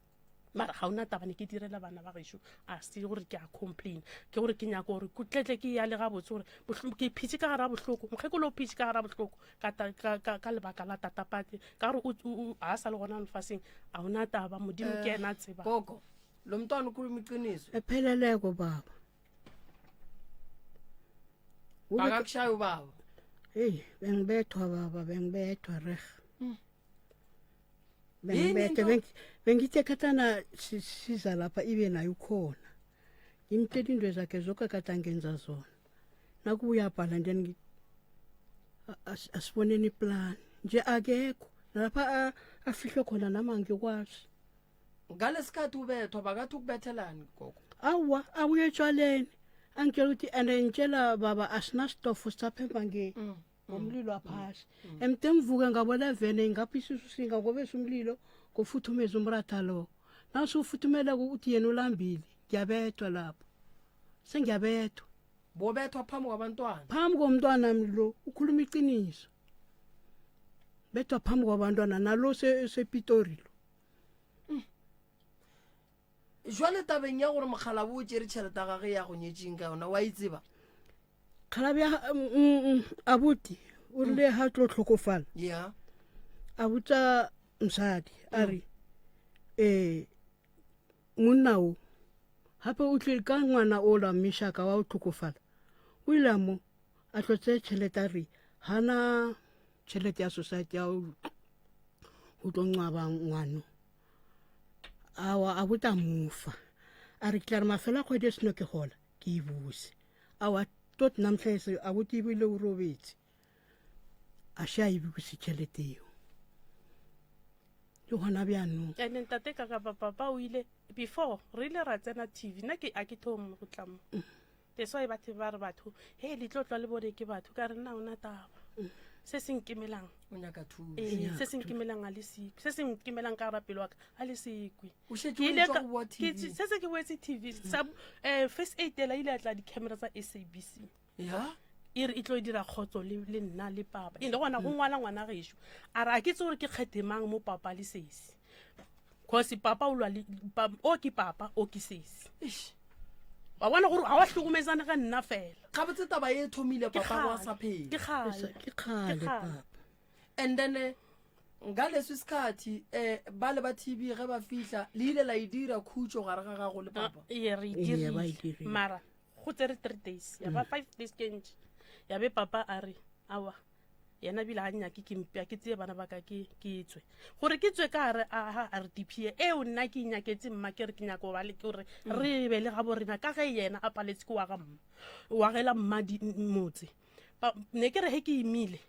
mara ga ona taba ne ke direla bana ba gešo a se gore ke a complain ke gore ke nyaka gore ko tletle ke ya le gabotse gore ke phetse ka gara bohloko mokgekolo o phetse ka gara bohloko ka lebaka la tatapate ka gore a sa le gona lefaseng a ona taba modimo ke ena a tseba
gogo lo mntwana ukhuluma iqiniso
epheleleko baba
akakushaya ubaba
heyi bengibethwa baba bengibethwa reg
mm.
bengibethe bengithe khathana siza lapha ibe naye ukhona ngimtshela into zakhe zoke kade angenza zona nakubuya abhala then asiboneni iplani nje akekho nalapha afihlwe khona nami angikwazi
ngalesikhathi ubethwa bakathi ukubethelani gogo
awa awuye etshwaleni angitshela ukuthi and ngitshela baba asinasitofu sisaphemba mm. Ngomlilo waphasi. Emte ngivuke ngabona vene ngapha isisu singa ngobesa umlilo ngofuthumeza umratha lo. Nasufuthumela uthi yena ulambile ngiyabethwa lapho. Sengiyabethwa.
Bobethwa phambi kwabantwana.
Phambi komntwana lo ukhuluma iqiniso. Bethwa phambi kwabantwana nalo sePitori lo.
Jwale tabeng ya gore mokgalabo o tšere tšhelete ya gage ya go nyetšeng ka yona wa e tseba?
Kgalabe ya abuti o rile ha tlo tlhokofala.
Yeah.
A botsa mosadi a re eh monna o gape o tlile ka ngwana o la mmešaka wa o tlhokofala o ile a mo a tlo tseye tšhelete a re gana tšhelete ya society ya go tlo ngwaba ngwano awa a botsa mofa a re ke tla re mafelo a kgwedi e seno ke gola ke e buse awa tot namtlha a bote ebile o robetse a še a e buse tšhelete eo le gona bjanong.
And ntate ka kapa papa o ile before re ile ra tsena TV nna ke a ke thome go tla mo that's why batho ba re batho he le tlo tlwa le bone ke batho ka re nna ona taba se se nkemelang
o nyaka thuso
ee se se nkemelang a le sekwe se se nkemelang ka gara pelo wa ka a le sekwe
o šetše
Ke
o
ile
etšwa
ka-
go boa
ke
TV
tse- se se ke boetse tv sa eh, first aid ela ile ya tla di-camera tsa sabc
ya
e re e tlo dira kgotso le le nna le papa e le gona go ngwala ngwana gešo a re a ke tse gore ke kgethe mang mo papa le sesi cause papa o lwa le o ke papa o ke sesi wa bona gore ga wa hlokometsane ga nna fela
gabotse taba e thomile papa wa sa phela
ke kgale
ke kgale papa
and then eh, ngaleso isikhathi eh ba le ba TV ge ba fihla le ile la e dira khutšo gare ga gago le papa
ee re e dirile mara go tsere three days ya ba mm. five days ke ntši ya be papa a re awa yena bile ga nyake ke mpea ke tseye bana ba ka ke ke tswe gore ke tswe ka re a a re dipie eo nna ke inyaketse mma ke re ke nyako ba le ke gore mm. re be le ga bo rena ka ge yena a paletse ke wa ga mma wa gela mma motse ne ke re he ke imile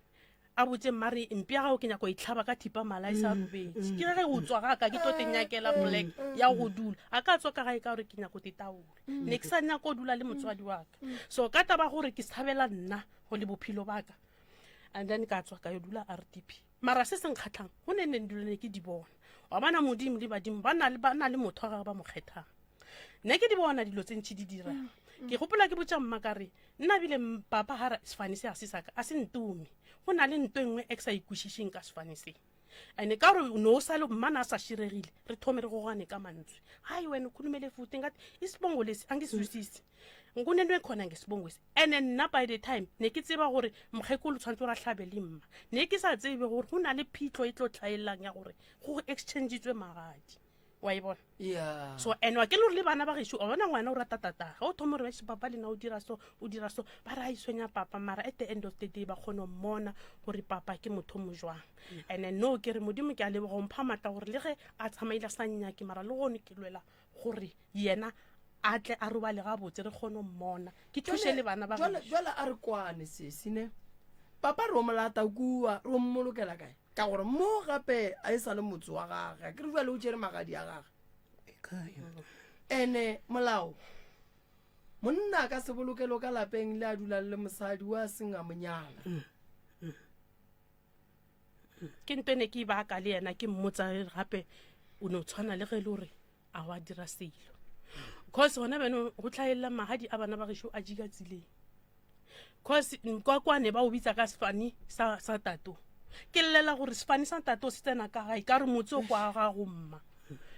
A botše mmare mpe ya gago ke nyako e tlhaba ka thipa mala e sa mm, robetše. Mm. Ke ge o tswa ga ka ke tlo te nyakela mm, plek ya go dula. A ka tswa ka gae ka gore ke nyako te taola. Ne ke sa nyako dula le motswadi wa ka. So ka taba gore ke tshabela nna go le bophelo ba ka. And then ka tswa ka yo dula RDP. Mara se se nkgatlhang go ne ne dilo ne ke di bona. Wa bona Modimo le badimo ba na le ba na le motho wa gagwe ba mo kgethang. Ne ke di bona dilo tse ntši di dira. Ke gopola ke botša mma ka re Nna bile papa ga re sefane se a se saka a se ntume. Go na le nto e nngwe e ke sa ikwešišeng ka sefane se. Ene ka gore no o sa le mmana a sa širegile re thome re gogane ka mantswe. Hai wena o khulumele futhi ngathi isibongo lesi angisizwisisi. Nkunento e khona ngesibongo esi. Ene nna by the time ne ke tseba gore mokgekolo tshwanetse gore a hlabe le mma. Ne ke sa tsebe gore go na le phitlho e tlo tlhaelelang ya gore go exchange-tswe magadi. Wa e bona?
Yeah.
So and wa ke le gore le bana ba gešo, wa bona ngwana o rata tata. Ga o thoma gore ba papa le na o dira so, o dira so, ba re a itshwenya papa mara at the end of the day ba kgone go mmona gore papa ke motho mo jwang. Mm. And then no ke re modimo ke a leboga o mpha matla gore le ge a tsamaile a sa nnyake mara le gone ke lwela gore yena a tle a robale gabotse re kgone go mmona. Ke thushe le bana ba
gešo. Jwale a re kwane sesi ne. Papa re o molata kua, re o mmolokela kae? Ka gore mo gape a e sa le motse wa gage, ke re jale o tšere magadi a gage. Ene molao, monna a ka se bolokelo ka lapeng le a dulang le mosadi wa seng a monyala.
Ke nto ne ke e baka le yena ke mmotsa gape o ne o tshwana le ge e le gore a wa dira selo. Cause gona bjano go tlhaelela magadi a bana ba gešo a jika tseleng. Cause kwa kwane ba o bitsa ka sefane sa, sa tato. Ke llela gore sefane sa tato se tsena ka gae ka re motse o kwa ga go mma.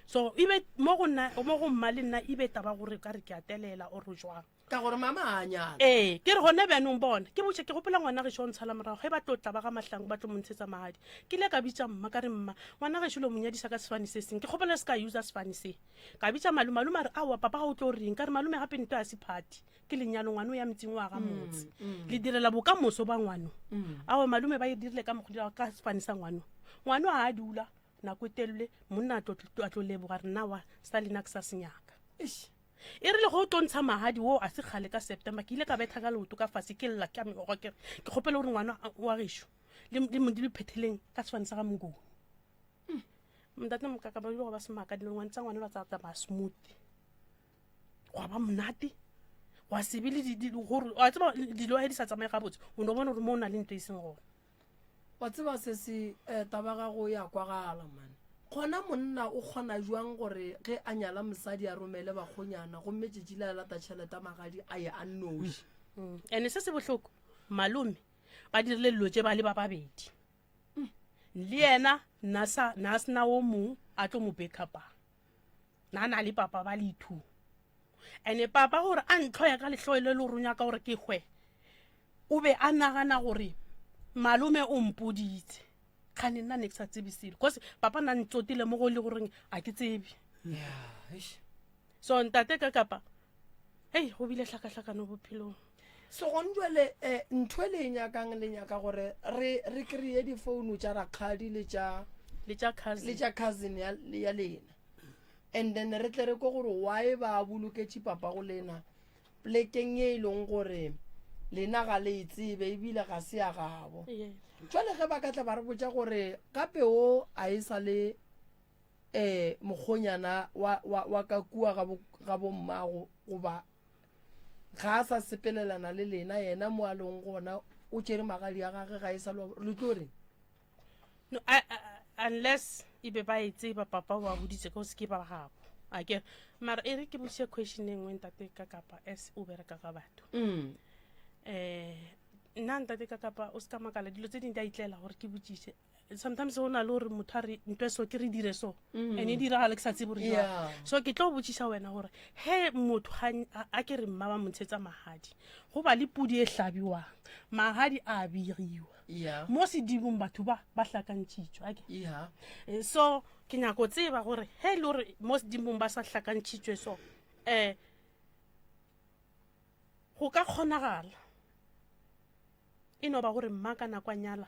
So ebe mo go nna mo go mma le nna ebe taba gore ka re ke a telela or jwang.
Ka gore mama a nyala.
Ee, ke re gona bjanong bona ke botše ke gopola ngwana gešo o ntshala morago ge ba tlo tla ba ga Mahlangu ba tlo mo ntshetsa magadi. Ke ile ka bitša mma ka re mma ngwana gešo lo mo nyadisa ka sefane se seng ke kgopela se ka user sefane se. Ka bitša malome malome a re aowa papa ga o tlo reng ka re malome gape nto ya se party. Ke lenyalo ngwano ya metseng wa ga motse. Le direla bokamoso ba ngwano. Aowa malome ba e dirile ka mokgwa ka sefane sa ngwano. Ngwano a dula nako e telele monna a tlo a tlo leboga re nna wa sa lena ke sa senyaka. E rile go tlo ntsha magadi wo a se kgale ka September ke ile ka betha ka leoto ka fase ke lla ka megogo ke re ke kgopela gore ngwana wa gešo le le mo le phetheleng ka sefane sa ga Mongoni. Ntate Mokaka ba ile go ba semaka dilo ngwane tsa ngwane ba tsa tsamaya smooth. Gwa ba monate. Gwa se be le gore wa tseba dilo ge di sa tsamaye gabotse o no bona gore mo o na le ntho e seng gona.
Wa tseba se se eh, taba gago ya kwagala man. Gona monna o kgona jwang gore ge a nyala mosadi a romele bakgonyana gomme tšetši le a lata tšhelete a magadi a ye a nnoši.
Mm. Ene se se bohloko malome ba dirile dilo tše ba le ba babedi. Mm. Le yena na sa na sena o mong a tlo mo backupang. Na na le papa ba le two. Ene papa gore a ntlhoya ka lehloyo le le gore o nyaka gore ke hwe. O be a nagana gore malome o mpoditse. Kgane nna ne ke sa tsebe selo. Cause papa na ntsotile mo go le goreng a ke tsebe. So ntate ka kapa hei go bile hlakahlakano bophelong.
So gone jwale eh, ntho e le e nyakang le nyaka gore re re kry-e difounu tša rakgadi le tša
le tša cousin
le tša cousin ya, ya lena and then re tle re ko gore why ba boloketše papa go lena plekeng ye e leng gore lena ga le e tsebe ebile ga se ya gabo jwale ge ba ka tla ba re botša gore gape o a e sa le um mokgonyana wa, wa, wa ka kua ga bommago goba ga a sa sepelelana le lena yena mo a leng gona o tšere magadi a gage ga e sa le tlo reng
no, I, I, unless e be ba e tseba papa o ba boditse ka o se ke ba gabo a ke mara e re ke botšiše question e nngwe ntate ka kapa as o bereka ka batho
mm.
eh nna ntate ka kapa o se ka makala dilo tse dingwe di a itlela gore ke botšiše sometimes go na le gore motho a re ntho e so ke re dire so mm. and e diragale ke sa tsebe gore
yeah.
so ke tlo botšiša wena gore he motho a ke re mma ba mo ntshetsa magadi go ba le pudi e hlabiwang magadi a begiwa
yeah.
mo sedibong batho ba ba hlakantšhitšwe ake
yeah.
Eh, so ke nyako tseba gore he e le gore mo sedibong ba sa hlakantšhitšwe so um go ka kgonagala e no ba gore mma ka nako a nyala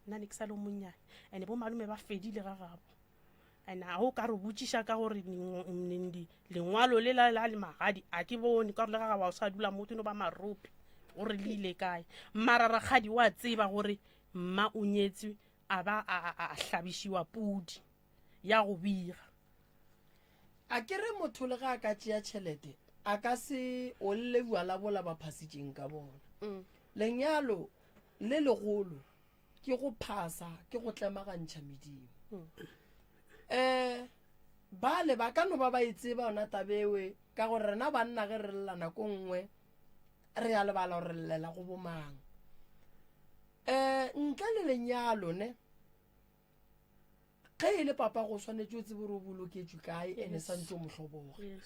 nna ne ke sa le monnyane and bo malome ba fedile ga gabo and a o ka re botšiša ka gore lengwalo le la le magadi a ke bone ka gore le ga gabo o sa dula motho no ba marope gore le ile kae mara rakgadi wa tseba gore mma o nyetswe a ba a hlabišiwa pudi ya go bega
A ke re motho le ge a ka tšea tšhelete a ka se olle bjala bola ba phasitšeng ka bona.
Mm.
Lenyalo le legolo ke go phasa ke go tlemagantšha medimo.
Mm.
Eh bale ba ka no ba ba e tseba yona tabewe ka gore rena banna ge re lla nako nngwe re a lebala gore re llela go bomang. Eh ntle le lenyalo ne ge e le papa go swanetše o tsebe gore o boloketšwe kae ene santse o mo hloboge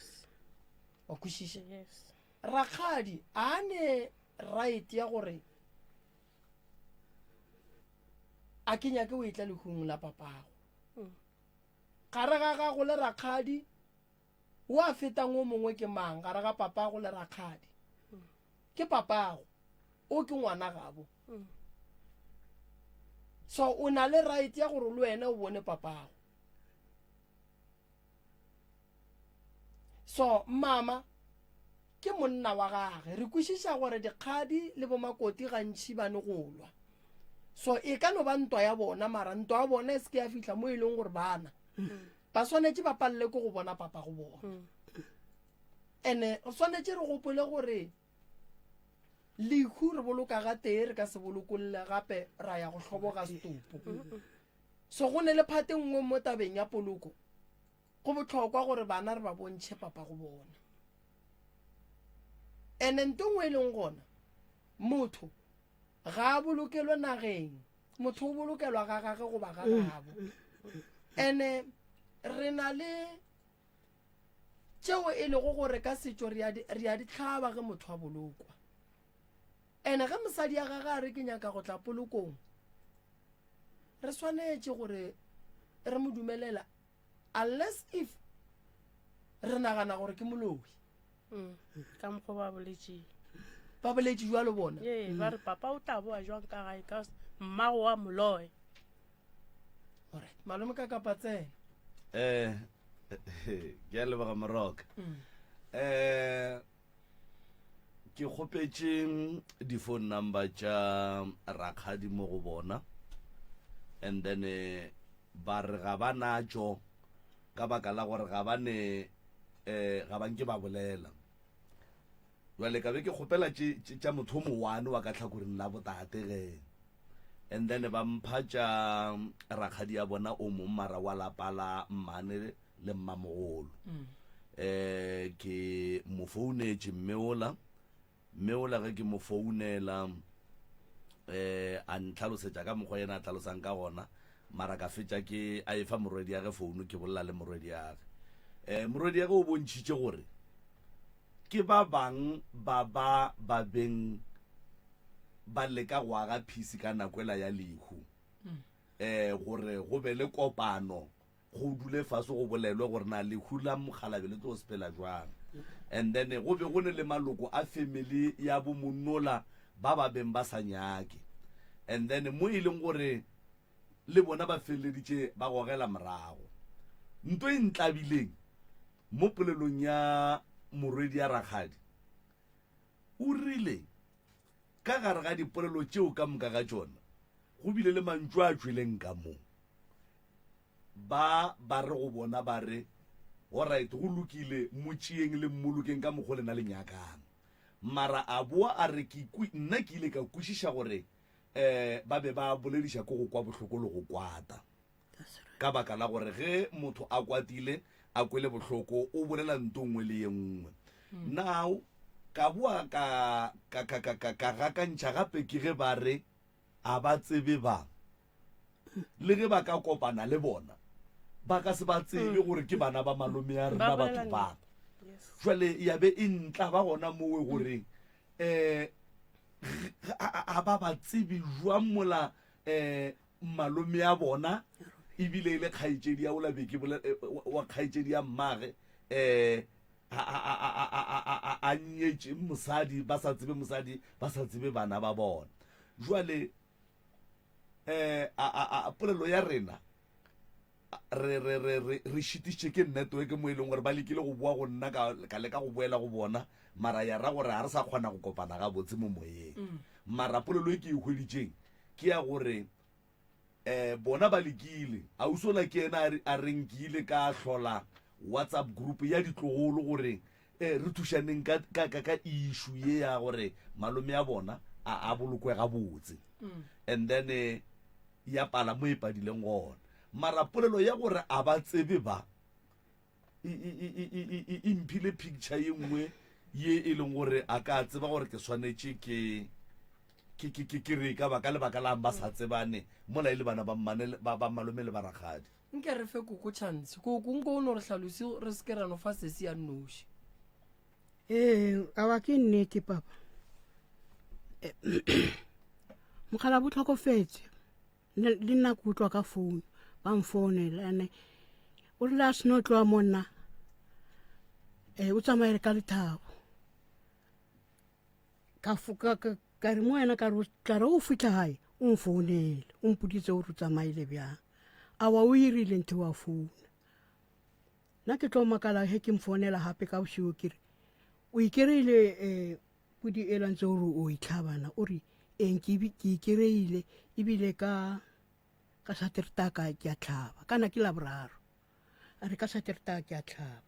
wa kwešiša rakgadi a ne right ya gore a ke nyake o etla lehung la papago
mm.
gare ga gago le rakgadi o a fetang o mongwe ke mang gare ga papago le rakgadi
mm.
ke papago o ke ngwana gabo
mm.
so o na le right ya gore le wena o bone papago so mama ke monna wa gage re kwešiša gore dikgadi le bomakoti gantši ba ne go lwa so e ka no ba ntwa ya bona mara ntwa ya bona e se ke ya fihla mo e leng gore bana ba swanetše ba palele ke go bona papa go bona
mm.
ene re swanetše re gopole gore lehu re boloka gatee re ka se bolokolle gape ra ya go hloboga setopo so go ne le phate nngwe mo tabeng ya poloko go bohlokwa gore bana re ba bontšhe papa go bona ene nto nngwe e leng gona motho ga a bolokelwe nageng motho o bolokelwa ga gage goba ga gabo ene re na le tšeo e lego gore ka setšo re a di hlaba ge motho a bolokwa. Ene ge mosadi ya gage a re ke nyaka go tla polokong, re swanetše gore re mo dumelela unless if re nagana gore ke moloi.
Mm, ka mokgwa ba boletšeng.
Ba boletše jwalo bona?
Ee, ba re papa o tla boa jwang ka gae ka mmago wa moloe.
Alright, malome ka kapa tsena.
Eh ke a leboga moroka.
Mm.
Eh ke kgopetše di-phone number tša rakgadi mo go bona and then eh, ba re ga ba natšo ka baka la gore ga ba ne eh ga ba nke ba bolela. Jwale ka be ke kgopela tše tše tša motho o mowane wa ka tlhakoreng la botate ge. And then ba mpha tša rakgadi ya bona o mong mara wa lapa la mmane le mmamogolo. Eh ke mo founetše mme ola, mme ola ge ke mo founela eh a ntlhalosetša ka mokgwa yena a tlhalosang ka gona mara ka fetša ke a efa morwediage founu ke bolela le morwediage. Eh morwediage o bontšhitše gore Ke ba bang ba ba ba beng ba leka go aga peace ka nako ela ya lehu, um gore go be le kopano, go dule fase go bolelwe gore na lehu la mokgalabje le tlo sepela jwang. And then go be go ne le maloko a family ya bo monnola ba ba beng ba sa nyake. And then mo e leng gore le bona ba feleleditše ba gogela morago. Nto e ntlabileng mo polelong ya morwedi ya rakgadi, o rile ka gare ga dipolelo tšeo ka moka ga tšona go bile le mantšu a tšweleng ka mo. Ba ba re go bona ba re, Alright, go lokile, mo tšeeng le mmolokeng ka mokgo lena le nyakang. Mara a boa a re, Ke kwi, nna ke ile ka kwešiša gore um ba be ba bolediša ke go kwa bohloko le go kwata. Ka baka la gore ge motho a kwatile, a kwele bohloko, o bolela nto nngwe le ye nngwe. Now, ka boa ka, ka, ka, ka, ka, ka gakantšha gape ke ge ba re a ba tsebe ba. Le ge ba ka kopana le bona, ba ka se ba tsebe gore ke bana ba malome ya rena batho ba. Jwale ya be e ntla ba gona mowe gore um a ba ba tsebe jwang mola um malome ya bona ebile e le kgaetšedi ya ola beke eh, wa kgaetšedi ya mmage um a nyetše mosadi ba sa tsebe mosadi ba sa tsebe bana ba bona jwale um polelo ya rena re re re re re šitišitše ke network mo e leng gore ba lekile go boa go nna ka ka leka go boela go bona mara ya ra gore ga re sa kgona go kopana gabotse mo moyeng mm. mara polelo e ke e hweditšeng ke ya gore um bona ba lekile ausola ke ena a reng ke ile ka hlola whatsapp group ya ditlogolo gore um re thušaneng ka, ka, ka, ka issue ye ya gore malome ya bona a, a bolokwe gabotse mm. and then eh, ya pala mo e padileng gona mara polelo ya gore a ba tsebe ba e, e, e, e mphile picture ye nngwe ye e leng gore a ka tseba gore ke swanetše ke ke ke ke ke re ka baka lebaka lang ba sa tsebane mola e le bana ba mmane ba ba malome le ba rakgadi
Nke re fe koko chance. Koko nko o no re hlalose re se ke ra no fa sesi ya nnoši.
Ee, awa ke nnete papa. Eh, Mogala bo tlhokofetse. Le nna ke utlwa ka phone, ba mfounela ene o rile a seno tloa mo nna. Eh, o tsamaile ka lethabo. Ka ka ka re mo wena ka re o tla re o fitlha gae o mfounele o mpoditse gore o tsamaile bjang awa o irile ntho wa founa nna ke tlo makala ge ke mfounela gape ka bošego ke re o ikereile um eh, podi e lantse gore o itlhabana o re eng ke ikereile ebile ka ka satertaka ke a tlhaba kana ke laboraro a re ka satertaka ke a tlhaba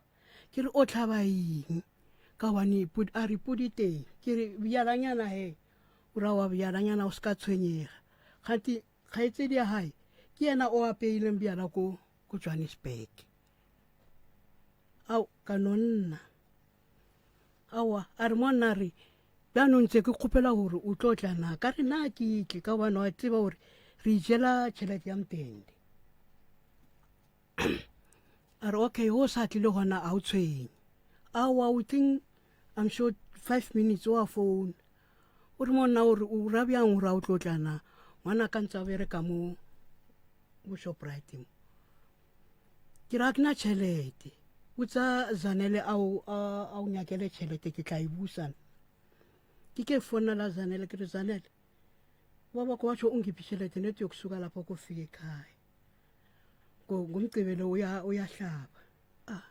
ke re o tlhaba eng ka gobane a re podi teng ke re bjalanyana he o ra wa bjalanyana o se ka tshwenyega gante kgaetsedi ya gae ke yena o apeileng bjala ko ko johannesburg ao ka no nna aowa a re monna re bjanong ntse ke kgopela gore o tlo tla na ka re na ke tle ka gobane wa tseba gore re ijela tšhelete ya mtende a re okay o sa tlile gona a o tshwenye aowa within i'm sure five minutes o a phone o re monna o re o ra bjang gore a o tlo tla na ngwana ka ntse a bereka mo mo shoprite mo ke ra ke na tšhelete o tsa zanele a o nyakele tšhelete ke tla e busana ke ke fonela zanele ke re zanele ba ba ko batšho o ngiphi tšhelete nete yokusuka lapho ko fike ekhaya ngomgqibelo uyahlaba ah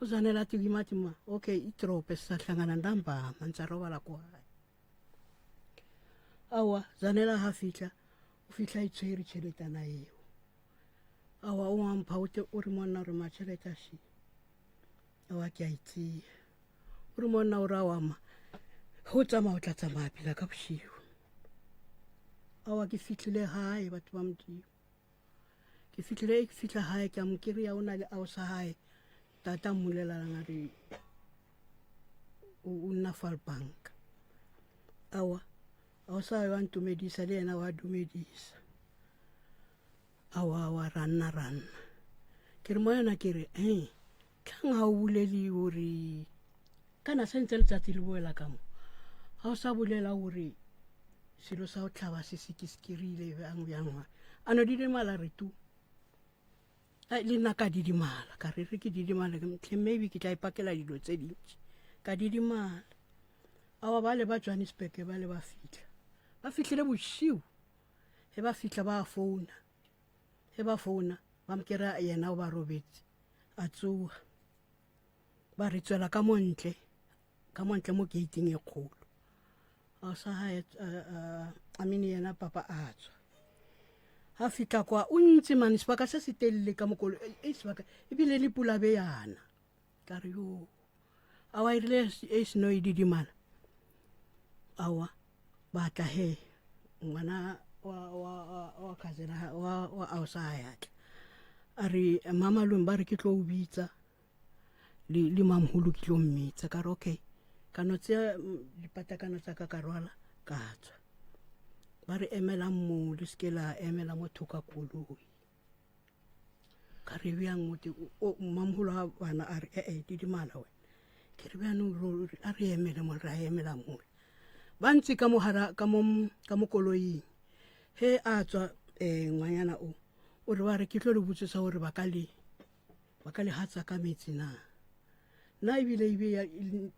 uzanele athi kimi athi ma okay idrobhe sizahlangana ntambama ntsarobala kwayo awa zanela ha fihla o fihla e tshwere tšheletana eo awa o ampha o te o re monna re ma tšhelete a še awa ke a e tseya o re monna o re awa ma. Ge o tsamaya o tla tsamaya pela ka bošego. Aowa ke fihlile gae batho ba Modimo. Ke fihlile ke fihla gae ke a mo kry-a o na le ausa gae. Tata a mmolelelang a re o nna Vaalbank. Aowa ausa yo a ntumedisa le yena wa dumedisa. Aowa aowa ra nna ra nna. Ke re mo yona ke re ee tlhang ga o bolele gore kana se ntse letsatsi le boela ka mo ga o sa bolela gore selo sa go tlhaba se se ke se kerile bjang bjang wa a no didimala re tu Ai, le nna ka didimala ka re re ke didimala ke tlhe maybe ke tla ipakela dilo tse dintši ka didimala awa ba le ba johannesburg ba le ba fitlha ba fitlhile bošiu ge ba fitlha ba founa ge ba founa ba mokera yena o ba robetse a tsoga ba re tswela ka montle ka montle mo gating e kgolo a sa hae a mene yena papa a tswa ha fitla kwa o ntse mane sebaka se se telele ka mokolo e e sebaka ebile le pula be yana ka re yo awa e rile e seno e didimala awa ba tla he ngwana wa wa wa cousin wa wa ausa ya tla a re mamalong ba re ke tlo o bitsa le le mamholo ke tlo mmitsa ka re okay ka no tseya mm, dipatakano tsa ka ka rwala ka tswa ba re emelang moo le seke la emela mo thoka koloi ka re bjang mote mmamogolo wa bana a re ee didimala wena ke re bjanong a re emele mo re a emela mole ba ntse ka mogara ka mo ka mo koloing he a tswa um ngwanyana o o re ba re ke tlo le botsisa gore ba ka le ba ka le hatsa ka metsi na nna ebile ebe ya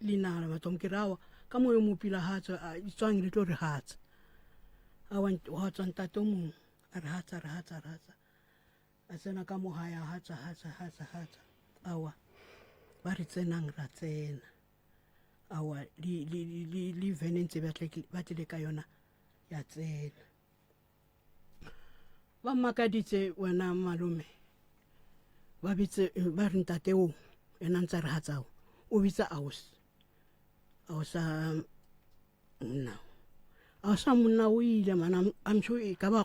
lenala mathomo ke re awa ka moyo mo pila hatsa tswang le tlo re hatsa awa wa tswa ntate o mongwe a re hatsa re hatsa re hatsa a tsena ka mo gae a hatsa hatsa hatsa hatsa awa ba re tsenang ra tsena awa le vene ntse ba tlile ka yona ya tsena ba mmakaditse wena malome ba bitse ba re ntate o ena ntse re hatsao o bitsa aus ausa monna ausa monna o ile mana I'm sure e ka ba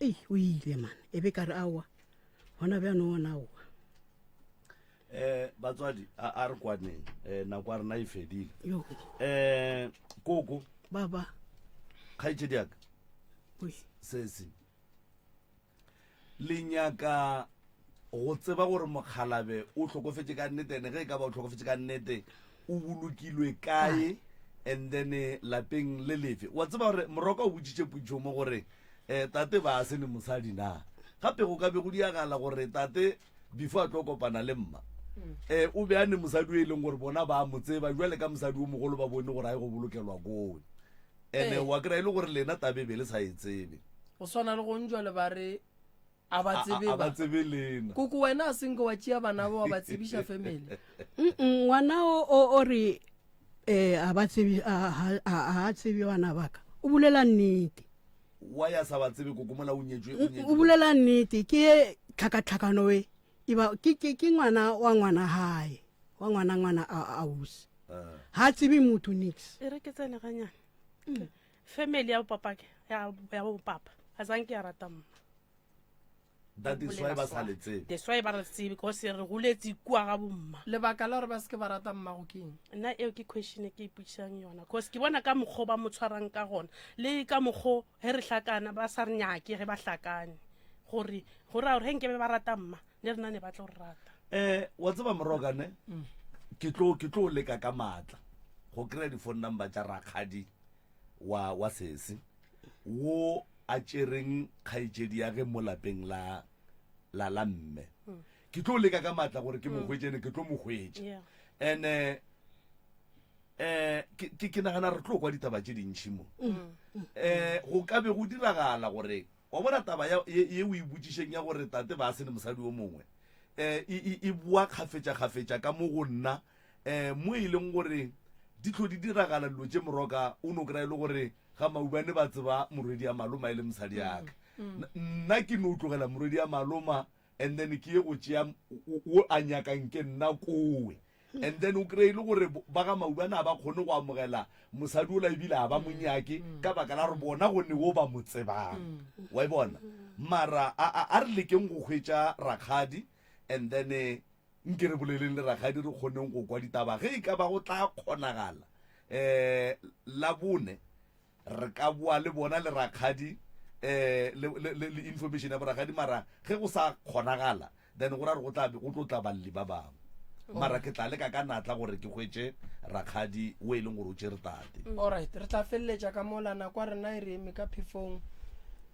ei o ile mana e be ka re aowa gona bjano ona aowa
eh batswadi a a re kwaneng eh nako a rena e fedile eh koko
baba
kgaetšedi yaka sesi le nyaka go tseba gore mokgalabe o hlokofetše ka nnete ene ge e ka ba o hlokofetše ka nnete o bolokilwe kae and then eh, lapeng le lefe wa tseba gore moroka o botsitše potšo mo gore um tate ba a se ne mosadi na gape go ka be go diagala gore tate before a tlo kopana le mma um o be a ne mosadi o e leng gore bona ba mo tseba jwale ka mosadi o mogolo ba bone gore a ye go bolokelwa kowe ene wa kry-a e le gore lena tabe be le sa e tsebe
go swana le go le ba re a ba tsebe
a ba tsebe lena
koko wena a senke wa tšea bana ba wa ba tsebiša family
ngwana o o re eh a ba tsebe a a tsebe bana baka o bolela nnete
wa ya sa ba tsebe koko mola o nyetšwe
o bolela nnete ke tlhakatlhakano e eba ke ke ke ngwana wa ngwana hae wa ngwana ngwana a ausi ah. ha tsebe motho nix
e re ke tsene ganyane mm. family ya bopapa ya ya bopapa a zanke ya rata mma
that is why ba sa le tsebe
that's why ba re tsebe because re goletse kua ga bomma
lebaka la gore ba seke ba rata mmago ke eng
nna eo ke question e ke ipotšišang yona cause ke bona ka mokgwa ba mo tshwarang ka gona le ka mokgwa ge re hlakana ba sa re nyake ge ba hlakane gore go raya gore ge nkebe ba rata mma le rena ne ba tlo re rata
um wa tseba morokane mm. ke tlo ke tlo leka ka maatla go kry-a di-phone number tša rakgadi wa wa sese wo a tšereng kgaetšedi ya ge mo lapeng la la la mme mm. ke tlo leka ka maatla gore ke mo mm. hwetše ne ke tlo mo hwetša and eh eh ke ke nagana re tlo kwa ditaba tše dintšhi mo eh go ka be go diragala gore wa bona taba ya ye o e botšišeng ya gore tate ba se ne mosadi o mongwe eh e e boa kgafetša kgafetša ka mo go nna eh mo e leng gore di tlo di diragala dilo tše moroka o no kry-a e le gore ga maubane ba tseba morwedi ya maloma e le mosadi yaka mm. nna ke no tlogela morwedi ya maloma and then ke ye go tšea o a nyakang ke nna kowe. And then o kry-e le gore ba ga Maubane a ba kgone go amogela mosadi ola ebile a ba monyake ka baka la gore bona go ne wo ba mo tsebang. Wa e bona? Mara a re lekeng go hwetša rakgadi and then eh, nke re boleleng le rakgadi re kgoneng go kwa ditaba ge e ka ba go tla kgonagala um labone re ka boa le bona le rakgadi eh le, le, le, le information ya borakgadi mara ge go sa kgonagala then go ra re go tla go tlo tla balli ba bangwe mara ke tla leka ka natla gore ke hwetše rakgadi o e leng gore o tšere tate.
Alright, re tla feleletša ka mola nako ya rena e re eme ka phefong.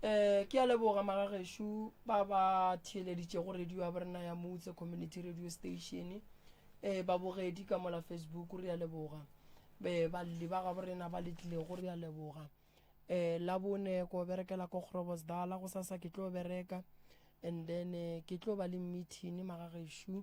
Eh ke a leboga magagešo ba ba theeleditšego radio ya borena ya Moutse Community Radio Station. Eh babogedi ka mola Facebook re a leboga. Be balli ba gabo rena ba le tlilego re a leboga. Eh Labone ko berekela ko Groblersdal gosasa ke tlo bereka and then eh, ke tlo ba le meeting magagešo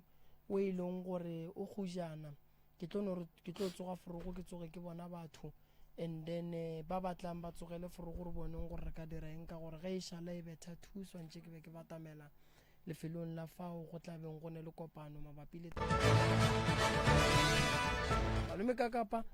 o e leng gore o gojana ke tlo no ke tlo tsoga forogo ke tsoge ke bona batho and then eh, ba batlang ba tsogele forogo re boneng gore re ka dira eng ka gore ge e šala e betha thu swantše ke be ke batamela Lefelong la fao go tla beng go ne le kopano mabapi le Malome Kakapa.